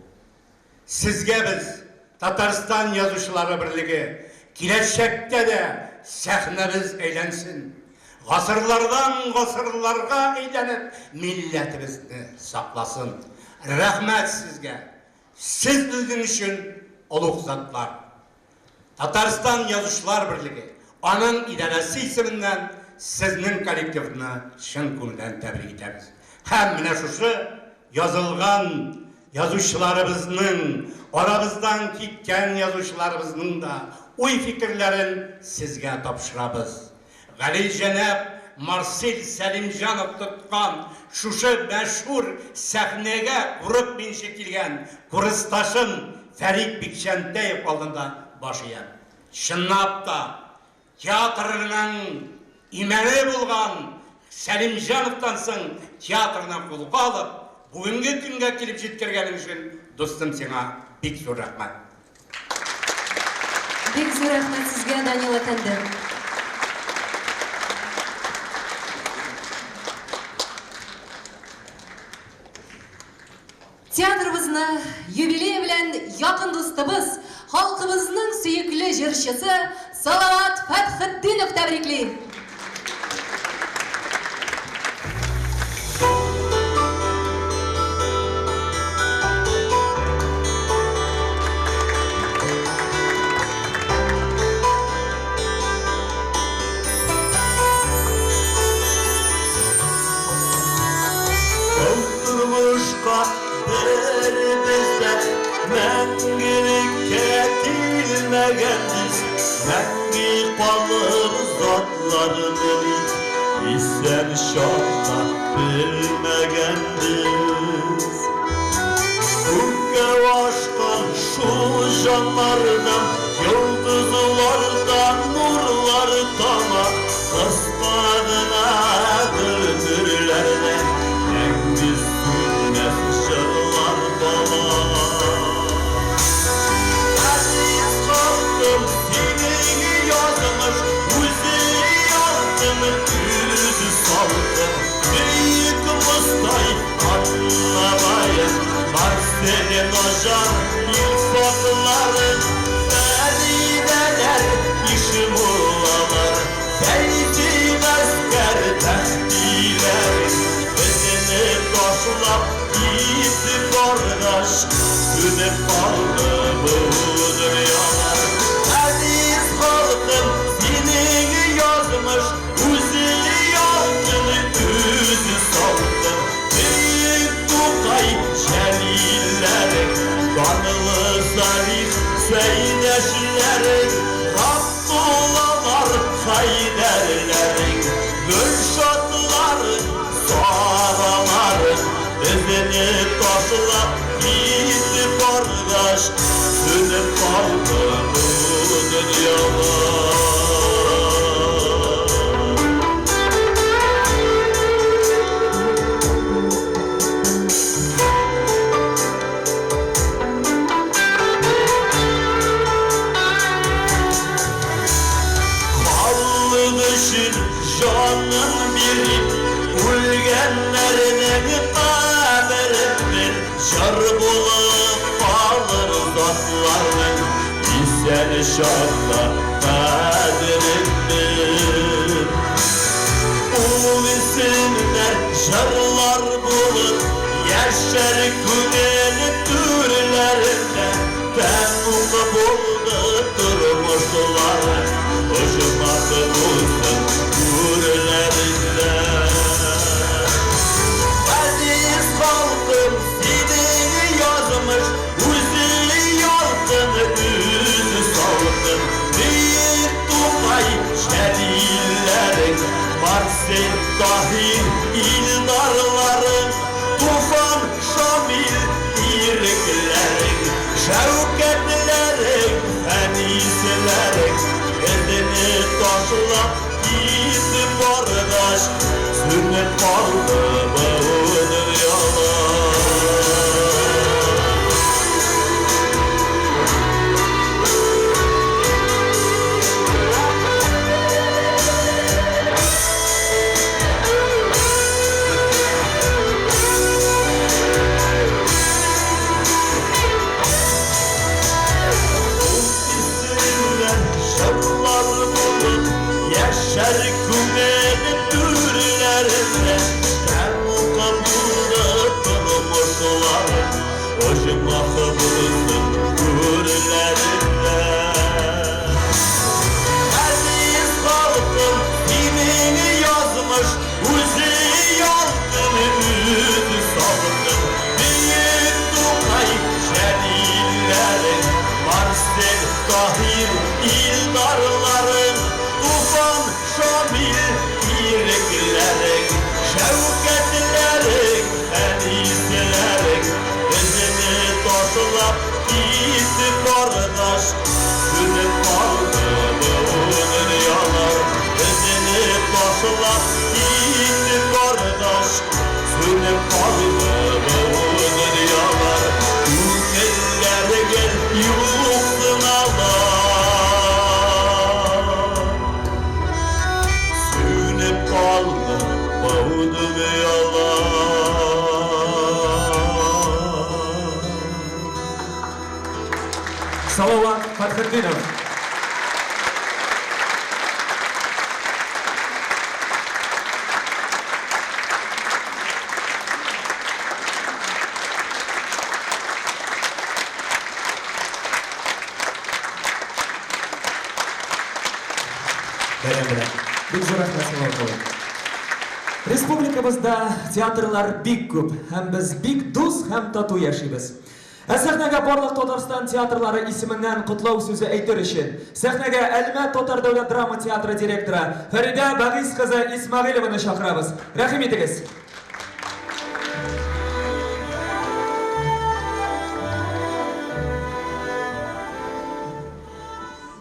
Сезгә без, Татарстан Язучылары берлеге, киләчәктә дә сәхнәбез әйләнсен, гасырлардан гасырларга әйләнеп, милләтебезне сакласын. Рәхмәт сезгә! Сез безнең өчен олуг затлар. Татарстан Язучылар берлеге, аның идарәсе исеменнән сезнең коллективны чын күңелдән тәбрик итәбез. Һәм менә шушы язылган язучыларыбызның, арабыздан киткән язучыларыбызның да уй-фикерләрен сезгә тапшырабыз. Галиҗәнәп Марсель Сәлимҗанов тоткан шушы мәшһүр сәхнәгә курыкмыйнча килгән курсташым Фәрит Бикчәнтәев алдында баш иям. Чынлап та, театрның имәне булган Сәлимҗановтан соң театрны кулга алып, бүгенге көнгә килеп җиткергәнең өчен, дустым, сиңа бик зур рәхмәт. Бик зур рәхмәт сезгә, Данил әфәнде. Театрыбызны юбилей белән якын дустыбыз, халкыбызның сөекле җырчысы Салават Фәтхетдинов тәбрикли. Был тормышка беребез дә мәңгелеккә килмәгәнбез, мәңге калыр затлармыни, исән чакта белмәгәнбез. Күккә ашкан шул җаннардан, йолдызлардан нурлар тама, кыска гына гомерләрдә мәңге сүнмәс җырлар кала. Газиз халкым, синең язмыш үзе ялкын, үзе салкын. Бөек Мостай, Аннабаев, Марсель Наҗар, Илфатларын, Фәридәләр, Ишмуллалар, Фәйзи Гаскәр, Бәхтиләр безне ташлап китеп баргач, сүнеп калды бу дөньялар. Газиз халкым, синең язмыш үзе ялкын, үзе салкын. Бөек Тукай, Җәлилләрең, данлы Салих, Сәйдәшләрең, Габдуллалар, Хәйдәрләрең, Гөлшатларың, Сараларың, Безне ташлап китеп баргач, Сүнеп калды бу дөньялар. Халык өчен җанын биреп, үлгәннәрнең кабереннән җыр булып калыр затларның исән чакта кадерен бел. Ул исемнәр җырлар булып, яшәр күңел түрләрендә, тәмуг булды тормышлары, оҗмах булсын түрләрендә. Газиз халкым, синең язмыш, үзе ялкын, үзе салкын. Бөек Тукай, Җәлилләрең, Марсель, Таһир, Илдарларың, Туфан, Шамил, Ирекләрең, Шәүкәтләрең, Фәнисләрең, безне ташлап китеп баргач, сүнеп калды бу дөньялар. Исемнәр җырлар булып, яшәр күңел түрләрендә, тәмуг булды тормышлары, оҗмах булсын түрләрендә. Газиз халкым, синең язмыш, үзе ялкын, үзе салкын. Бөек Тукай, Җәлилләрең, Марсель, Таһир, Илдарларың, Туфан, Шамил, Ирекләрең, Шәүкәтләрең, Фәнисләрең, безне ташлап китеп баргач, сүнеп калды бу дөньялар. Безне ташлап китеп баргач, сүнеп калды бу дөньялар. Күңелләр гел юксыналар. Сүнеп калды бу дөньялар. Салават Фәтхетдинов. Бәйрәм белән. Бик зур рәхмәт, Салават абый. Республикабызда театрлар бик күп һәм без бик дус һәм тату яшибез. Ә сәхнәгә барлык Татарстан театрлары исеменнән котлау сүзе әйтер өчен, сәхнәгә Әлмәт татар дәүләт драма театры директоры Фәридә Бәгыйс кызы Исмәгыйлеваны чакырабыз. Рәхим итегез.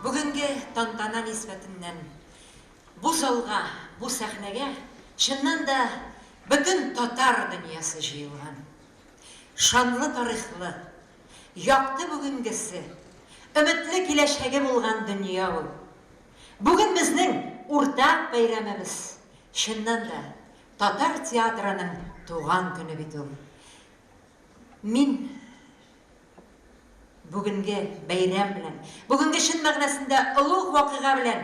Бүгенге тантана нисбәтеннән бу залга, бу сәхнәгә чыннан да бөтен татар дөньясы җыелган. Шанлы тарихлы, якты бүгенгесе, өметле киләчәге булган дөнья ул. Бүген безнең уртак бәйрәмебез, чыннан да, татар театрының туган көне бит ул. Мин бүгенге бәйрәм белән, бүгенге чын мәгънәсендә олуг вакыйга белән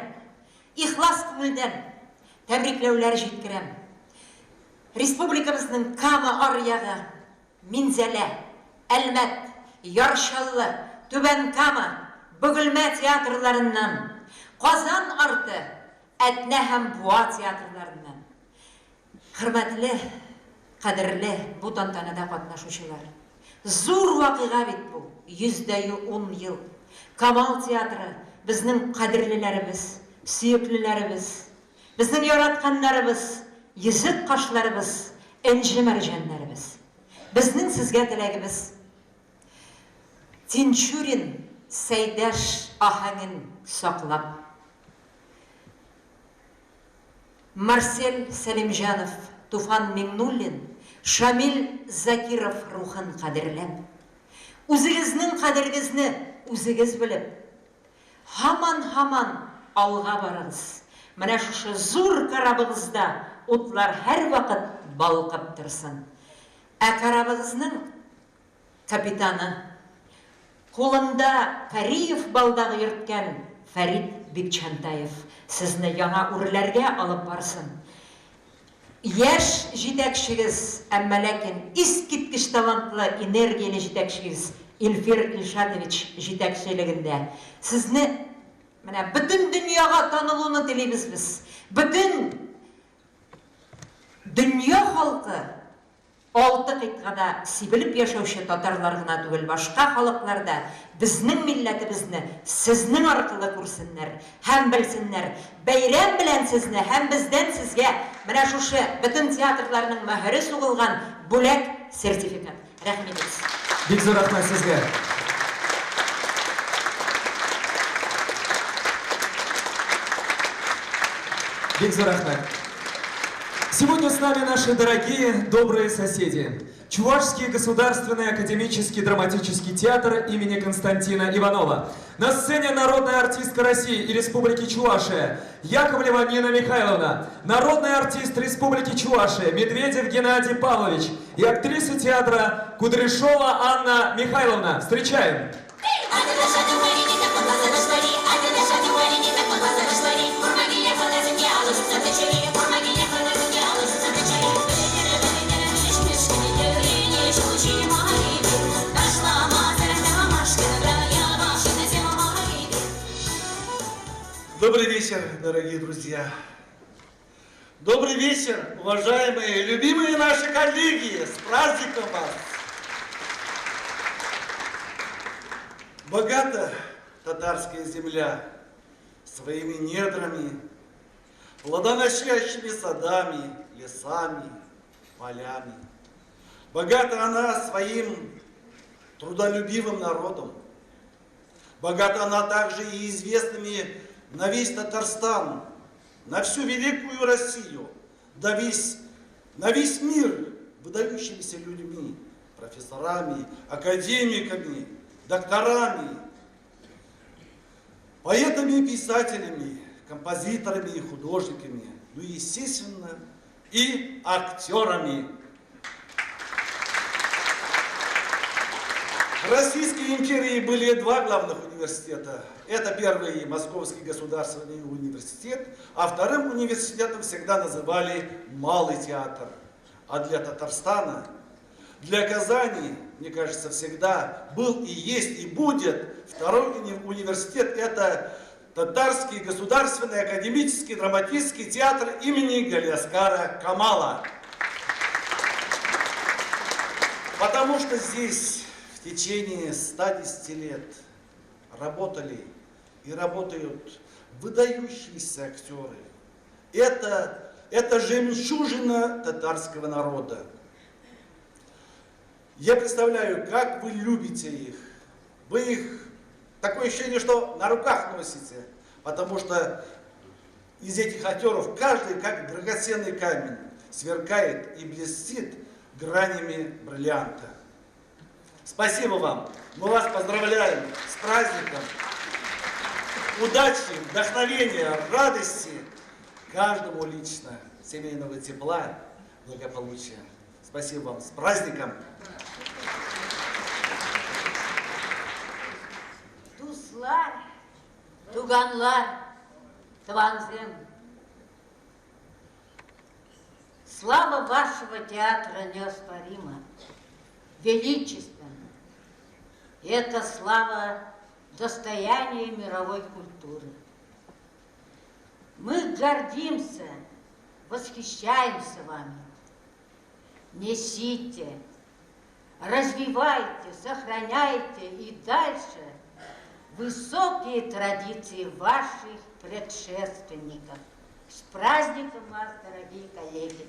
ихлас күңелдән тәбрикләүләр җиткерәм. Республикабызның Кама аръягы, Минзәлә, Әлмәт, Яр Чаллы, Түбән Кама, Бөгелмә театрларыннан, Казан арты, Әтнә һәм Буа театрларыннан. Хөрмәтле, кадерле бу тантанада катнашучылар! Зур вакыйга бит бу, 110 ел. Камал театры, безнең кадерлеләребез, сөеклеләребез, безнең яратканнарыбыз, йөзек кашларыбыз, энҗе-мәрҗәннәребез. Безнең сезгә теләгебез, Тинчурин, Сәйдәш аһәңен саклап, Марсель Сәлимҗанов, Туфан Миңнуллин, Шамил Закиров рухын кадерләп, үзегезнең кадерегезне үзегез белеп, һаман-һаман алга барыгыз. Менә шушы зур корабыгызда утлар һәрвакыт балкып торсын. Ә корабыгызның капитаны, кулында Кариев балдагы йөрткән Фәрит Бикчәнтаев сезне яңа үрләргә алып барсын. Яшь җитәкчегез, әмма ләкин искиткеч талантлы, энергияле җитәкчегез Илфир Илшатович җитәкчелегендә сезне менә бөтен дөньяга танылуны телибез без. Бөтен дөнья халкы Алты кыйтгада сибелеп яшәүче татарлар гына түгел, башка халыклар да безнең милләтебезне сезнең аркылы күрсеннәр һәм белсеннәр. Бәйрәм белән сезне һәм бездән сезгә менә шушы бөтен театрларның мөһере сугылган бүләк, сертификат. Рәхим итегез. Бик зур рәхмәт сезгә. Бик зур рәхмәт. Сегодня с нами наши дорогие, добрые соседи. Чувашский государственный академический драматический театр имени Константина Иванова. На сцене народная артистка России и Республики Чувашия Яковлева Нина Михайловна, народный артист Республики Чувашия Медведев Геннадий Павлович и актриса театра Кудряшова Анна Михайловна. Встречаем! Добрый вечер, дорогие друзья. Добрый вечер, уважаемые, любимые наши коллеги! С праздником вас! Богата татарская земля своими недрами, плодоносящими садами, лесами, полями. Богата она своим трудолюбивым народом. Богата она также и известными на весь Татарстан, на всю великую Россию, да весь, на весь мир выдающимися людьми, профессорами, академиками, докторами, поэтами и писателями, композиторами и художниками, ну и, естественно, и актерами. В Российской империи были два главных университета. Это первый Московский государственный университет, а вторым университетом всегда называли Малый театр. А для Татарстана, для Казани, мне кажется, всегда был и есть и будет второй университет. Это Татарский государственный академический драматический театр имени Галиаскара Камала. Потому что здесь в течение 110 лет работали и работают выдающиеся актеры. Это, это жемчужина татарского народа. Я представляю, как вы любите их. Вы их, такое ощущение, что на руках носите, потому что из этих актеров каждый, как драгоценный камень, сверкает и блестит гранями бриллианта. Спасибо вам. Мы вас поздравляем с праздником. Удачи, вдохновения, радости каждому лично, семейного тепла, благополучия. Спасибо вам. С праздником! Дуслар, туганлар, тӑвансем. Слава вашего театра неоспорима, величественна. Это слава достояние мировой культуры. Мы гордимся, восхищаемся вами. Несите, развивайте, сохраняйте и дальше высокие традиции ваших предшественников. С праздником вас, дорогие коллеги!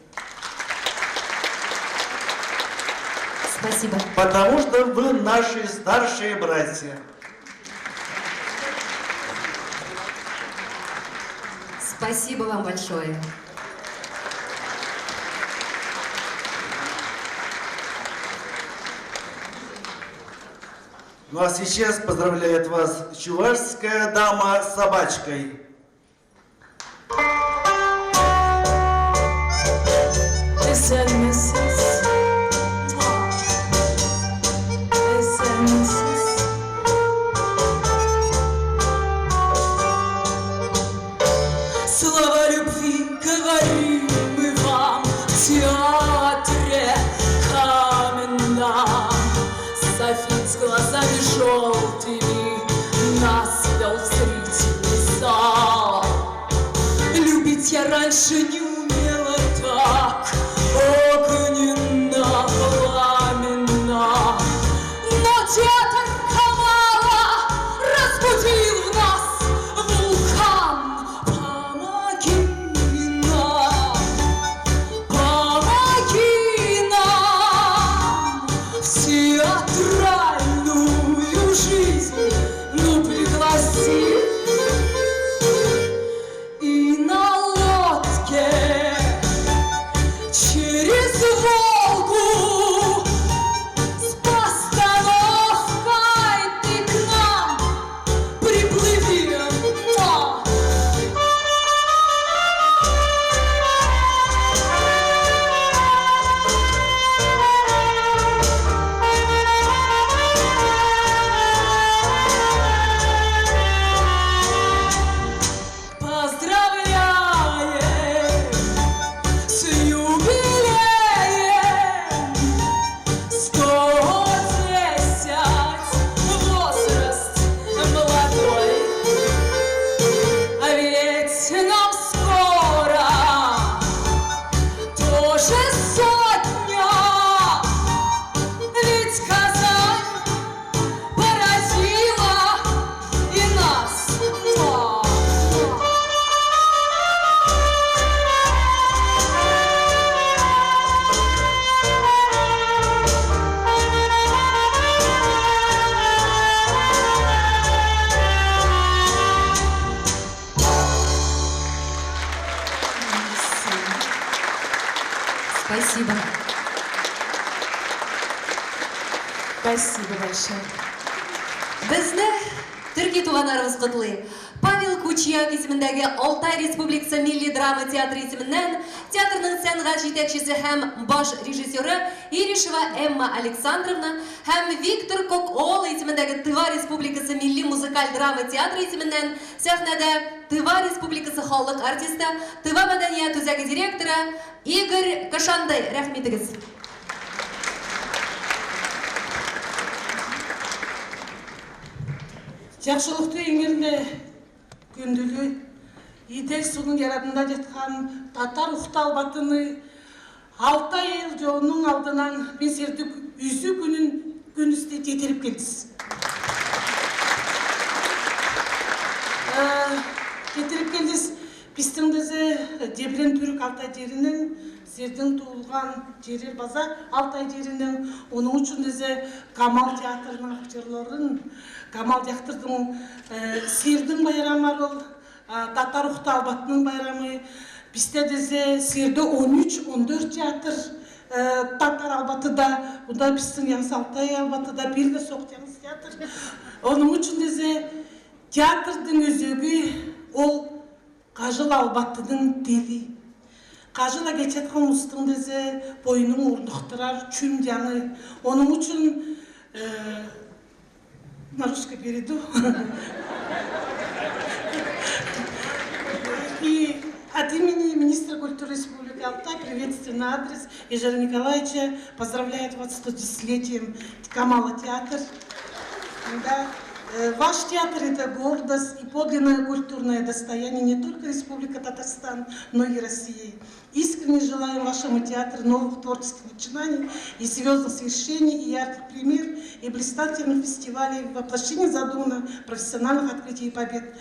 Спасибо. Потому что вы наши старшие братья. Спасибо вам большое. Ну а сейчас поздравляет вас чувашская дама с собачкой. Исәнмесез. Исәнмесез. Слова любви говорим мы вам в театре каменном. Софит с глазами желтыми нас вел в зрительный зал. Любить я раньше не умела так огненно, пламенно. Но театр Камала разбудил в нас вулкан. Помоги нам, помоги нам в театральную жизнь, ну пригласи. И на лодке через Волгу с постановкой ты к нам приплыви. Муа! Поздравляем с юбилеем, 110, возраст молодой. А ведь нам скоро тоже сотня, ведь Казань породила и нас. Муа! Спасибо. Спасибо большое. Безне төрки туганнарыбыз котлый. Павел Кучияк исемендәге Алтай Республикасы Милли драма театры исеменнән театрның сәнгать җитәкчесе һәм баш режиссеры Иришева Эмма Александровна һәм Виктор Кокоол исемендәге Тыва Республикасы Милли музыкаль драма театры исеменнән сәхнәдә Тыва Республикасы халык артисты, Тыва мәдәният үзәге директоры Игорь Кашандай. Рәхим итегез. Жакшылыктуу эңирине көндүлүү Идел суунун ярадында жаткан татар ухта албатыны Алтай эл жоонун алдынан мен силерди үзү күнүн күнүстө жетирип келдиз. Жетирип келдиз. Биздин дезе Дебрен түрк Алтай жеринин, силердин туулган жери база Алтай жеринин, онун үчүн дезе Камал театрынын актерлорун, Камал театрдын силердин байрамы ал, татар ухта албатынын байрамы. Бизде дезе силерде 13-14 театр татар албатыда, мында биздин яңсы Алтай албатыда бир эле сок жаңсы театр. Онун үчүн дезе театрдын өзөгү ол Кажыл албаттының тили. Кажыла кечеткан улустун дезе боюнун урнуктурар чүм жаңы. Онун үчүн на русский перейду. И от имени министра культуры Республики Алтай приветствие на адрес Ежера Николаевича. Поздравляет вас с 110-летием Камала театр. Да. Ваш театр – это гордость и подлинное культурное достояние не только Республики Татарстан, но и России. Искренне желаю вашему театру новых творческих начинаний и звездных свершений, и ярких премьер, и блистательных фестивалей, воплощения задуманных профессиональных открытий и побед.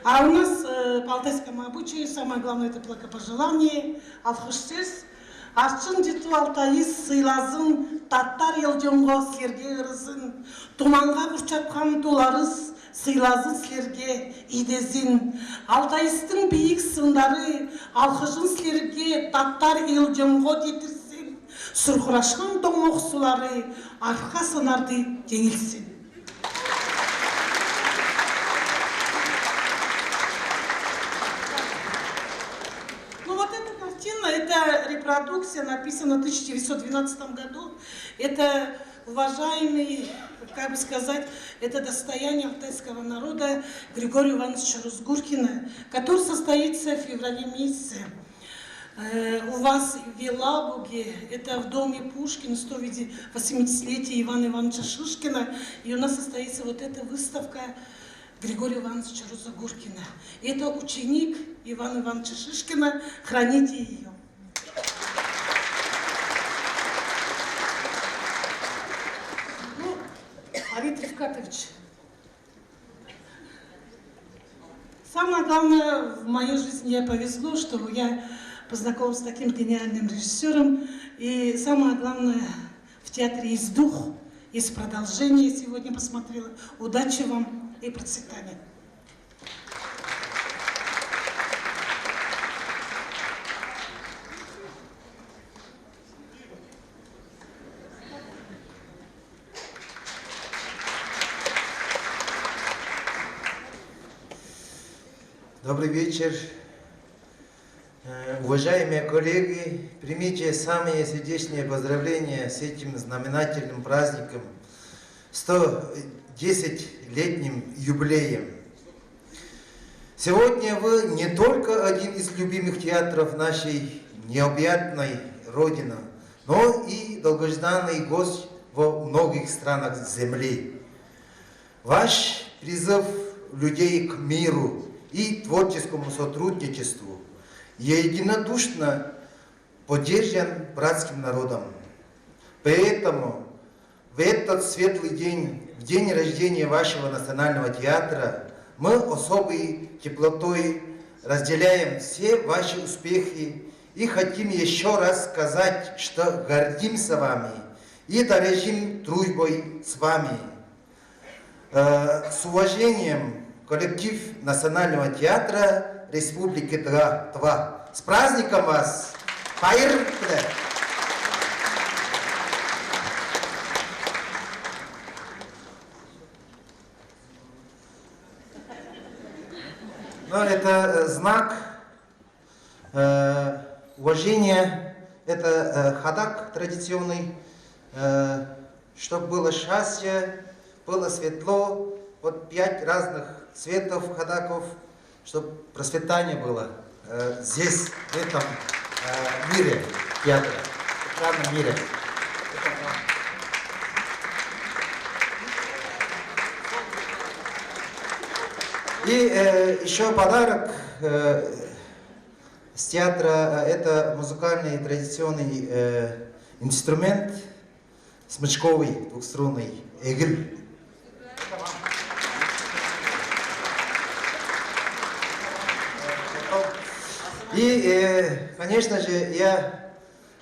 А у нас по алтайскому обычаю самое главное – это благопожелание, алхыш сөз. Арчын жету Алтайыз сыйлазын, таттар ел-жонго силерге ырызын. Туманга курчаткан туларыз, сыйлазын силерге идезин. Алтайыстын бийик сындары, алкышын силерге таттар ел-жонго жетирсин. Суркурашкан тоңмок сулары, арка сынарды жеңилсин. Это репродукция, написана в 1912 году. Это уважаемый, как бы сказать, это достояние алтайского народа Григория Ивановича Рузгуркина, который состоится в феврале месяце. У вас в Елабуге, это в доме Пушкина, 180-летие Ивана Ивановича Шишкина, и у нас состоится вот эта выставка Григория Ивановича Рузагуркина. Это ученик Ивана Ивановича Шишкина, храните ее. Ну, Арит Рифкатович, самое главное в моей жизни я повезло, что я познакомилась с таким гениальным режиссером. И самое главное, в театре есть дух, есть продолжение. Я сегодня посмотрела. Удачи вам и процветания. Добрый вечер. Уважаемые коллеги, примите самые сердечные поздравления с этим знаменательным праздником, 110-летним юбилеем. Сегодня вы не только один из любимых театров нашей необъятной Родины, но и долгожданный гость во многих странах Земли. Ваш призыв людей к миру и творческому сотрудничеству единодушно поддержан братским народом. Поэтому в этот светлый день, в день рождения вашего национального театра, мы особой теплотой разделяем все ваши успехи и хотим еще раз сказать, что гордимся вами и дорожим дружбой с вами. С уважением, коллектив Национального театра Республики Тыва. С праздником вас! Хайыр! Ну, это знак уважения, это хадак традиционный, чтобы было счастье, было светло. Вот 5 разных цветов хадаков, чтобы процветание было здесь, в этом мире театра, в экранном мире. И еще подарок с театра, это музыкальный традиционный инструмент, смычковый, двухструнный, эгиль. И, конечно же, я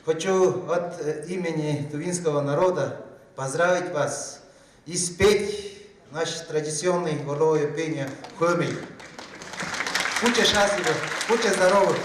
хочу от имени тувинского народа поздравить вас и спеть наше традиционное горловое пение «Хомель». Будьте счастливы, будьте здоровы.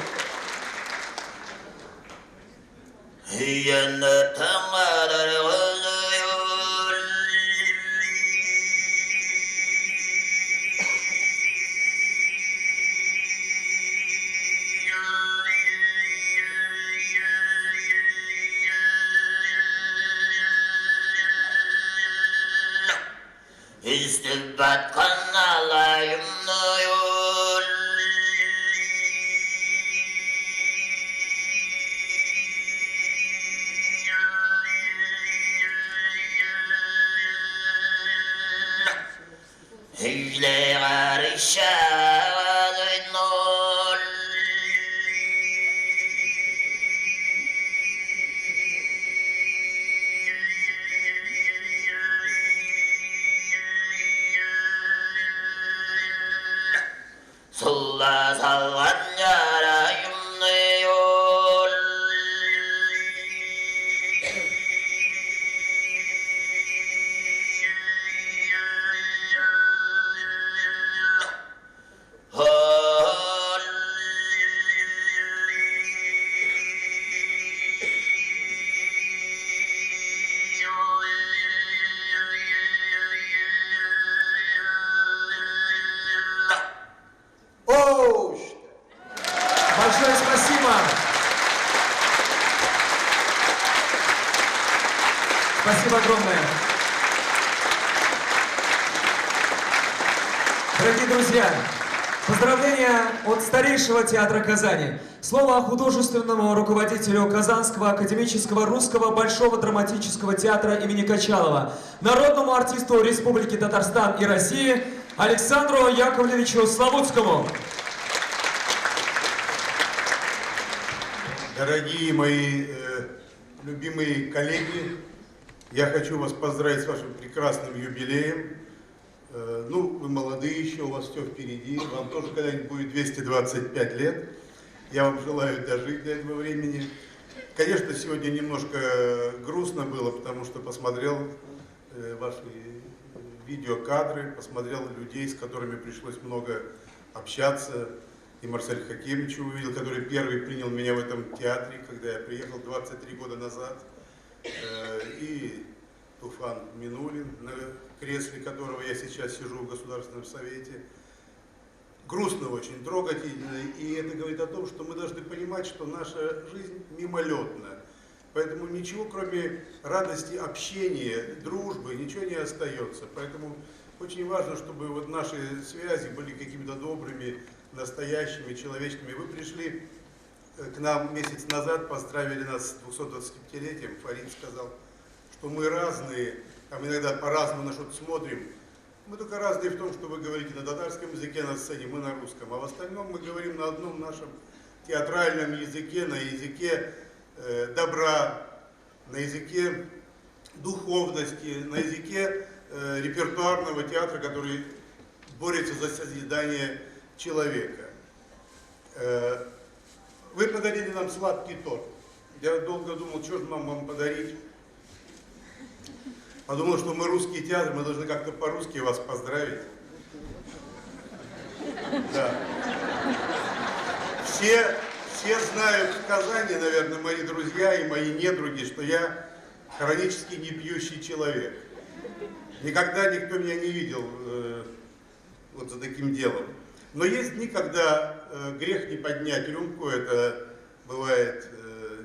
Большое спасибо. Спасибо огромное. Дорогие друзья, поздравления от старейшего театра Казани. Слово художественному руководителю Казанского академического русского большого драматического театра имени Качалова, народному артисту Республики Татарстан и России Александру Яковлевичу Славутскому. Дорогие мои любимые коллеги, я хочу вас поздравить с вашим прекрасным юбилеем. Ну, вы молодые еще, у вас все впереди, вам тоже когда-нибудь будет 225 лет. Я вам желаю дожить до этого времени. Конечно, сегодня немножко грустно было, потому что посмотрел ваши видеокадры, посмотрел людей, с которыми пришлось много общаться. И Марсель Хакимовича увидел, который первый принял меня в этом театре, когда я приехал 23 года назад. И Туфан Минуллин, на кресле которого я сейчас сижу в Государственном Совете. Грустно очень, трогательно, и это говорит о том, что мы должны понимать, что наша жизнь мимолетна. Поэтому ничего, кроме радости общения, дружбы, ничего не остается. Поэтому очень важно, чтобы вот наши связи были какими-то добрыми, настоящими, человечными. Вы пришли к нам месяц назад, поздравили нас с 225-летием. Фарид сказал, что мы разные, там иногда по-разному на что-то смотрим. Мы только разные в том, что вы говорите на татарском языке на сцене, мы на русском. А в остальном мы говорим на одном нашем театральном языке, на языке добра, на языке духовности, на языке репертуарного театра, который борется за созидание человека. Вы подарили нам сладкий торт. Я долго думал, что же нам вам подарить. Подумал, что мы русский театр, мы должны как-то по-русски вас поздравить. Да. Все знают в Казани, наверное, мои друзья и мои недруги, что я хронически не пьющий человек. Никогда никто меня не видел вот за таким делом. Но есть дни, когда грех не поднять рюмку, это бывает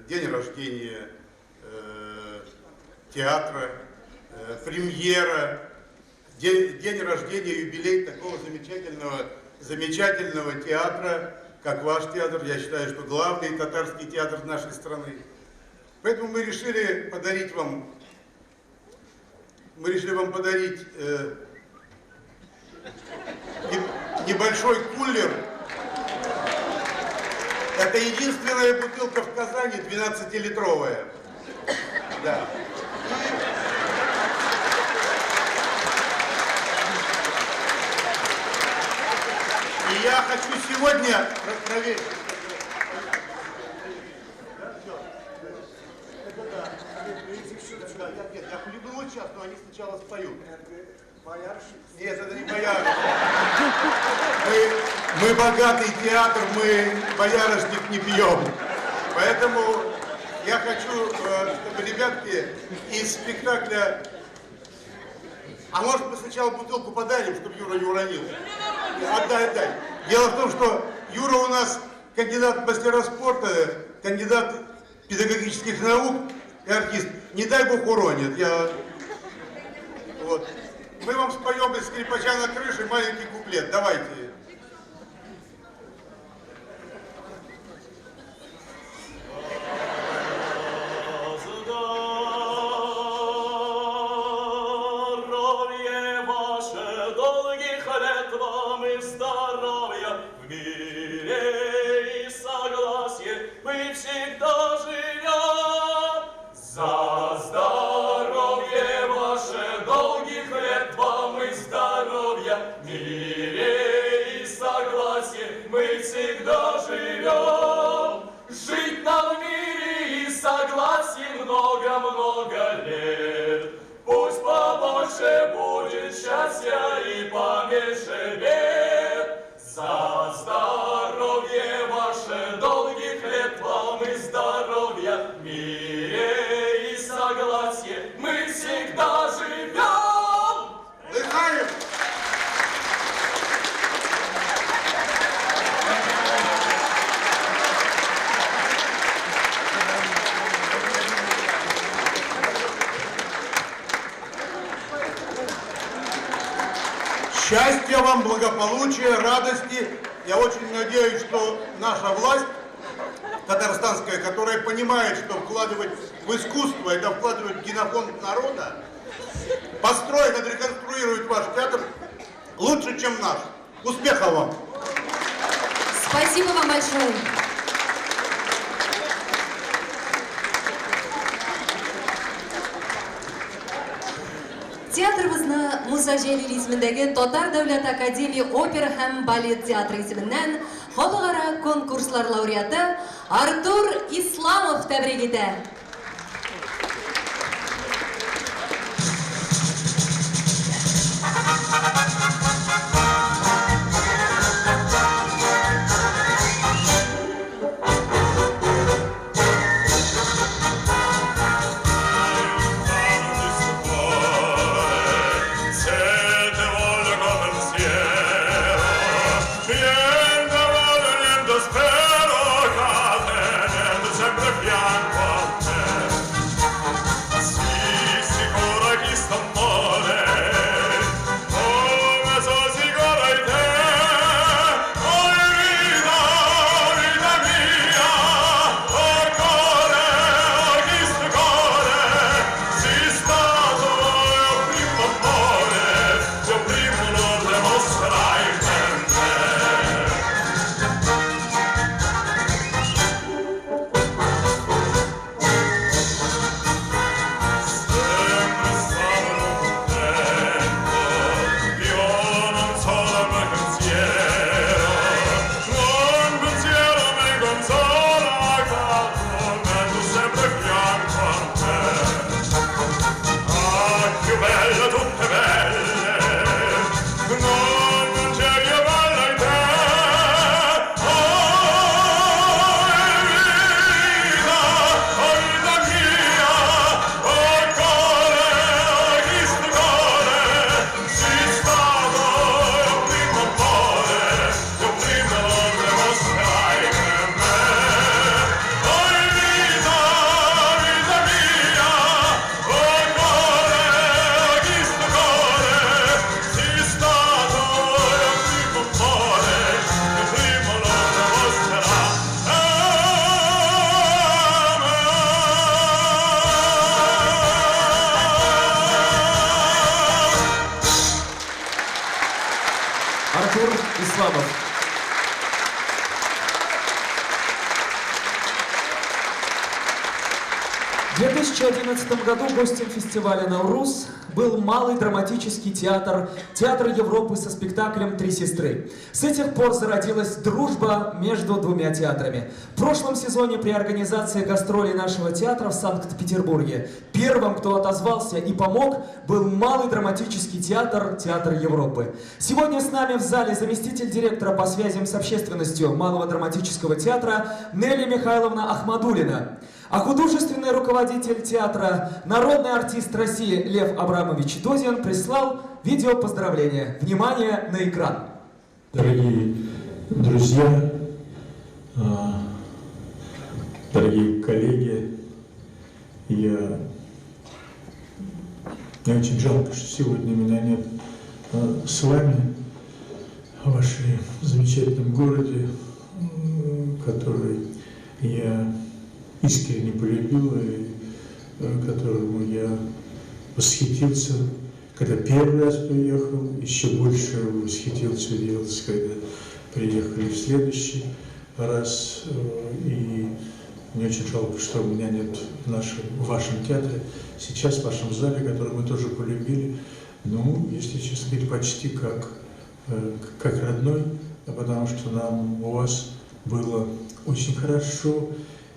день рождения театра, премьера, день рождения, юбилей такого замечательного театра, как ваш театр. Я считаю, что главный татарский театр нашей страны. Поэтому мы решили подарить вам, небольшой кулер. Это единственная бутылка в Казани, 12-литровая. Да. И я хочу сегодня проверить. Нет, я хлебну сейчас, но они сначала споют. Нет, это не боярышник. Мы богатый театр, мы боярышник не пьем. Поэтому я хочу, чтобы ребятки из спектакля... А может, мы сначала бутылку подарим, чтобы Юра не уронил? Отдай, отдай. Дело в том, что Юра у нас кандидат в мастера спорта, кандидат педагогических наук и артист. Не дай бог уронит. Вот. Мы вам споем из «Скрипача на крыше» маленький куплет. Давайте. Здоровье ваше долгих мы всегда живем. За здоровье ваше, долгих лет вам и здоровья, в мире и согласии мы всегда живем. Жить нам в мире и согласии много-много лет. Пусть побольше будет счастья и поменьше бед. За здоровье ваше, долгих лет вам и здоровья, в мире и согласии мы всегда живем. Дыхаем! Счастья вам, благополучия, радости. Я очень надеюсь, что наша власть татарстанская, которая понимает, что вкладывать в искусство, это вкладывать в генофонд народа, построит, отреконструирует ваш театр лучше, чем наш. Успехов вам! Спасибо вам большое. Театрыбызны Муса Җәлил исемендәге Татар дәүләт академия опера һәм балет театры исеменнән халыкара конкурслар лауреаты Артур Исламов тәбрик итә. Артур Исламов. В 2011 году гостем фестиваля «Наурус» был Малый драматический театр, Театр Европы со спектаклем «Три сестры». С этих пор зародилась дружба между двумя театрами. В прошлом сезоне при организации гастролей нашего театра в Санкт-Петербурге первым, кто отозвался и помог, был Малый драматический театр, Театр Европы. Сегодня с нами в зале заместитель директора по связям с общественностью Малого драматического театра Нелли Михайловна Ахмадулина. А художественный руководитель театра, народный артист России Лев Абрамович Дозин прислал видео поздравления. Внимание на экран. Дорогие друзья, дорогие коллеги, мне очень жалко, что сегодня меня нет с вами в вашем замечательном городе, который я искренне полюбил и которому я восхитился, когда первый раз приехал, еще больше восхитился, удивился, когда приехали в следующий раз. И Мне очень жалко, что меня нет в нашем, в вашем театре, сейчас в вашем зале, который мы тоже полюбили. Ну, если честно говорить, почти как, как родной, потому что нам у вас было очень хорошо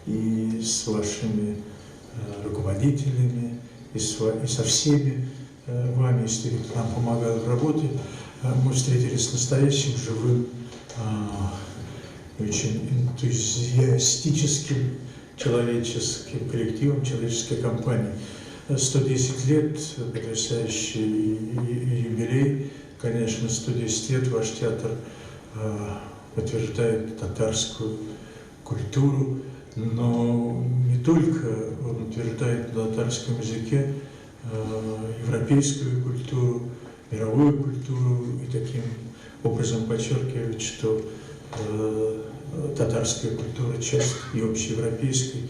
и с вашими руководителями, и, с, и со всеми вами, с теми, кто нам помогал в работе. Мы встретились с настоящим живым, очень энтузиастическим человеческим коллективом, человеческой компанией. 110 лет, потрясающий юбилей. Конечно, 110 лет ваш театр утверждает татарскую культуру, но не только он утверждает на татарском языке европейскую культуру, мировую культуру и таким образом подчеркивает, что татарская культура часть и общеевропейской,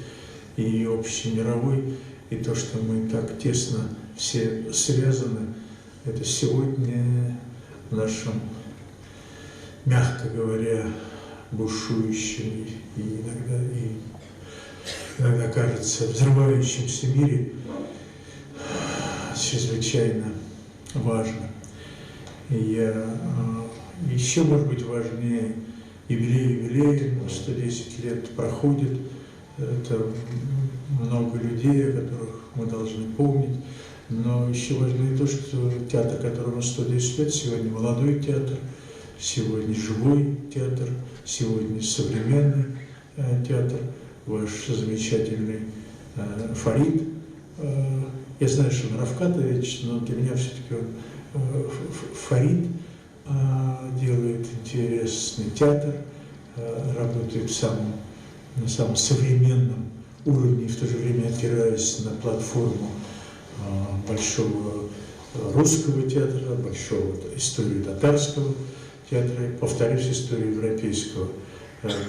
и общемировой, и то, что мы так тесно все связаны, это сегодня в нашем, мягко говоря, бушующем и иногда кажется взрывающемся мире чрезвычайно важно. И я, еще, может быть, важнее юбилей юбилеем, 110 лет проходит, это много людей, о которых мы должны помнить, но еще важнее то, что театр, которому 110 лет, сегодня молодой театр, сегодня живой театр, сегодня современный театр, ваш замечательный Фарид. Я знаю, что он Равкатович, но для меня все-таки он Фарид делает интересный театр, работает в самом, на самом современном уровне, и в то же время опираясь на платформу большого русского театра, большого историю татарского театра, повторюсь, историю европейского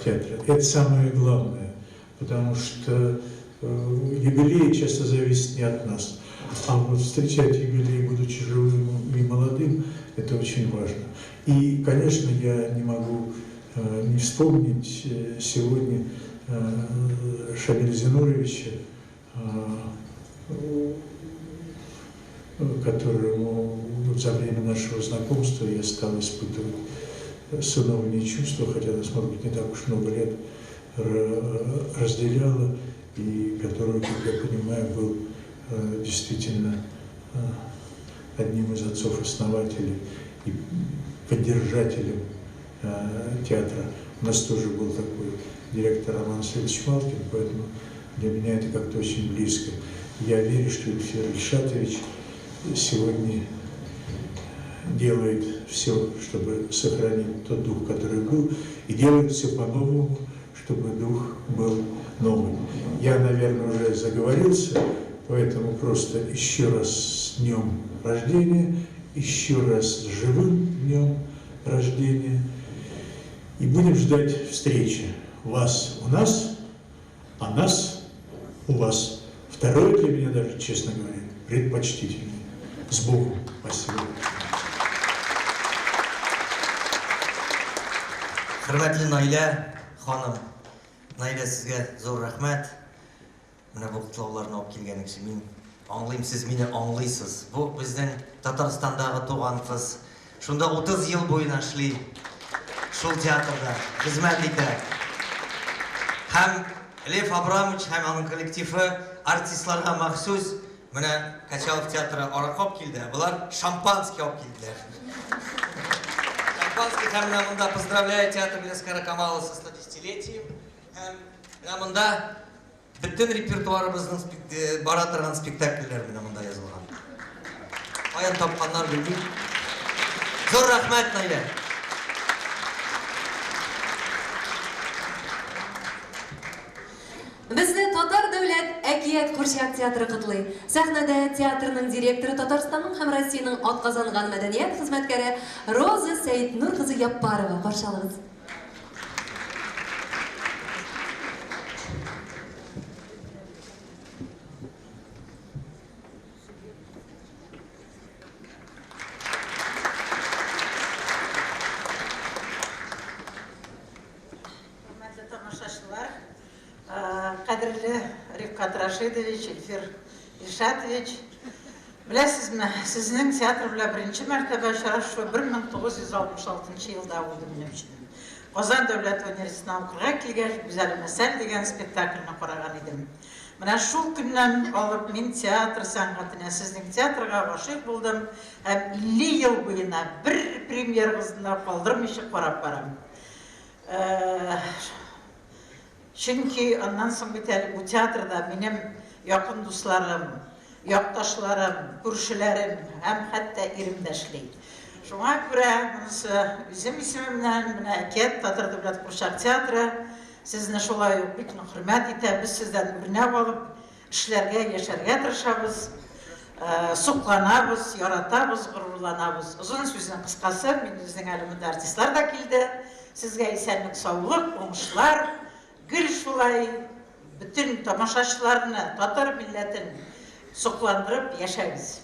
театра. Это самое главное, потому что юбилей часто зависит не от нас, а вот встречать юбилей, будучи живым и молодым, это очень важно. И, конечно, я не могу не вспомнить сегодня Шамиля Зинуровича, которому за время нашего знакомства я стал испытывать сыновние чувства, хотя нас, может быть, не так уж много лет разделяло, и который, как я понимаю, был действительно одним из отцов-основателей и поддержателем театра. У нас тоже был такой директор Роман Васильевич Малкин, поэтому для меня это как-то очень близко. Я верю, что Ильфир Ильшатович сегодня делает все, чтобы сохранить тот дух, который был, и делает все по-новому, чтобы дух был новым. Я, наверное, уже заговорился, поэтому просто еще раз с днем рождения, еще раз с живым днем рождения. И будем ждать встречи. Вас у нас, а нас у вас. Второе для меня даже, честно говоря, предпочтительнее. С Богом. Спасибо. Хөрмәтле Наилә ханым, Наилә, сезгә зур рәхмәт. Менә бу котлауларны алып килгәнегез өчен. Мин аңлыйм, сез мине аңлыйсыз. Бу безнең Татарстандагы туган кыз. Шунда 30 ел буена эшли. Шул театрда хезмәт итә. Һәм Лев Абрамович һәм аның коллективы артистларга махсус менә Качалов театры аракы алып килде. Болар шампанский алып килделәр. Шампанский һәм менә монда поздравляю театр Галиәсгара Камала со 110-летием. Һәм менә монда бөтен репертуарыбызның бара торган спектакльләр менә монда язылган. Каян тапканнар белмим. Зур рәхмәт, Наилә. Безне Татар дәүләт әкият курчак театры котлый. Сәхнәдә театрның директоры Татарстанның һәм Россиянең атказанган мәдәният хезмәткәре Роза Сәетнур кызы Яппарова. Каршы алыгыз. Хөрмәтле тамашачылар, кадерле Кадерле Рифкат Рашидович, Илфир Илшатович, беләсезме, сезнең театр белән беренче мәртәбә очрашу 1966 елда булды минем өчен. Казан дәүләт университетына укырга килгәч, Гүзәл Мәсәл дигән спектакльне караган идем. Менә шул көннән алып мин театр сәнгатенә, сезнең театрга гашыйк булдым һәм 50 ел буена бер премьерагызны да калдырмыйча карап барам. Чөнки аннан соң бит әле бу театрда минем якын дусларым, якташларым, күршеләрем һәм хәтта ирем дә эшли. Шуңа күрә монысы үзем исемемнән, менә Әкият татар дәүләт курчак театры сезне шулай ук бик нык хөрмәт итә. Без сездән үрнәк алып эшләргә, яшәргә тырышабыз, сокланабыз, яратабыз, горурланабыз. Озын сүзнең кыскасы, мин безнең әле монда артистлар да килде. Сезгә исәнлек, саулык, уңышлар, гел шулай бөтен тамашачыларны, татар милләтен сокландырып яшәгез.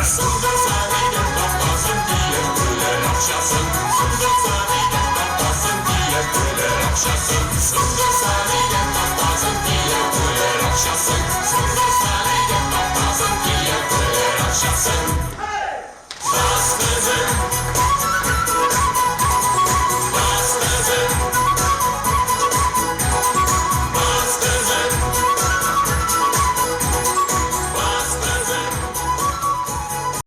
Sındırsa